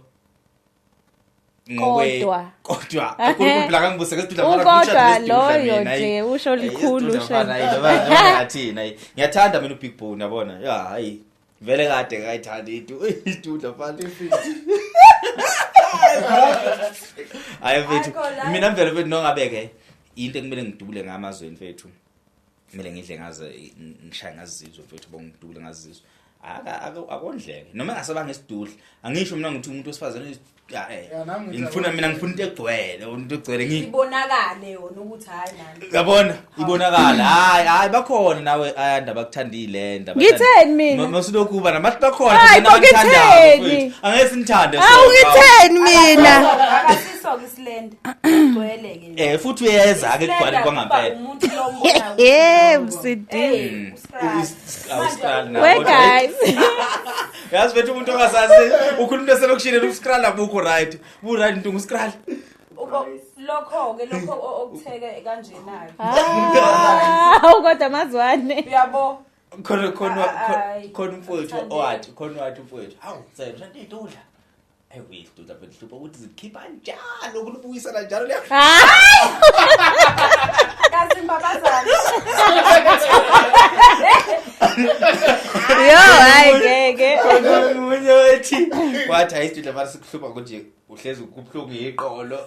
Speaker 2: Kodwa.
Speaker 1: Kodwa uNkulunkulu phela akangibuse ngesidudla mfana,
Speaker 2: Ukodwa
Speaker 1: ngishade nesidudla
Speaker 2: loyo
Speaker 1: mina,
Speaker 2: nje,
Speaker 1: hayi.
Speaker 2: usho
Speaker 1: Hayi,
Speaker 2: likhulu,
Speaker 1: isidudla mfana,
Speaker 2: shem.
Speaker 1: hayi, noma ngathini, hayi. Ngiyathanda mina uBig Bone, yabona. Ya, hayi. Vele kade ngayithanda idudla mfana. Hayi mfethu,
Speaker 3: Ayikho la.
Speaker 1: mina mvele mfethu nongabe ke into ekumele ngidubule ngamazweni mfethu. Kumele ngidle ngaze ngishaye ngazizwe mfethu, bongidubule ngazizwe. Akondleke noma engasabanga isidudla, angisho mina ngithi umuntu wesifazane ya,
Speaker 4: Ya, nami ngithi
Speaker 1: ngifuna mina ngifuna into egcwele, into egcwele
Speaker 3: Ibonakale yona ukuthi hayi nani.
Speaker 1: Yabona ibonakala, hayi hayi, bakhona nawe ayanda bakuthandile ndaba.
Speaker 2: Ngitheni mina?
Speaker 1: Masuloku kuba namathi bakhona
Speaker 2: Hayi,
Speaker 1: mina abangithandayo,
Speaker 2: bo, ngitheni?
Speaker 1: mfethu. Angeke sinithande
Speaker 2: Hawu,
Speaker 1: sonke, hawu.
Speaker 2: ngitheni mina?
Speaker 3: Akasiso ke isilenda. Gcwele ke.
Speaker 1: Futhi uyeza ke kugcwale kwangampela.
Speaker 3: Umuntu lo mbona.
Speaker 2: Eh, msidi.
Speaker 3: Eh,
Speaker 1: Awuscroll
Speaker 2: We
Speaker 1: nawo.
Speaker 2: guys.
Speaker 1: Yazi mfethu umuntu ongasazi ukhuluma into eselokishini, uscroll abukho right. Bu right into nguscroll.
Speaker 3: Lokho ke lokho okutheke kanjena ke.
Speaker 2: Ah, kodwa mazwane.
Speaker 3: Uyabo?
Speaker 1: Khona khona
Speaker 3: Hayi.
Speaker 1: khona umfowethu
Speaker 3: Ngithande.
Speaker 1: owathi khona wathi umfowethu, hawu Tselo, uthanda idudla. Ayi uyidudla mfethu, hlupha ukuthi zikhipha njalo kulubuyisana njalo leyo.
Speaker 3: Kazi mbabazana.
Speaker 2: Yo, hayi ngeke.
Speaker 1: Khona omunye wethi wathi hayi isidudla manje sikuhlupha ukuthi uhlezi kubuhlungu iqolo.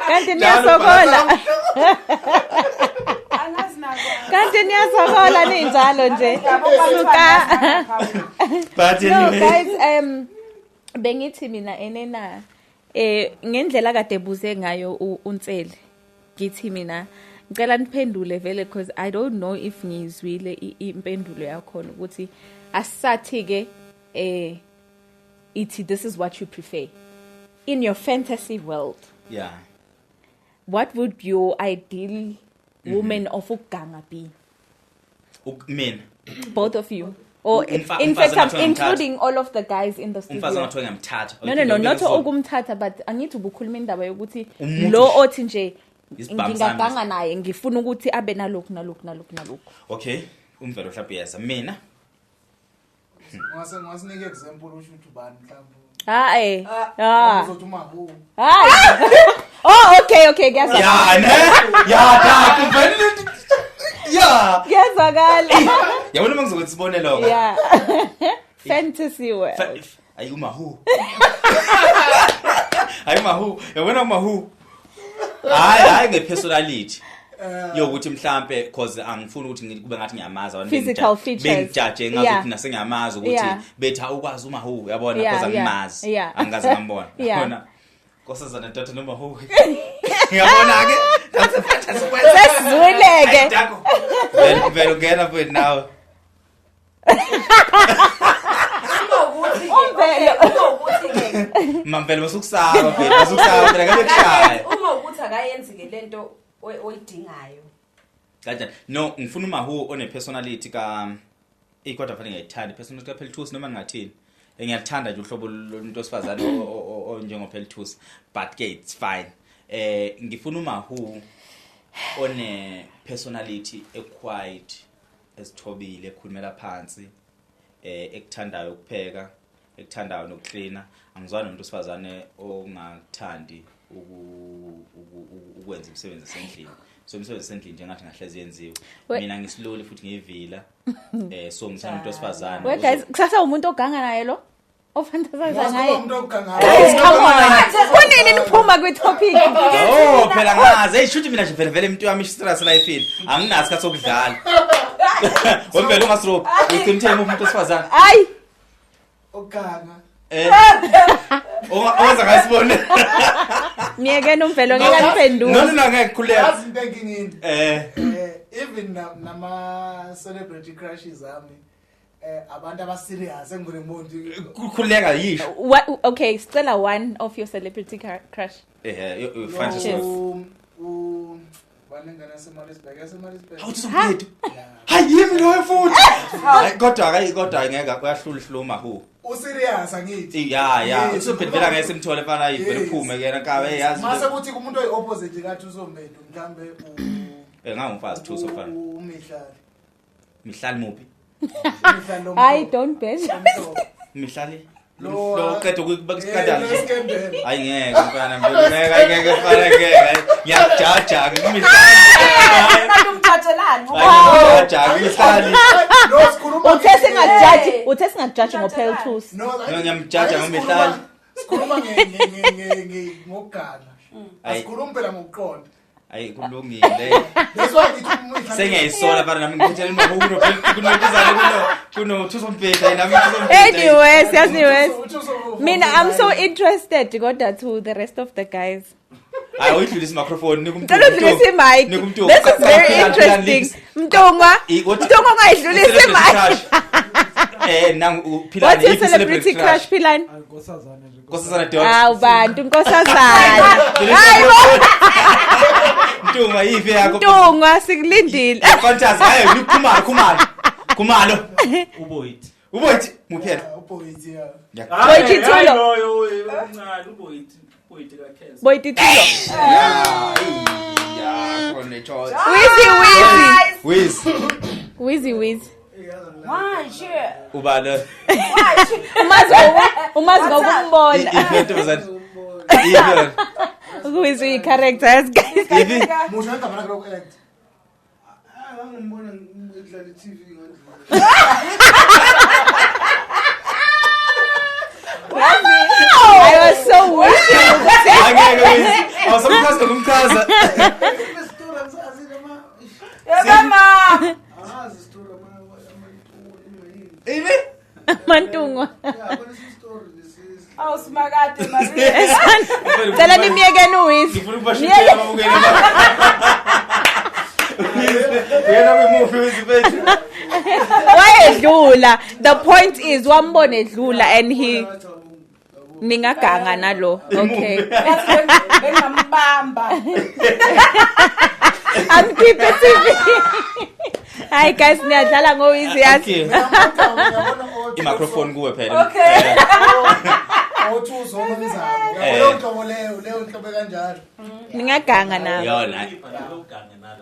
Speaker 2: Kanti
Speaker 1: Njalo
Speaker 2: niyasokola.
Speaker 3: Angazi nako.
Speaker 2: Kanti niyasokola ninjalo nje.
Speaker 3: Yabo
Speaker 2: Suka.
Speaker 1: But
Speaker 2: No
Speaker 1: anyway.
Speaker 2: guys, bengithi mina enena ngendlela kade buze ngayo uNtsele. Ngithi mina ngicela niphendule vele because I don't know if ngizwile impendulo yakhona ukuthi asathi ke ithi this is what you prefer in your fantasy world.
Speaker 1: Yeah.
Speaker 2: What would your ideal woman of ukuganga be?
Speaker 1: Mina
Speaker 2: Both of you. Or in
Speaker 1: Umfazi
Speaker 2: fact I'm
Speaker 1: ongathiwa ngiyamthatha.
Speaker 2: including all of the guys in the
Speaker 1: Umfazi
Speaker 2: studio.
Speaker 1: ongathiwa ngiyamthatha.
Speaker 2: No, not ukumthatha, but angithi ubukhuluma indaba yokuthi
Speaker 1: Umuntu
Speaker 2: lo
Speaker 1: nje.
Speaker 2: othi nje
Speaker 1: Isibhamu sami.
Speaker 2: ngingaganga naye, ngifuna ukuthi abe nalokhu nalokhu nalokhu nalokhu.
Speaker 1: Okay, umvelo mhlawumbe uyeza. Mina
Speaker 4: Ngase ngasinika example usho ukuthi ubani mhlawumbe.
Speaker 2: Hayi. Ah.
Speaker 4: Uzothi uMahu.
Speaker 2: Hayi. Oh, okay, kuyazwakala.
Speaker 1: Ya ne? Ya da kuvele. Ya.
Speaker 2: Kuyazwakala.
Speaker 1: Yabona uma ngizokuthi sibonelo ke.
Speaker 2: Yeah. Fantasy world.
Speaker 1: Ayi uMahu. Ayi uMahu, yabona uMahu. Hayi hayi ngepersonality. Yokuthi mhlambe cause angifuni ukuthi kube ngathi ngiyamazi abantu
Speaker 2: Physical features.
Speaker 1: bengijaje ngazi ukuthi nasengiyamazi ukuthi bethi awukwazi uMahu, uyabona, cause angimazi. Angikaze ngambona. Yabona. Nkosazana Daughter noma hu. Ngiyabona ke. That's a fantasy world.
Speaker 2: Sesizwile ke.
Speaker 1: Vele vele ungena mfethu nawe.
Speaker 2: Umvelo.
Speaker 3: Uma ukuthi-ke
Speaker 1: Mamvelo masukusaba mfethu, masukusaba phela ngabe kushaya.
Speaker 3: Uma ukuthi akayenzi ke lento oyidingayo.
Speaker 1: Kanjani? No, ngifuna uMahu one personality ka eh kodwa fanele ngiyayithanda personality ka Peltusi noma ngingathini. Ngiyathanda nje uhlobo lomuntu osifazane onjengo Peltusi, but ke it's fine. Ngifuna uMahu one personality equiet, esithobile, ekhulumela phansi, ekuthandayo ukupheka, ekuthandayo nokuklina. Angizwani nomuntu osifazane ongathandi ukwenza imisebenzi esendlini. So imisebenzi esendlini nje ngathi ngahlezi yenziwe. Mina ngisiloli futhi ngiyivila. So ngithanda umuntu osifazane.
Speaker 2: Wait guys, kusasa umuntu oganga naye lo? Ofantasize ngaye.
Speaker 4: Umuntu oganga.
Speaker 2: Guys, come on. Kunini niphuma kwi topic?
Speaker 1: Oh, phela ngazi. Hey, shuthi mina nje vele vele umuntu wami stress life ini. Anginaso isikhathi sokudlala. Wemvelo ungasirobhi. Uqinithe umuntu osifazane.
Speaker 2: Hayi.
Speaker 4: Oganga.
Speaker 1: Owenza ngasibone.
Speaker 2: Miyekeni umvelo ngeke aniphendule.
Speaker 1: No, no, no, ngeke ngikhuleke.
Speaker 4: Yazi into engingini. Even nama celebrity crushes ami. Abantu aba serious engibone ngimuntu.
Speaker 1: Kukhuleka yisho.
Speaker 2: What, okay, sicela one of your celebrity crush.
Speaker 1: Fantasy.
Speaker 4: Banengane yaseMaritzburg, yaseMaritzburg.
Speaker 1: Hawu, uzomphethu. Hayi yimi loyo futhi. Hayi kodwa hayi kodwa ngeke uyahlula hluma hu.
Speaker 4: Userious angithi.
Speaker 1: Ya ya, uzomphethu vela ngeke simthole mfana ivele uphume ke nkabe hey yazi.
Speaker 4: Mase kuthi kumuntu oyi opposite kathi uzomphethu mhlambe u
Speaker 1: Ngangumfazi thuso mfana.
Speaker 4: Umihlali.
Speaker 1: Mihlali muphi?
Speaker 4: Mihlali lo.
Speaker 2: Hayi don't bash.
Speaker 1: Mihlali.
Speaker 4: Lo
Speaker 1: Lo qeda ukubeka isikandala nje.
Speaker 4: nje.
Speaker 1: Hayi ngeke mfana ngeke ngeke mfana ngeke. Ngiyakujaja ngimihlali.
Speaker 3: Kanti umjajelani?
Speaker 1: Ngiyakujaja ngimihlali.
Speaker 4: No sikhuluma.
Speaker 2: Uthe singajaji, uthe singajaji ngoPeltus.
Speaker 4: No,
Speaker 1: No, ngiyamjaja ngomihlali.
Speaker 4: Sikhuluma nge ngokugana. Asikhulumi phela ngokuqonda.
Speaker 1: Ayi kulungile.
Speaker 4: That's why ngithi umihlali.
Speaker 1: Sengiyayisola mfana nami ngithethele mahuno kunotuzana kuno kuno thusompetha nami thusompetha.
Speaker 2: Anyways, anyways. Mina I'm so interested kodwa to the rest of the guys.
Speaker 1: Hayi uyidlulisa microphone nika umntu.
Speaker 2: Ngicela udlulise imic.
Speaker 1: Nika umntu.
Speaker 2: This is very interesting. Mntungwa. Mntungwa ungayidlulisa imic.
Speaker 1: Nangu uPhilani.
Speaker 2: What's your celebrity crush Philani?
Speaker 6: Nkosazana nje.
Speaker 1: Nkosazana Dot.
Speaker 2: Hawu bantu nkosazana. Hayi bo.
Speaker 1: Mntungwa yifi yakho.
Speaker 2: Mntungwa sikulindile.
Speaker 1: Fantasy hayi nikhumalo khumalo. Khumalo.
Speaker 6: Uboyithi.
Speaker 1: Uboyithi muphi yena?
Speaker 4: Uboyithi ya.
Speaker 2: Boyithi Thulo.
Speaker 6: Loyo omncane uboyithi. Boyithi kaKhesa.
Speaker 2: Boyithi Thulo.
Speaker 1: Ya, khona choice.
Speaker 2: Wizzy Wizzy.
Speaker 1: Wiz.
Speaker 2: Wizzy Wizzy.
Speaker 3: Manje.
Speaker 1: Ubani?
Speaker 2: Umazi umazi ngokumbona.
Speaker 1: Iphi intombazane? Iphi?
Speaker 2: Wizzy uyi characters guys.
Speaker 1: Iphi?
Speaker 4: Musho igama lakhe loku-act.
Speaker 5: Ah, ngangibona ngidlala i-TV ngandlula.
Speaker 2: I was so wishing ukuthi
Speaker 1: Angeke Wiz. Awusamchaza nokumchaza.
Speaker 5: Isitori angisazi noma
Speaker 3: Yabama.
Speaker 5: angazi isitori ama yini.
Speaker 1: Ibi?
Speaker 2: Mantungwa.
Speaker 5: Ya, khona isitori lesi.
Speaker 3: Awu simakade Maria.
Speaker 2: Cela nimyekeni uWizzy.
Speaker 1: Ngifuna ukubashuthela ababukeli. Yena kwimuvi Wiz mfethu.
Speaker 2: Wayedlula. The point is wambona edlula and he ningaganga nalo. Okay.
Speaker 3: Ngathi bengambamba.
Speaker 2: I'm keep it TV. Hayi guys, niyadlala ngo-easy yazi.
Speaker 1: Okay.
Speaker 4: Mina ngiyabona
Speaker 1: I-microphone kuwe phela.
Speaker 3: Okay.
Speaker 4: Othi uzona umzamo. Leyo nhlobo leyo nhlobo kanjalo.
Speaker 2: Ningaganga nabo.
Speaker 1: Yona.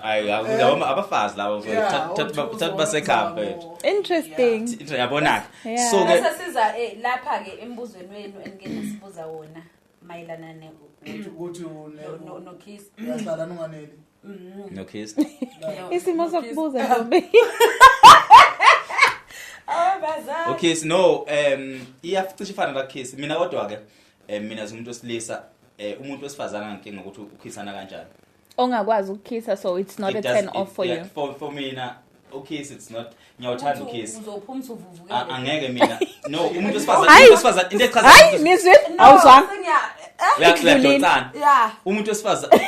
Speaker 1: Ayi, abafazi labo mfowethu.
Speaker 4: Yeah,
Speaker 1: Thatha basekhaya mfowethu.
Speaker 2: Interesting.
Speaker 1: Yabona ke.
Speaker 2: Yeah.
Speaker 1: So ke
Speaker 3: Bese siza lapha ke embuzweni wenu enike nasibuza wona mayelana ne
Speaker 4: Ukuthi
Speaker 3: no no kiss.
Speaker 4: uyahlala nunganeli.
Speaker 1: no kiss.
Speaker 2: Isimo sokubuza ntombi.
Speaker 3: Oh bazali.
Speaker 1: Okay, no, iyacishe ifana la kiss. Mina kodwa ke mina as umuntu wesilisa, umuntu wesifazana nginkinga ukuthi ukhisana kanjani.
Speaker 2: Ongakwazi ukukhisa, so it's not
Speaker 1: It
Speaker 2: a
Speaker 1: does-
Speaker 2: turn off for
Speaker 1: yeah,
Speaker 2: you.
Speaker 1: For mina ukiss it's not, ngiyawuthanda ukiss.
Speaker 3: Uzophuma uvuvukele.
Speaker 1: Angeke mina. No, umuntu wesifazana,
Speaker 2: Hayi.
Speaker 1: umuntu wesifazana into echaza
Speaker 2: Hayi, nizwe awuzwanga.
Speaker 1: uyadonsana.
Speaker 3: Yeah.
Speaker 1: Umuntu wesifazana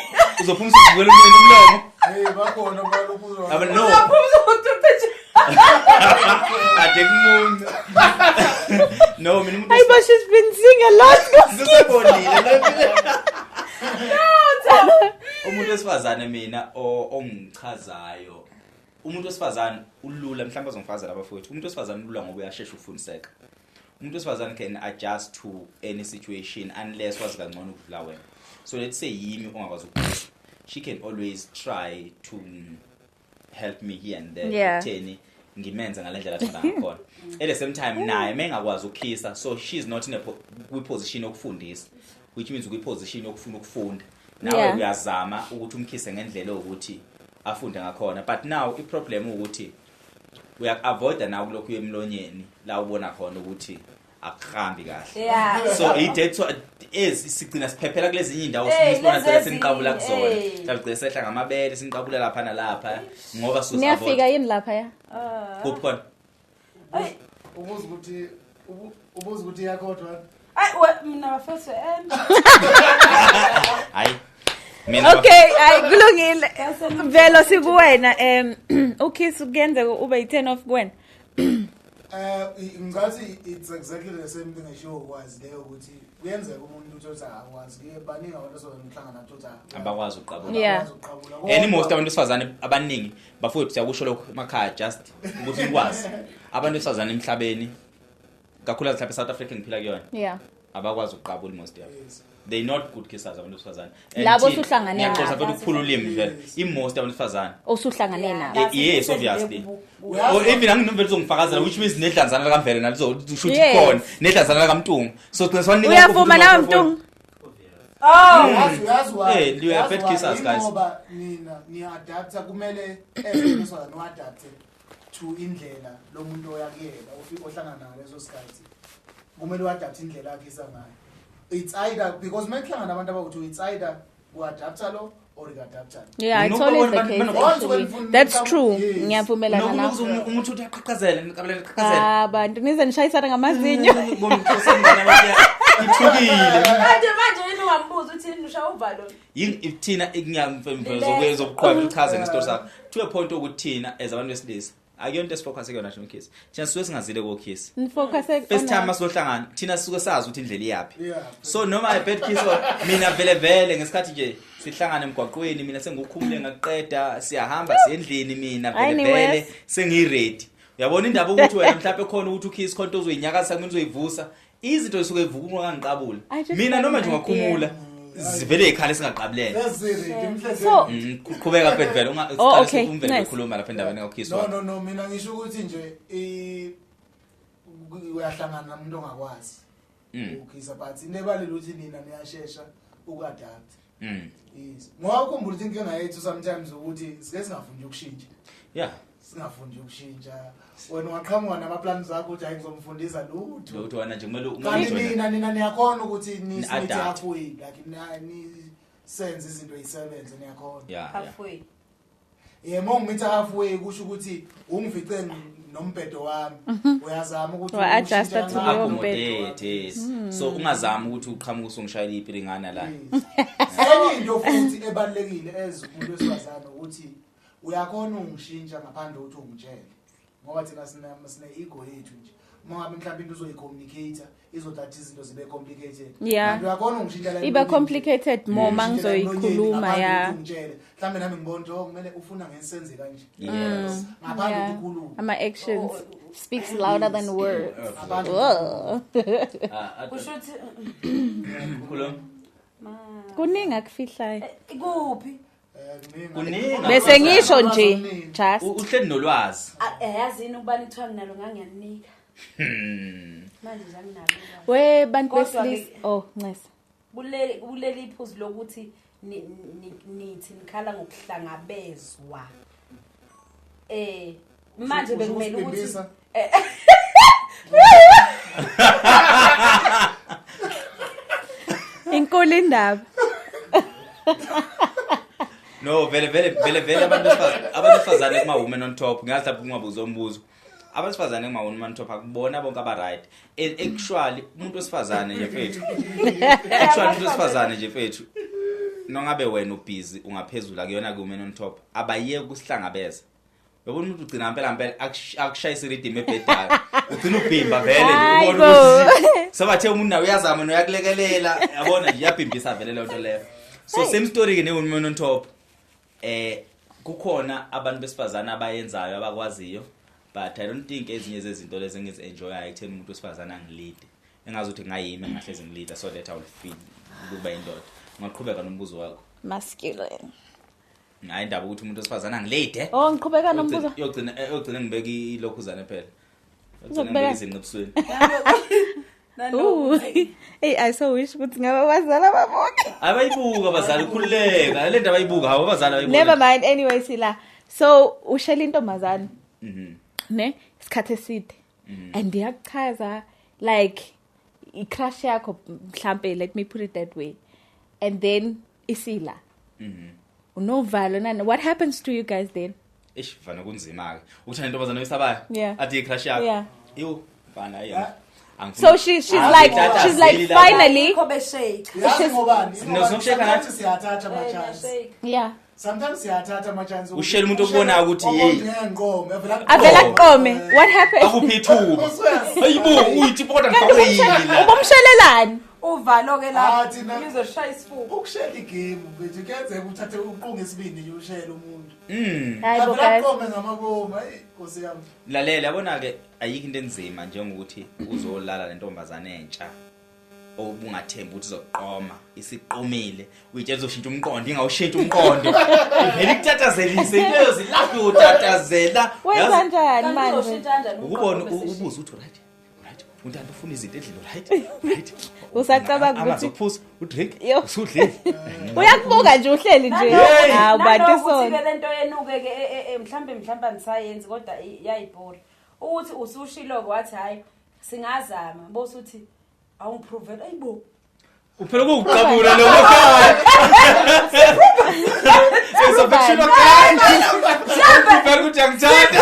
Speaker 1: uzophuma usuvukela umlomo.
Speaker 4: Hey, bakhona balokhu.
Speaker 1: Aba no.
Speaker 3: Uzophuma uzophuma.
Speaker 1: Ade kumunca. No, mina umuntu
Speaker 2: Hayi bo, she's been seeing a lot.
Speaker 1: Usebonile. Umuntu wesifazane mina ongichazayo. Umuntu wesifazane ulula, mhlawumbe azongifazela abafowethu. Umuntu wesifazane ulula ngoba uyashesha ukufundiseka. Umuntu wesifazane can adjust to any situation unless wazi kangcono ukudlula wena. So let's say yimi ongakwazi ukukhuluma. She can always try to help me here and there. Ekutheni ngimenze ngalendlela athanda ngakhona. At the same time naye mengakwazi ukukhisa, so she's not in a kwi-position yokufundisa, which means ukwi-position yokufuna ukufunda. Nawe uyazama ukuthi umkhise ngendlela ukuthi afunde ngakhona, but now i-problem ukuthi uyak-avoida nawe kulokhu uye emlonyeni la ubona khona ukuthi akuhambi kahle. So i-dead is sigcina siphephela kulezinye indawo sibona sicela siniqabula kuzona. Mhlawumbe sehla ngamabele siniqabula lapha nalapha ngoba so
Speaker 2: Niyafika yini lapha ya?
Speaker 1: Kuphi khona?
Speaker 4: Ubuza ukuthi ubuza ukuthi iyakodwa.
Speaker 3: Ay mina bafethu
Speaker 1: Hayi. Mina
Speaker 2: Okay, hayi kulungile. Velo sikuwena ukiss kuyenzeka ube i-turn off kuwena.
Speaker 4: Ngicathi it's exactly the same thing eshiwo kwazi leyo ukuthi kuyenzeka umuntu uthi uthi akwazi ke baningi abantu asohlangana nathi uthi
Speaker 1: abakwazi ukuqabula.
Speaker 2: Yeah.
Speaker 1: And most abantu besifazane abaningi bafowethu siyakusho lokho emakhaya just ukuthi nikwazi. Abantu besifazane emhlabeni kakhulukazi mhlawumbe South Africa ngiphila kuyona.
Speaker 2: Yeah.
Speaker 1: Abakwazi ukuqabula most yabo. They not good kissers abantu besifazane.
Speaker 2: Labo osuhlangane nabo.
Speaker 1: Ngiyaxoxa futhi ukuphula ulimi vele. I-most abantu besifazane.
Speaker 2: Osuhlangane nabo.
Speaker 1: Yes, obviously. Or even anginomvelo uzongifakazela which means nedlanzana likaMvelo nalizo shoot
Speaker 2: Yes.
Speaker 1: khona nedlanzana likaMntungu. So sigcina siwanika
Speaker 2: Uyavuma nawe Mntungu?
Speaker 3: Oh.
Speaker 4: Uyazi why?
Speaker 1: Hey, you are
Speaker 4: Uyazi
Speaker 1: bad
Speaker 4: why?
Speaker 1: kissers, guys.
Speaker 4: Ngoba nina ni-adapta kumele ezibesona no-adapte to indlela lo muntu oyakuyena ofika ohlangana naye leso sikhathi. Kumele u-adapte indlela akhisa ngayo. It's either because mekuhlangana abantu abawu-two, it's either u-adapta lo or u-adapta lo.
Speaker 2: Yeah, it's
Speaker 1: No,
Speaker 2: always the
Speaker 1: but-
Speaker 2: case
Speaker 1: but-
Speaker 2: actually.
Speaker 4: but-
Speaker 2: That's true.
Speaker 4: Yes.
Speaker 2: Ngiyavumelana nawe.
Speaker 1: Umuntu uthi uyaqhaqhazela, ngiqabulele qhaqhazela.
Speaker 2: Ah, bantu nize nishayisana ngamazinyo.
Speaker 1: Ithukile.
Speaker 3: Manje manje yini ungambuza uthi yini ushaya uvalo?
Speaker 1: Yini thina ngiyamfemfezokuqhubeka uchaze ngestory sakho. To a point ukuthi thina as abantu besilisa akuyonto esifocus kuyona nje kiss. Thina sisuke singazile ko kiss.
Speaker 2: Nifocus
Speaker 1: First time masizohlangana thina sisuke sazi ukuthi indlela iyaphi.
Speaker 4: Yeah.
Speaker 1: So noma I bad kiss or mina vele vele ngesikhathi nje sihlangana emgwaqweni mina sengukhumule ngaqeda siyahamba siyendlini mina vele
Speaker 2: Anyways.
Speaker 1: vele sengiready. Uyabona indaba ukuthi wena mhlawumbe khona ukuthi ukiss khona uzoyinyakaza kumina uzoyivusa. Izinto zisuke ivuka uma ngiqabula.
Speaker 2: I just
Speaker 1: Mina noma
Speaker 2: had
Speaker 1: nje
Speaker 2: an
Speaker 1: ungakhumula zivele ikhale singaqabulene.
Speaker 4: Sesiredi, mhleze.
Speaker 2: So
Speaker 1: Qhubeka mfethu vele unga
Speaker 2: Oh, okay.
Speaker 1: umvele
Speaker 2: Nice.
Speaker 1: ukhuluma lapha endabeni kakiss.
Speaker 4: No, mina ngisho ukuthi nje uyahlangana nomuntu ongakwazi ukukhisa but into ebalele ukuthi nina niyashesha uku-adapt. Yes. Ngoba ukhumbula ukuthi inkinga yethu sometimes ukuthi sike singafundi ukushintsha.
Speaker 1: Yeah.
Speaker 4: Singafundi ukushintsha. Wena ungaqhamuka nama-plans akho ukuthi hayi ngizomfundisa lutho.
Speaker 1: Lokho wena nje kumele
Speaker 4: Kanti
Speaker 1: umuzwe.
Speaker 4: nina niyakhona ukuthi nisithi
Speaker 1: Ni-adapt.
Speaker 4: halfway like ni senze izinto yisebenze niyakhona.
Speaker 1: Yeah.
Speaker 3: Halfway.
Speaker 4: Yebo ungimitha halfway kusho ukuthi ungifice nombhedo wami. Uyazama ukuthi
Speaker 2: Wa-adjusta
Speaker 4: ushintshe
Speaker 2: to
Speaker 4: kancane.
Speaker 2: lowo mbhedo.
Speaker 1: Accommodate, yes. So ungazami ukuthi uqhamuke usungishayela ipiringana la.
Speaker 4: Yes. Enye into futhi ebalekile as umuntu wesifazane ukuthi uyakhona ungishintsha ngaphandle ukuthi ungitshele. Ngoba thina sine ego yethu nje. Uma ngabe mhlawumbe into uzoyi-communicate izothatha izinto zibe complicated.
Speaker 2: Yeah.
Speaker 4: Kanti uyakhona ungishintsha la
Speaker 2: Iba
Speaker 4: emlonyeni.
Speaker 2: complicated more
Speaker 4: Ungishintshe la emlonyeni,
Speaker 2: mangizoyikhuluma
Speaker 4: ngaphandle
Speaker 2: ya.
Speaker 4: ukuthi ungitshele. Mhlawumbe nami ngibona ukuthi oh, kumele ufuna ngensenze kanje.
Speaker 1: Yes.
Speaker 4: Ngaphandle
Speaker 2: Yeah.
Speaker 4: ukuthi ukhulume.
Speaker 2: Ama actions speaks louder than words.
Speaker 4: Ngaphandle
Speaker 2: Whoa.
Speaker 1: Ah, ah,
Speaker 3: Kusho ukuthi
Speaker 1: khuluma.
Speaker 2: Kuningi akufihlayo.
Speaker 3: kuphi?
Speaker 4: Kuningi.
Speaker 1: Kuningi.
Speaker 2: Bese ngisho nje
Speaker 4: Ulwazi oluningi.
Speaker 2: just
Speaker 1: Uhleli nolwazi.
Speaker 3: Ah, Yazini ukubani kuthiwa nginalo ngangiyanika. Manje nje anginalo. ulwazi.
Speaker 2: we bantu
Speaker 3: Kodwa-ke-
Speaker 2: besilisa. Oh, ncesa.
Speaker 3: Kuleli iphuzu lokuthi nithi nikhala ngokuhlangabezwa. Manje
Speaker 4: Usho
Speaker 3: bekumele ukuthi
Speaker 4: ukusibimbisa?
Speaker 2: Inkulu indaba.
Speaker 1: No, vele vele vele vele abantu besifazane kuma women on top ngazi lapho kungabuza umbuzo. Abantu besifazane kuma women on top akubona bonke aba right. And actually umuntu wesifazane nje mfethu. Actually umuntu wesifazane nje mfethu. Nongabe wena ubusy ungaphezulu akuyona ku women on top abayeke ukusihlangabeza. Yabona umuntu ugcina ngempela ngempela akushayisa irhythm ebhedayo. Ugcina ubhimba vele nje
Speaker 2: Hayi
Speaker 1: ubona
Speaker 2: bo.
Speaker 1: ukuthi sabathe umuntu nawe uyazama noyakulekelela yabona nje iyabhimbisa vele leyo nto leyo. So same story ke ne women on top. Kukhona abantu besifazane abayenzayo abakwaziyo but I don't think ezinye zezinto lezi engizi-enjoyayo ekutheni umuntu wesifazane angilide engazi ukuthi ngayimi engahlezi ngilida so that I will feel ukuba indoda. Ungaqhubeka nombuzo wakho.
Speaker 2: Masculine.
Speaker 1: Hayi indaba ukuthi umuntu wesifazane angilide.
Speaker 2: Oh, ngiqhubeka nombuzo.
Speaker 1: Yogcina ngibeka ilokhuzane phela. Yogcina
Speaker 2: Uzokubeka-
Speaker 1: ngibeka izinqe ebusweni.
Speaker 2: Ooh. Hey, I so wish ukuthi ngabe abazali ababonke.
Speaker 1: Abayibuka abazali khululeka. Le ndaba abayibuka hawo abazali abayibuka.
Speaker 2: Never mind anyway sila. So ushela intombazane
Speaker 1: Mhm.
Speaker 2: ne isikhathi eside. And iyakuchaza like i-crush yakho mhlambe let me put it that way. And then isila.
Speaker 1: Mhm.
Speaker 2: Unovalo nani what happens to you guys then?
Speaker 1: Eish mfana kunzima ke. Ukuthanda intombazane oyisabayo.
Speaker 2: Yeah.
Speaker 1: Athi i-crush yakho.
Speaker 2: Yeah.
Speaker 1: Ew mfana hayi. Angifuni.
Speaker 2: So she's like she's like finally
Speaker 3: Yikho beshake.
Speaker 4: Uyazi ngobani?
Speaker 1: Sinokusheka nathi.
Speaker 4: Sometimes siyathatha ama-chance.
Speaker 3: Shake.
Speaker 2: yeah.
Speaker 4: Sometimes siyathatha ama-chance.
Speaker 1: Ushela umuntu okubonayo ukuthi, hey.
Speaker 4: Ngiyangqoma, avela
Speaker 2: Avela
Speaker 1: Oh.
Speaker 2: kuqome. What happened?
Speaker 1: Akuphi ithuba.
Speaker 4: Usuyasi.
Speaker 1: Hayibo uyithi kodwa ngifakwe
Speaker 2: Ubumshelelani?
Speaker 3: Uvalo ke
Speaker 4: Ah,
Speaker 3: lapho.
Speaker 4: thina-
Speaker 3: Lizoshaya isifuba.
Speaker 4: Ukushela igame bethu kuyenzeka uthathe uqunge isibindi nje ushele umuntu.
Speaker 2: Hayi bo
Speaker 4: Avela
Speaker 2: guys.
Speaker 4: aqome ngamabomu, hayi Nkosi yami.
Speaker 1: Lalela yabona ke ayikho into enzima njengokuthi uzolala lentombazane entsha obungathembi ukuthi izoqoma isiqomile uyitshela uzoshintsha umqondo ingawushintsha umqondo ivele ikutatazelise into eyozilapho uyotatazela
Speaker 2: Wenza
Speaker 1: Yazi,
Speaker 2: njani
Speaker 3: Kanti
Speaker 2: manje?
Speaker 3: uzoshintsha kanjani
Speaker 1: ukubona
Speaker 3: umqondo bese
Speaker 1: ubuze ukuthi right right untando ufuna izinto endlini right right
Speaker 2: Usacabanga ukuthi-
Speaker 1: Amanzi okuphuza udrink
Speaker 2: Yo.
Speaker 1: usudlile
Speaker 2: Uyakubuka nje uhleli nje. Hawu bantu
Speaker 3: Nanokuthi-ke
Speaker 2: sona.
Speaker 3: lento yenuke-ke mhlambe anisayenzi kodwa iyayibhora ukuthi usushilo-ke wathi hhayi singazama bosuthi awungiprovele ayibo
Speaker 1: uphela ukukuqabula lo sesabeshilo kanje uphela ukuthi angithanda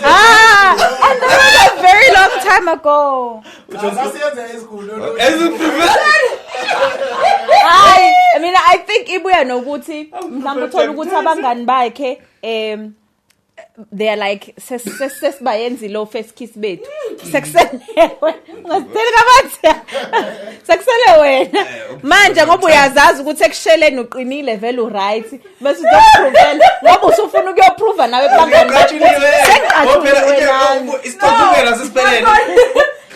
Speaker 2: Ah, and that was a very long time ago.
Speaker 4: Sasiyenza esikhulu.
Speaker 2: Hayi, I mean I think ibuya nokuthi mhlawumbe uthola ukuthi abangani bakhe they are like sesibayenzi lo first kiss bethu. Sekusele wena. Ungazitheli kabanzi. Sekusele wena. Manje ngoba uyazazi ukuthi ekusheleni uqinile vele uright bese uzokuprove ngoba usufuna ukuyoprove nawe kubangani bakho ukuthi sengiqatshuliwe nami.
Speaker 1: Isixoxukela sesiphelele.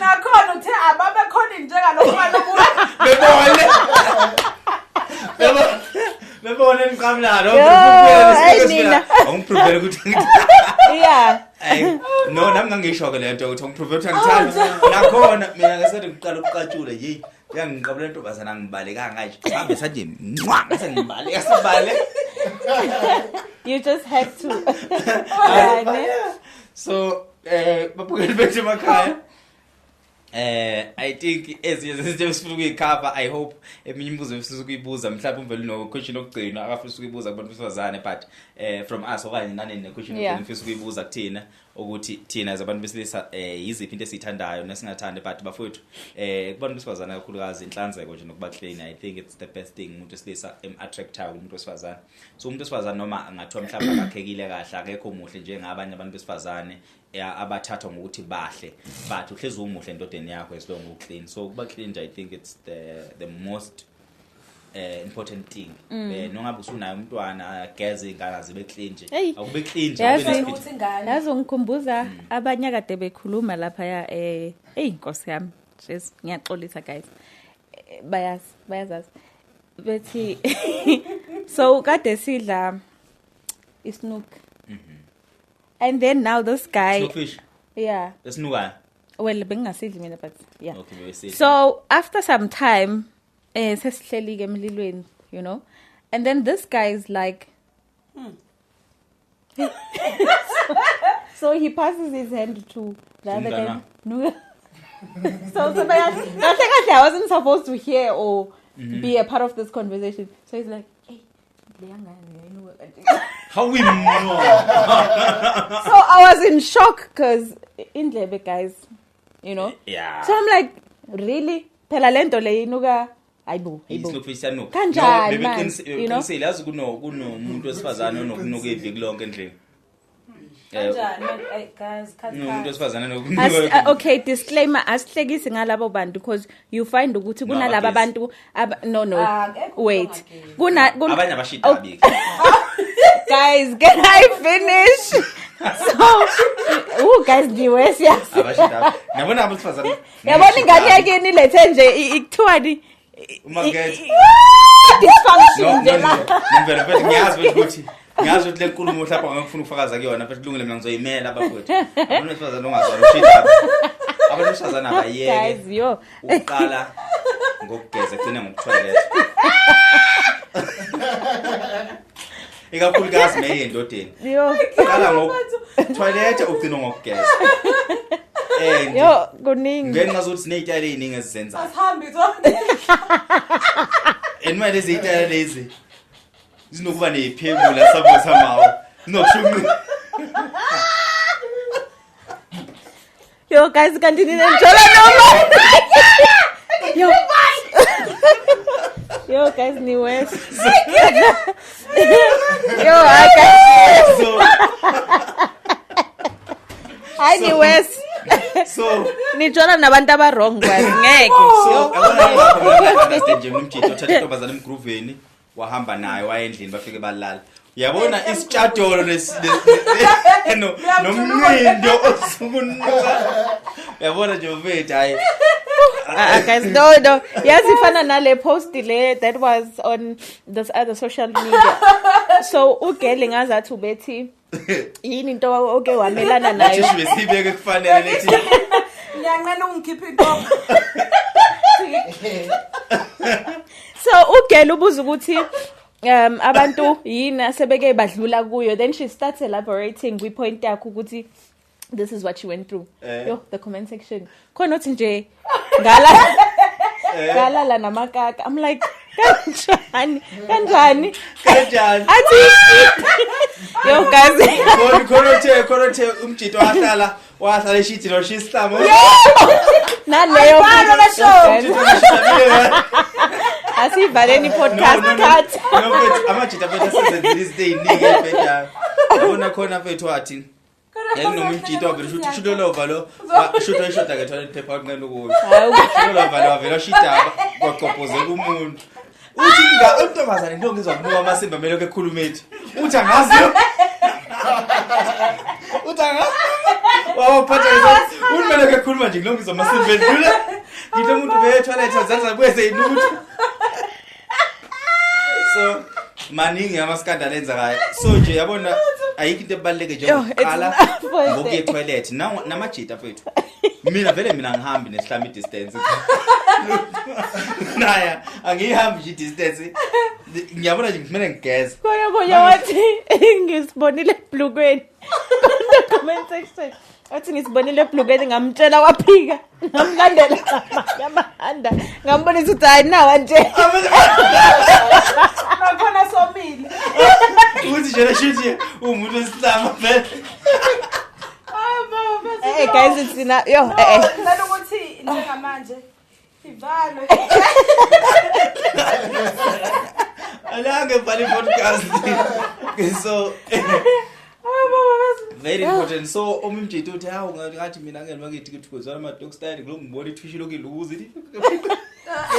Speaker 3: Nakhona uthe ababekhona njengalokhu
Speaker 1: Bebone. Bebone niqamlalo.
Speaker 2: Yo, hey, nina.
Speaker 1: Awungiprove ukuthi
Speaker 2: Yeah.
Speaker 1: Ay, no nami ngangisho ke lento ukuthi ngiprove ukuthi angithandi. Nakhona mina ngesikhathi ngiqala ukuqatshula hey, yangiqabula intombazana ngibaleka kanje. Hambe saje ncwa ngase ngibaleka sibale.
Speaker 2: You just had to. Yeah, ne?
Speaker 1: So, babukeli bethu emakhaya. I think ezinye zezinto esifuna ukuyikhava I hope eminye imibuzo esifuna ukuyibuza mhlawumbe umvele no question okugcina akafisa ukuyibuza kubantu besifazane but from us okanye nani ne question
Speaker 2: Yeah.
Speaker 1: okugcina esifisa ukuyibuza kuthina ukuthi thina as abantu besilisa yiziphi into esiyithandayo nesingathandi but bafowethu kubantu besifazane kakhulukazi inhlanzeko nje nokuba clean I think it's the best thing umuntu wesilisa em-attractayo kumuntu wesifazane. So umuntu wesifazane noma angathiwa mhlawumbe akakhekile kahle akekho muhle njengabanye abantu besifazane abathathwa ngokuthi bahle, but uhlezi umuhle endodeni yakho as long u-clean. So ukuba clean nje, I think it's the most important thing. Nongabe usunayo umntwana, geze ingane, zibe clean nje.
Speaker 2: Hey.
Speaker 1: Akube clean nje,
Speaker 2: Yazi-
Speaker 1: ube nesiphithi.
Speaker 3: Ukuthi ingane.
Speaker 2: Yazi ngikhumbuza abanye kade bekhuluma lapha ya, hey Nkosi yami, Jesu, ngiyaxolisa guys. Bayazi, bayazazi. Bethi so kade sidla isnook. And then now this guy,
Speaker 1: Snookfish
Speaker 2: yeah.
Speaker 1: esinukayo.
Speaker 2: Well, bengingasidli mina, but yeah.
Speaker 1: Okay, bebesidla.
Speaker 2: So after some time, sesihleli ke emlilweni. And then this guy is like, so he passes his hand to the other guy.
Speaker 1: Umntwana.
Speaker 2: No. So kahle kahle, I wasn't supposed to hear or be a part of this conversation. So he's like, "Hey, leya ngane yayinuka kanje."
Speaker 1: How we know?
Speaker 2: So I was in shock because indlebe, guys.
Speaker 1: Yeah.
Speaker 2: So I'm like, really? Phela lento le inuka, hayibo, hayibo.
Speaker 1: Isnookfish siyanuka.
Speaker 2: Kanjani,
Speaker 1: No,
Speaker 2: man? You know?
Speaker 1: Bebeqinisile, yazi kunomuntu wesifazane onokunuka iviki lonke endlini.
Speaker 3: Kanjani? Ay, guys, cut,
Speaker 1: Unomuntu
Speaker 3: cut.
Speaker 1: wesifazane onokunuka.
Speaker 2: Okay, disclaimer, asihlekisi ngalabo bantu because you find ukuthi
Speaker 1: No,
Speaker 2: kunalaba
Speaker 1: abagezi.
Speaker 2: bantu no,
Speaker 3: Ah, akekho umuntu
Speaker 2: wait,
Speaker 3: ongagezi.
Speaker 2: kuna
Speaker 1: Abanye abashida.
Speaker 2: Guys, can I finish? So, ooh, guys, ndiwes, yes.
Speaker 1: Abashida. Nabona abantu besifazane.
Speaker 2: Yabona ingane yakini ilethe nje ikuthiwani?
Speaker 1: Umakethe.
Speaker 2: Dysfunction
Speaker 1: No,
Speaker 2: nje
Speaker 1: no,
Speaker 2: la.
Speaker 1: no. Nomvelo mfethu, ngiyazi ukuthi le nkulumo mhlawumbe angakufuna ukufakaza kuyona, mfethu, kulungile, mina ngizoyimela bafowethu. Abantu besifazane ongazwani ushida. Abantu besifazane abayeke
Speaker 2: Guys, yo.
Speaker 1: ukuqala ngokugeza gcine ngokuthoyiletha. Ikakhulukazi meye endodeni.
Speaker 2: Yo.
Speaker 1: Qala ngokuthoyiletha, ugcine ngokugeza. And
Speaker 2: Yo, kuningi.
Speaker 1: ngenxa zokuthi siney'tayela ey'ningi esizenzayo.
Speaker 3: Asihambi sonke.
Speaker 1: And manje lezi y'tayela lezi zinokuba ney'phekula somehow. Zinokushumi.
Speaker 2: Yo guys, kanti ninenjola noma? Yo. Yo guys, ni worse. Yo, I guys.
Speaker 1: So
Speaker 2: Hayi, ni worse.
Speaker 1: So
Speaker 2: Nijola nabantu aba wrong, guys. Ngeke.
Speaker 1: So yabona lapho mina understand nje umjito othatha intombazane emgrooveni, wahamba nayo, waya endlini, bafike balala. Uyabona isitshadolo nomncindo osukunuka. Uyabona nje mfethu, hayi.
Speaker 2: Ah, guys, no. Yazi ifana nale post le that was on this other social media. So ugele ngazathi ubethi yini into oke wamelana nayo.
Speaker 1: Shisho besibeke kufanele lethi.
Speaker 3: Ngiyanqena ungikhipha inkomo.
Speaker 2: So ugele ubuza ukuthi abantu yini asebeke badlula kuyo, then she starts elaborating kwi point yakhe ukuthi this is what she went through. Yo, the comment section, khona uthi nje ngala ngalala namakaka. I'm like, kanjani, kanjani?
Speaker 1: Kanjani?
Speaker 2: Athi yo guys.
Speaker 1: Khona uthe umjito wahlala eshithini, washiya isihlamo.
Speaker 2: Naleyo.
Speaker 3: Ayibhalwa la show.
Speaker 1: Umjito washiya.
Speaker 2: Asivaleni podcast.
Speaker 1: No, no, no.
Speaker 2: Cut.
Speaker 1: No, mfethu, amajita mfethu asezenzile izinto ey'ningi ey'bhedayo. Yabona khona mfethu wathi yakunomjito wavele shuthi shutolova lo shutho ishoda nge-toilet paper, wanqena ukuyo.
Speaker 2: Hawu.
Speaker 1: Shutolova lo wavele washidaba, kwagcobhozeka umuntu. Uthi untombazane into ngizwa kunuka amasimba melokhu ekhuluma ethi uthi angazi, uthi angazi wawaphatha, uthi melokhu ekhuluma nje ngilokhu ngizwa amasimba edlula, ngithe umuntu beye-toilet zaza buye seyinutha. So maningi amaskandal enzakayo, so nje yabona ayikho into ebaluleke
Speaker 2: Yo,
Speaker 1: njengokuqala
Speaker 2: it's not worth
Speaker 1: ngokuya
Speaker 2: it.
Speaker 1: etoilet. Namajita mfethu, mina vele mina ngihambi nesihlamba i-distance naya, angiyihambi nje i-distance, ngiyabona nje kumele ngigeze.
Speaker 2: Khona kunye wathi ngisibonile ebhlukweni. Ku comment section. Wathi ngisibonile ebhlukweni, ngamtshela waphika. Ngamlandela ngamahanda. Ngambonisa ukuthi hayi, nawa nje.
Speaker 3: Nakhona somile.
Speaker 1: Ukuthi nje leshuthi umuntu wesihlamba vele.
Speaker 3: Ah, baba.
Speaker 2: Eh guys, it's enough. Yo, eh.
Speaker 3: Ngicela ukuthi njengamanje ivalwe.
Speaker 1: Alange bhale i-podcast, so
Speaker 3: Ah, baba.
Speaker 1: Very important. So umjito uthi hawu ngathi mina ngeke makithi kuthi kuzwana ama dog style kuloko ngibona ithwishi lokhu ilukuza ithi.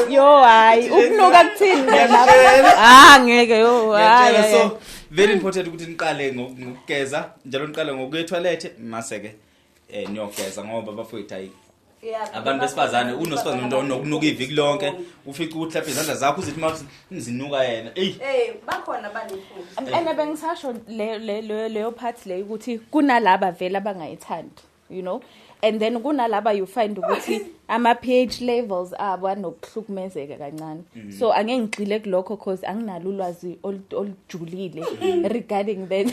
Speaker 2: Yo hayi ukunuka kuthini lapha? Ah ngeke yo hayi.
Speaker 1: Ngiyakutshela, so very important ukuthi niqale ngokugeza njalo niqale ngokuya etoilet mase ke niyogeza ngoba bafowethu ayi abantu besifazane unosifazane umuntu onokunuka iviki lonke ufice ukuthi lapha izandla zakho uzithi uma zinuka yena eyi
Speaker 3: Eh bakhona banephutha.
Speaker 2: And bengisasho le le leyo part le ukuthi kunalaba vele abangayithandi, you know, and then kunalaba you find ukuthi ama pH levels abo anokuhlukumezeka kancane, so angeke ngigxile kulokho cause anginalo ulwazi olujulile regarding that.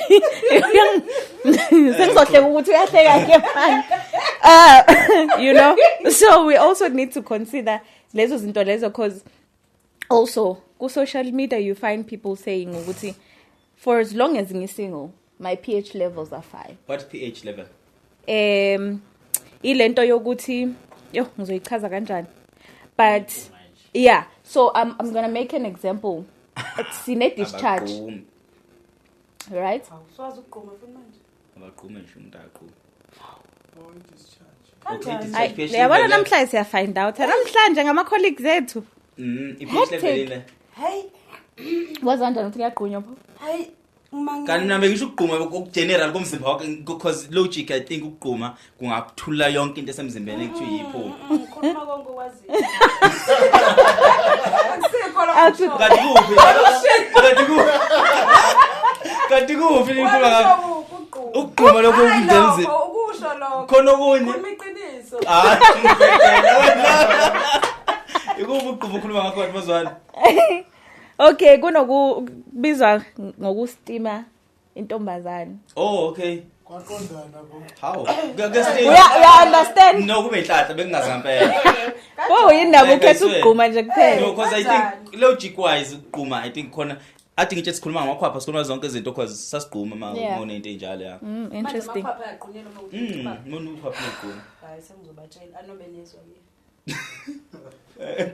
Speaker 2: Sengizohleka ukuthi uyahleka ke manje, you know, so we also need to consider lezo zinto lezo cause also ku social media you find people saying ukuthi for as long as ngi-single my pH levels are fine.
Speaker 1: What pH level?
Speaker 2: Ilento yokuthi yo ngizoyichaza kanjani, but yeah, so I'm going to make an example. Sine discharge,
Speaker 1: Abagqumi.
Speaker 2: right?
Speaker 3: Awuswazi ukugquma futhi manje.
Speaker 1: Abagqume nje umuntu agqume.
Speaker 5: Oh, discharge.
Speaker 1: Okay,
Speaker 3: Kanjani?
Speaker 1: discharge pH
Speaker 2: Uyabona
Speaker 1: level.
Speaker 2: namhlanje siya find out namhlanje ngama colleagues ethu.
Speaker 1: I-pH level
Speaker 2: Hectic.
Speaker 1: ile.
Speaker 3: Hey,
Speaker 2: Wazi kanjani ukuthi kuyagqunywa pho?
Speaker 3: hey, uma
Speaker 1: Kanti mina bengisho ukugquma okugeneral komzimba wakho because logic I think ukugquma kungakuthula yonke into esemzimbeni ekuthiwa yiphunga.
Speaker 3: Ngikhuluma konke okwaziyo. Akusikho lokho.
Speaker 2: Awuthi-
Speaker 1: Kanti kuphi? Kanti kuphi? Kanti kuphi nikhuluma ngakho? Ukugquma lokho okungena emzimbeni.
Speaker 3: Ukusho lokho.
Speaker 1: Khona okunye.
Speaker 3: Khuluma iqiniso.
Speaker 1: Hayi, ngibhekela wena. Ikuphi ukugquma ukhuluma ngakho mazwana?
Speaker 2: Okay, kunokubizwa ngokustima intombazane.
Speaker 1: Oh, okay.
Speaker 4: Kwaqondana bo.
Speaker 1: How? Kuyastima.
Speaker 2: Uya understand?
Speaker 1: No, kube inhlanhla bengingazi ngempela.
Speaker 2: Oh, yindaba
Speaker 1: Like I
Speaker 2: ukhetha
Speaker 1: swear.
Speaker 2: ukugquma nje kuphela.
Speaker 1: No, because I think logic wise ukugquma I think khona athi ngitshe sikhuluma ngamakhwapha sikhuluma zonke izinto because sasigquma ma
Speaker 2: Yeah.
Speaker 1: unento enjalo ya.
Speaker 2: Interesting.
Speaker 3: Manje amakhwapha ayagqunyelwa uma uthi
Speaker 1: Umuntu ukhwapha ugquma.
Speaker 3: Hayi sengizobatshela anobe nezwa ke.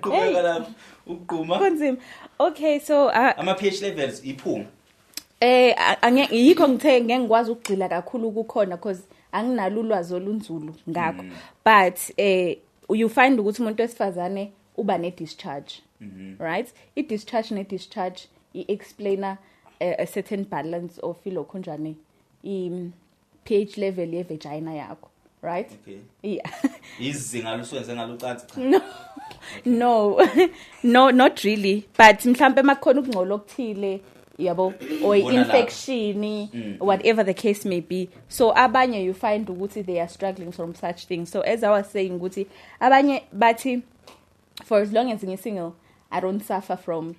Speaker 1: Qhubeka lapho ukugquma.
Speaker 2: Kunzima. Okay, so
Speaker 1: Ama pH levels iphunga.
Speaker 2: Angeke yikho ngithe ngeke ngikwazi ukugxila kakhulu kukhona because anginalo ulwazi olunzulu ngakho. But you find ukuthi umuntu wesifazane uba ne discharge. Right? I discharge ne discharge i explainer a certain balance of ilokho njani i pH level ye vagina yakho, right?
Speaker 1: Okay.
Speaker 2: Yeah.
Speaker 1: Izinga losuwenze ngalo ucansi cha.
Speaker 2: No. No. No, not really. But mhlambe makukhona ukungcola okuthile yabo or
Speaker 1: Ubona lapho.
Speaker 2: infection, whatever the case may be. So abanye you find ukuthi they are struggling from such things. So as I was saying ukuthi abanye bathi for as long as ngi single I don't suffer from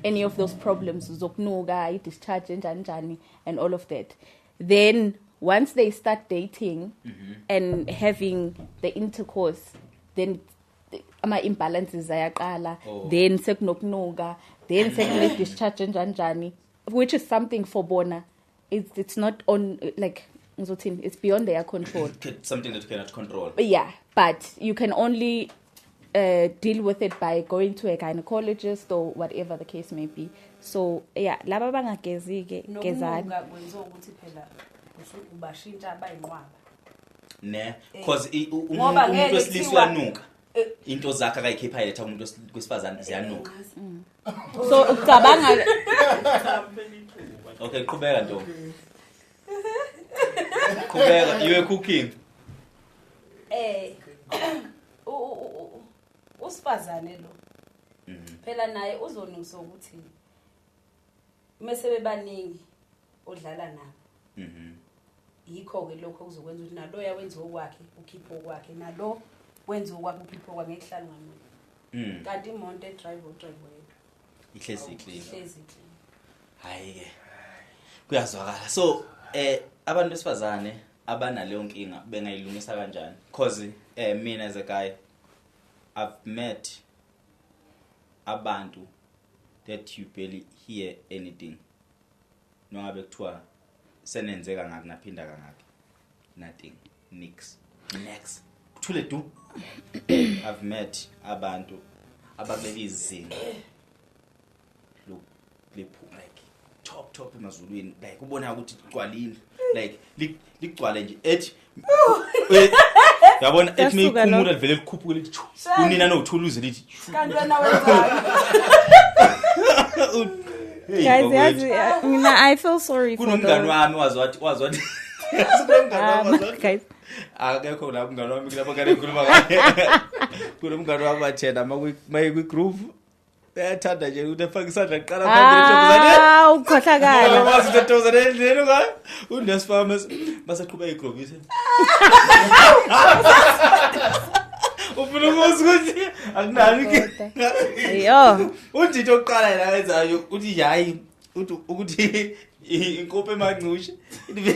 Speaker 2: any of those problems zokunuka, i discharge njani njani and all of that. Then once they start dating and having the intercourse, then ama imbalances ayaqala.
Speaker 1: Oh.
Speaker 2: Then sekunokunuka, then sekune discharge njani njani, which is something for bona it's not on, like ngizothini, it's beyond their control.
Speaker 1: Something that you cannot control.
Speaker 2: Yeah, but you can only deal with it by going to a gynecologist or whatever the case may be. So yeah, laba bangagezi ke gezani.
Speaker 3: Nokunuka kwenziwa ukuthi phela ubashintsha abayinqwaba.
Speaker 1: Ne, because
Speaker 3: Ngoba
Speaker 1: umuntu
Speaker 3: ngeke
Speaker 1: wesilisa
Speaker 3: kuthiwa-
Speaker 1: uyanuka. Into zakhe akayikhipha iletha umuntu wesifazane ziyanuka.
Speaker 2: So ucabanga
Speaker 1: Okay, qhubeka ntombi. Qhubeka, you were cooking.
Speaker 3: Usifazane lo. Phela naye uzonungisa ukuthi mase bebaningi odlala nabo. Yikho ke lokho okuzokwenza ukuthi naloya wenze okwakhe, ukhiphe okwakhe, nalo wenze okwakhe, ukhiphe okwakhe, ngeke kuhlale ngamuntu. Kanti imoto edrive udrive wedwa.
Speaker 1: Ihlezi clean.
Speaker 3: Ihlezi clean.
Speaker 1: Hayi ke. Kuyazwakala. So abantu besifazane abanaleyo nkinga bengayilungisa kanjani? Because mina as a guy I've met abantu that you barely hear anything. Noma ngabe kuthiwa senenze kangaki naphinda kangaki. Nothing. Nix. Next. Kuthule du. I've met abantu abakuleli izinga lokuliphuma like top top emazulwini, like ubona ukuthi ligcwale indlu, like ligcwale nje ethi yabona ethi
Speaker 2: Yasuka
Speaker 1: meyikhumula
Speaker 2: lokho.
Speaker 1: livele likhuphuke lithi chu. Kunina nothuluze lithi chu.
Speaker 3: Kanti wena wenzani?
Speaker 1: Hey,
Speaker 2: Guys,
Speaker 1: bakwethu.
Speaker 2: yazi, mina I feel sorry for
Speaker 1: Kunomngani
Speaker 2: the
Speaker 1: wami wazi wathi wazi wathi kunomngani wami wazi wathi
Speaker 2: guys.
Speaker 1: Akekho la mngani wami kulabo ngane ngikhuluma ngaye. Kunomngani wami wathena maye kwi-groove uyathanda nje ukuthi afake isandla kuqala phambili intombazane.
Speaker 2: Ah, ukhohlakala.
Speaker 1: Wazi ukuthi intombazane endleleni ungayo unesifama masaqhubeka igroove ithi ufuna ukuza ukuthi akunani ke.
Speaker 2: Yo.
Speaker 1: Uthi into yokuqala yena ayenzayo uthi hayi uthi ukuthi inkophe emancushe.
Speaker 4: Into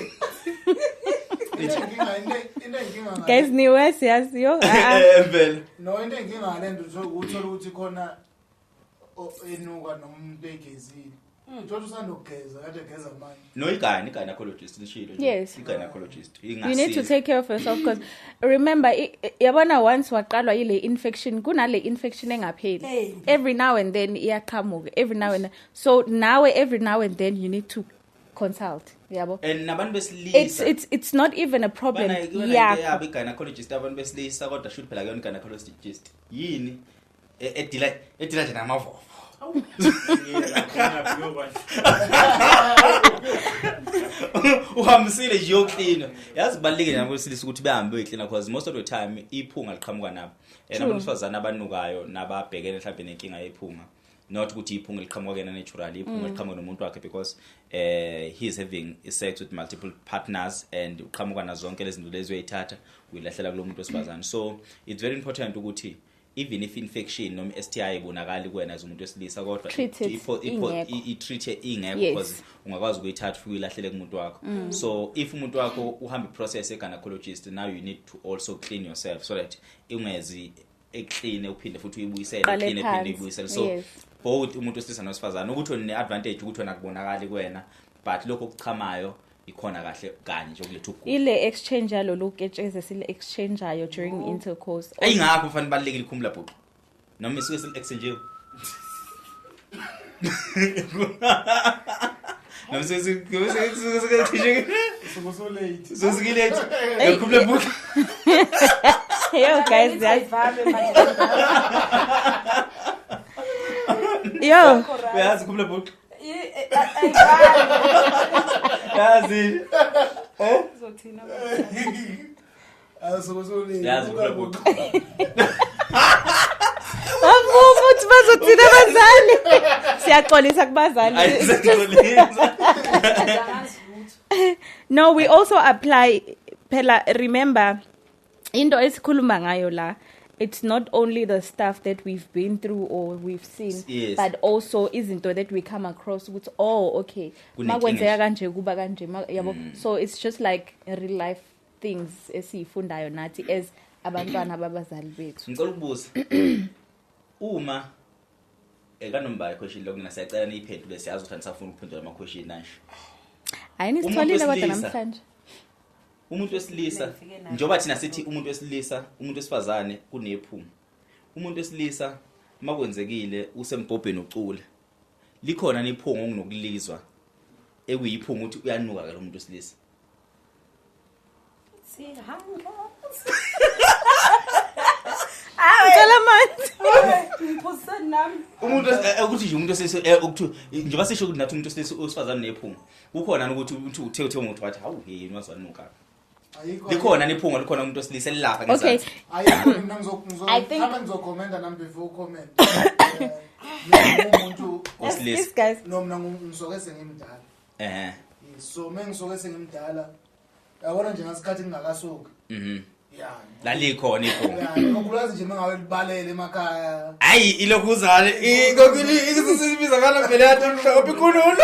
Speaker 4: enginga ngale-
Speaker 2: Guys, ni worse yazi yo. Ah, ah.
Speaker 1: Vele.
Speaker 4: No, into enginga ngale nto uthola ukuthi khona enuka nomuntu egezile. Uthola usandokugeza kade egeza manje.
Speaker 1: No, i-gynecologist lishilo nje.
Speaker 2: Yes.
Speaker 1: I-gynecologist
Speaker 2: You need to
Speaker 1: ingasiza.
Speaker 2: take care of yourself because remember yabona once waqalwa yile infection, kunale infection engapheli.
Speaker 3: Hey.
Speaker 2: Every now and then iyaqhamuka, every now and then. So now every now and then you need to consult, yabo.
Speaker 1: And nabantu besilisa
Speaker 2: It's not even a problem.
Speaker 1: yeah
Speaker 2: Yeah.
Speaker 1: i-gynecologist abantu besilisa kodwa shuthi phela kuyona i-gynecologist yini edila nje namavovo. Uhambisile nje uyoklina. Yazi kubalulekile nabantu besilisa ukuthi behambe beyoklina because most of the time iphunga liqhamuka nabo and
Speaker 2: True.
Speaker 1: abantu besifazane abanukayo nababhekene mhlawumbe nenkinga yephunga, not ukuthi iphunga liqhamuka kuyena naturally, iphunga liqhamuka nomuntu wakhe because he is having sex with multiple partners and uqhamuka nazo zonke lezi zinto lezi uyayithatha uyilahlela kulo muntu wesifazane. So it's very important ukuthi even if infection noma STI ibonakali kuwena as umuntu wesilisa kodwa
Speaker 2: Treat it ingekho.
Speaker 1: I-treat ingekho
Speaker 2: Yes.
Speaker 1: because ungakwazi ukuyithatha ufike uyilahlele kumuntu wakho. So if umuntu wakho uhamba i-process ye-gynecologist, now you need to also clean yourself so that ungezi ekline uphinde futhi uyibuyisele,
Speaker 2: Uqale
Speaker 1: uclean uphinde
Speaker 2: phansi.
Speaker 1: uyibuyisele. So
Speaker 2: Yes.
Speaker 1: both umuntu wesilisa nowesifazane ukuthi une-advantage ukuthi wena kubonakali kuwena, but lokho okuchamayo ikhona kahle kanye nje ukuletha ukugula.
Speaker 2: Ile exchange yalolu ketshezi esile exchangeayo during intercourse.
Speaker 1: Ayingakho kufanele ibalulekile ikhumula bhuqu noma isuke sili-exchange noma suke
Speaker 4: Usuke late.
Speaker 1: susikilethi
Speaker 2: Hey.
Speaker 1: ekhumula bhuqu.
Speaker 2: Yo guys, yazi.
Speaker 3: Ayivame manje.
Speaker 2: Yo.
Speaker 1: Uyazi ikhumula bhuqu?
Speaker 3: Ayivame.
Speaker 1: Yazi.
Speaker 3: Uzothina.
Speaker 4: Asuke usulate.
Speaker 1: Yazi ikhumula bhuqu.
Speaker 2: Bavuma ukuthi bazothina abazali. Siyaxolisa kubazali.
Speaker 1: Ayisaxolisa.
Speaker 3: Angazi lutho.
Speaker 2: No, we also apply phela, remember into esikhuluma ngayo la, it's not only the stuff that we've been through or we've seen,
Speaker 1: Yes.
Speaker 2: but also izinto that we come across ukuthi oh okay,
Speaker 1: Kunenkinga
Speaker 2: makwenzeka
Speaker 1: nje.
Speaker 2: kanje kuba kanje, yabo. So it's just like real life things esiyifundayo nathi as abantwana babazali bethu.
Speaker 1: Ngicela ukubuza uma ekanombayo question lokuna, siyacela niyiphendule, siyazi ukuthi anisafuni ukuphendula ama question nanje.
Speaker 2: Hayi,
Speaker 1: Umuntu
Speaker 2: nisitholile kodwa
Speaker 1: wesilisa.
Speaker 2: namhlanje.
Speaker 1: Umuntu wesilisa,
Speaker 3: Ngifike nayo.
Speaker 1: njengoba thina sithi umuntu wesilisa, umuntu wesifazane kunephunga, umuntu wesilisa makwenzekile usembhobheni ucula, likhona niphunga okunokulizwa ekuyiphunga ukuthi uyanuka ke lo muntu wesilisa?
Speaker 3: Sihanga.
Speaker 2: Ngicela amanzi.
Speaker 3: Ngiphuziseni nami.
Speaker 1: Umuntu ukuthi nje umuntu wesilisa ukuthi njengoba sisho ukuthi nathi umuntu wesilisa osifazane nephunga kukhona ukuthi uthi uthe umuntu wathi hawu yini wazanuka.
Speaker 4: Ayikho.
Speaker 1: Likhona niphunga, likhona umuntu wesilisa elilapha
Speaker 2: Okay.
Speaker 1: ngezansi?
Speaker 4: Ayikho mina
Speaker 2: I think-
Speaker 4: mhlawumbe ngizokhomenta nami before comment. Mina ngumuntu
Speaker 1: Wesilisa.
Speaker 2: Yes, guys.
Speaker 4: no mina ngisuke sengimdala. So mengisuke sengimdala yabona nje ngasikhathi ngingakasuki. Yeah.
Speaker 1: Lalikhona iphunga.
Speaker 4: Yeah, ikakhulukazi nje mengabe libalele emakhaya.
Speaker 1: Hayi, ilokhuzane isibiza kana vele yathi mhlophe ikhululu.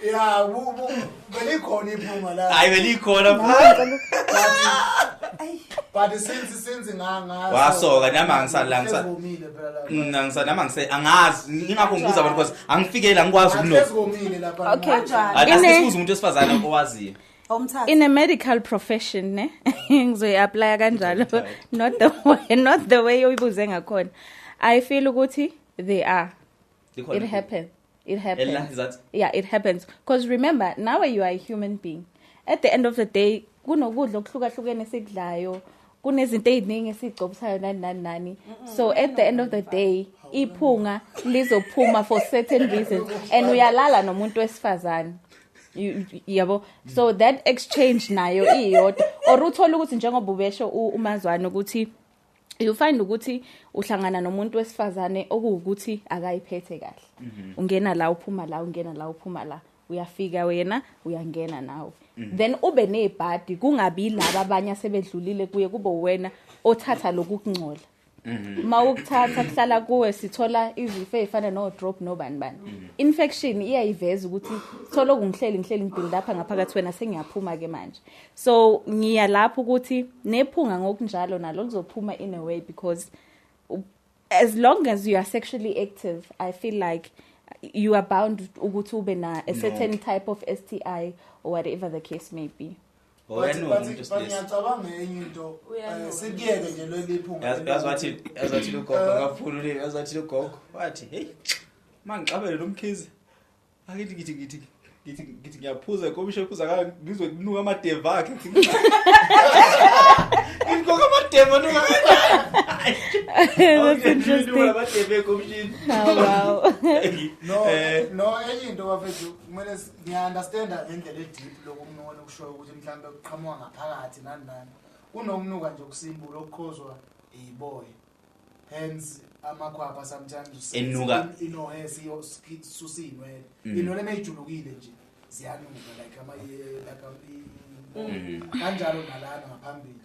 Speaker 4: Yeah, belikhona iphunga la.
Speaker 1: Hayi, belikhona.
Speaker 4: But since nga
Speaker 1: Wasoka, nami angisala-
Speaker 4: Sezomile phela lapha.
Speaker 1: Ngisana ngise angazi ingakho ngibuza abantu because angifikeli angikwazi ukunuka.
Speaker 4: Sezomile lapha.
Speaker 2: Okay.
Speaker 3: Kanjani?
Speaker 1: Asisibuza umuntu wesifazane owaziyo.
Speaker 3: Awumthatha.
Speaker 2: In a medical profession ne, ngizoyi-applya kanjalo, not the way oyibuze ngakhona. I feel ukuthi they are
Speaker 1: Likhona
Speaker 2: it
Speaker 1: iphunga.
Speaker 2: happens. It happens.
Speaker 1: Ella, is that
Speaker 2: Yeah, it happens. Because remember, now you are a human being. At the end of the day, kunokudla okuhlukahlukene esikudlayo, kunezinto eziningi esigcobisayo nani nani nani. So at the end of the day, iphunga lizophuma for certain reasons and uyalala nomuntu wesifazane. Yabo, so that exchange nayo iyodwa, or uthola ukuthi njengoba ubesho uMazwane ukuthi you find ukuthi uhlangana nomuntu wesifazane okuwukuthi akayiphethe kahle. Ungena la, uphuma la, ungena la, uphuma la, uyafika wena, uyangena nawe, then ube nebhadi, kungabi laba abanye asebedlulile kuye, kube wena othatha lokhu kungcola. Ma ukuthatha kuhlala kuwe, sithola izifo ezifana no drop nobani bani. Infection iyayiveza ukuthi thola ngihleli ngihleli ngibuild lapha ngaphakathi, wena sengiyaphuma ke manje. So ngiya lapho ukuthi nephunga ngokunjalo nalo lizophuma in a way, because as long as you are sexually active, I feel like you are bound ukuthi ube na a certain type of STI or whatever the case may be.
Speaker 1: Uyanuka
Speaker 4: But
Speaker 1: umuntu wesilisa.
Speaker 4: ngiyacabanga enye into,
Speaker 3: Uyanuka.
Speaker 4: sikuyeke nje leli phunga.
Speaker 1: Yazi wathi lugogo akaphulule, yazi wathi lugogo wathi, hey, mangixabele lo Mkhize, akithi ngithi ngithi ngithi ngithi ngiyaphuza inkomishi ephuza kanga, ngizwe kunuka amadeva akhe. Ngithi gogo, amadeva anuka kanjani?
Speaker 2: That's interesting.
Speaker 1: Amadeva enkomishini.
Speaker 2: Oh, wow.
Speaker 4: No, no, enye into bafethu, kumele ngiya-understanda ngendlela e-deep lokunuka okushoyo ukuthi mhlawumbe kuqhamuka ngaphakathi nani nani. Kunokunuka nje okusimple okukhozwa iboya, hence amakhwapha sometimes
Speaker 1: Enuka.
Speaker 4: inohe sisusa iy'nwele. Iy'nwele meyijulukile nje ziyanuka like like kanjalo nalana ngaphambili.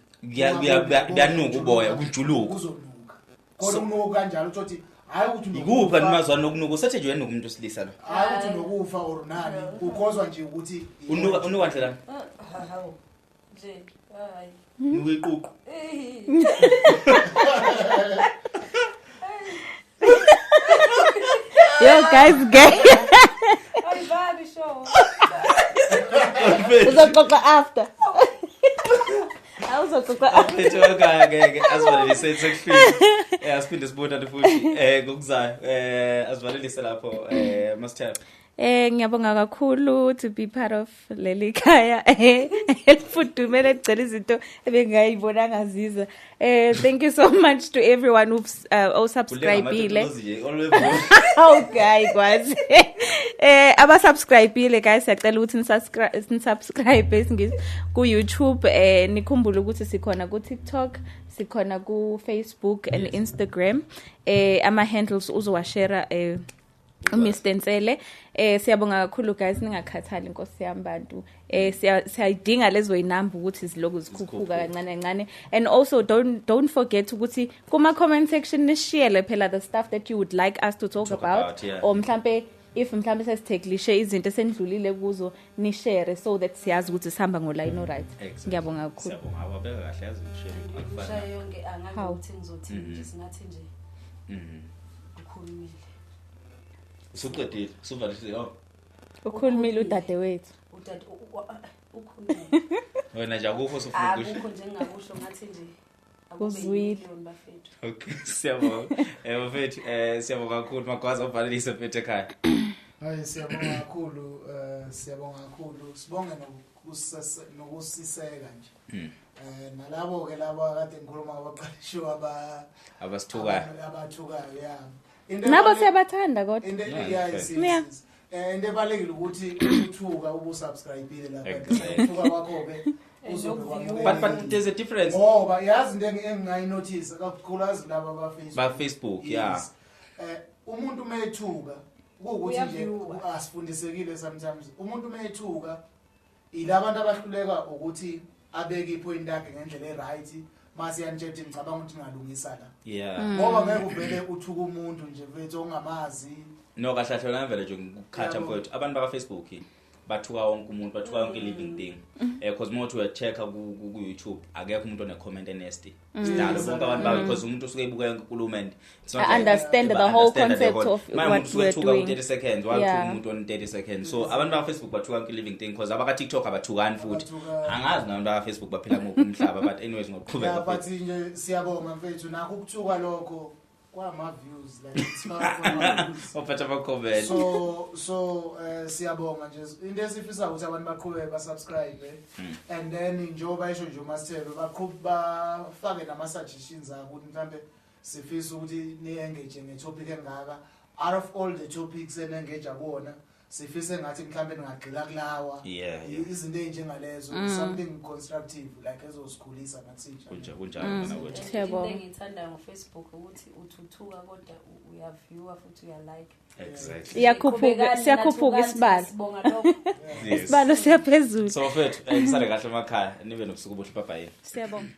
Speaker 1: Kuyanuka uboya, kujuluka.
Speaker 4: Kuzonuka kodwa ukunuka kanjalo uthothi hhayi ukuthi
Speaker 1: Ikuphi
Speaker 4: unokufa.
Speaker 1: animazwana nokunuka usethe nje uyanuka umuntu wesilisa lo?
Speaker 4: Hhayi ukuthi unokufa or nani, ukhozwa nje ukuthi
Speaker 1: Unuka ndlela
Speaker 3: Hawu nje, hayi.
Speaker 1: Nuka iququ.
Speaker 3: Eh.
Speaker 2: Yo guys, gay.
Speaker 3: Ayivali show.
Speaker 2: Uzoxoxa after. Awuzoxoxa after.
Speaker 1: Phethe ekhaya ngeke asivalelise, sekuhlwile. Asiphinde sibonane futhi ngokuzayo. Asivalelise lapho, Master.
Speaker 2: Ngiyabonga kakhulu to be part of leli khaya elifudumele egcwele izinto ebengayibonanga ziza. Thank you so much to everyone who's osubscribeile. Oh guy kwazi. Abasubscribeile guys, siyacela ukuthi nisubscribe esingisi ku YouTube, nikhumbule ukuthi sikhona ku TikTok, sikhona ku Facebook and Instagram. Ama handles uzowashare Mr Nsele. Siyabonga kakhulu guys, ningakhathali inkosi yami bantu. Siyayidinga lezo inamba ukuthi ziloku zikhuphuka kancane kancane, and also don't forget ukuthi kuma comment section nishiyele phela the stuff that you would like us to talk about,
Speaker 1: about, yeah.
Speaker 2: Or mhlambe if mhlambe sesitheklishe izinto esendlulile kuzo, ni share so that siyazi ukuthi sihamba ngo line, right?
Speaker 1: Exactly.
Speaker 2: Ngiyabonga kakhulu.
Speaker 1: Siyabonga, awabeka kahle, yazi ukushare akufani.
Speaker 3: Ushaye yonke, angazi
Speaker 2: Hawu.
Speaker 3: ukuthi ngizothini nje, singathi nje ukhulumile.
Speaker 1: Usuqedile, usuvalile. Oh.
Speaker 2: Ukhulumile udadewethu.
Speaker 3: Udade ukhulumile.
Speaker 1: Wena nje akukho osufuna ukusho.
Speaker 3: Akukho nje engingakusho, ngathi nje akube
Speaker 2: Uzwile.
Speaker 3: yimiliyoni bafethu.
Speaker 1: Okay, siyabonga. Bafethu, siyabonga kakhulu Magwaza, uvalelise mfethu ekhaya.
Speaker 4: Hayi, siyabonga kakhulu, siyabonga kakhulu. Sibonge nokusiseka nje. Nalabo ke labo akade ngikhuluma ngabaqalishiwe
Speaker 1: Abasithukayo.
Speaker 4: Abathukayo, yeah. Into
Speaker 2: Nabo siyabathanda kodwa.
Speaker 4: Into
Speaker 1: Yeah,
Speaker 4: yeah,
Speaker 1: fair.
Speaker 4: into ebalekile ukuthi uthuka ubusubscribeile lapha.
Speaker 1: Exactly.
Speaker 4: Uthuka kwakho ke uzobe
Speaker 3: noku-view.
Speaker 1: But there's a difference.
Speaker 4: Ngoba yazi into engingayinotice kakhulukazi laba ba Facebook.
Speaker 1: Ba Facebook, yeah.
Speaker 4: Yes. Umuntu mayethuka kuwukuthi nje
Speaker 3: Uyaviewa.
Speaker 4: asifundisekile sometimes. Umuntu mayethuka ilabantu abahluleka ukuthi abeke ipoint yakhe ngendlela eright, mase yanitshela ukuthi ngicabanga ukuthi ngingalungisa la. Ngoba ngeke uvele uthuke umuntu nje mfethu ongamazi.
Speaker 1: No, kahle kahle wena vele nje ngikukhatha
Speaker 4: Yabo.
Speaker 1: mfowethu. Abantu baka Facebook bathuka wonke umuntu, bathuka yonke living thing. Because uma uthi uyachecka ku YouTube, akekho umuntu one comment enasty. Sidalo bonke abantu babe, because umuntu usuke ebuka yonke inkulumo and it's not
Speaker 2: I
Speaker 1: like
Speaker 2: understand
Speaker 1: ba
Speaker 2: the whole
Speaker 1: understand the
Speaker 2: concept
Speaker 1: whole
Speaker 2: of
Speaker 1: Manje
Speaker 2: what
Speaker 1: umuntu usuke
Speaker 2: we're
Speaker 1: ethuka ku
Speaker 2: doing.
Speaker 1: 30 seconds, wathuka umuntu on 30 seconds. So abantu baka Facebook bathuka yonke living thing, because abaka TikTok abathukani futhi.
Speaker 4: Abathukani.
Speaker 1: Angazi nabantu baka Facebook baphila ngokho umhlaba, but anyways ngokuqhubeka
Speaker 4: Yeah, but
Speaker 1: futhi.
Speaker 4: nje siyabonga mfethu, nakho ukuthuka lokho. Kwama views like it's far kwama views.
Speaker 1: Waphatha ama-comment.
Speaker 4: So siyabonga nje, into esifisa ukuthi abantu baqhubeke ba-subscribe and then njengoba isho nje uMasithebe, baqhube bafake nama-suggestions abo ukuthi mhlambe sifisa ukuthi ni-engage nge-topic engaka out of all the topics ene-engage kuwona, sifise ngathi mhlambe ningagxila kulawa, izinto ey'njengalezo, something constructive like ezosikhulisa nathi.
Speaker 1: Kunjalo mina kwethu.
Speaker 2: Siyabonga.
Speaker 3: Into engiyithandayo ngoFacebook ukuthi uthuthuka kodwa uyaviewa futhi uyalike.
Speaker 1: Exactly.
Speaker 2: Iyakhuphuka,
Speaker 3: Qhubekani,
Speaker 2: siyakhuphuka
Speaker 3: nathukani,
Speaker 2: isibalo.
Speaker 3: Sibonga lokho.
Speaker 1: Yes.
Speaker 2: Isibalo siyaphezulu.
Speaker 1: So bafethu, nisale kahle emakhaya, nibe nobusuku obuhle, bye bye.
Speaker 2: Siyabonga.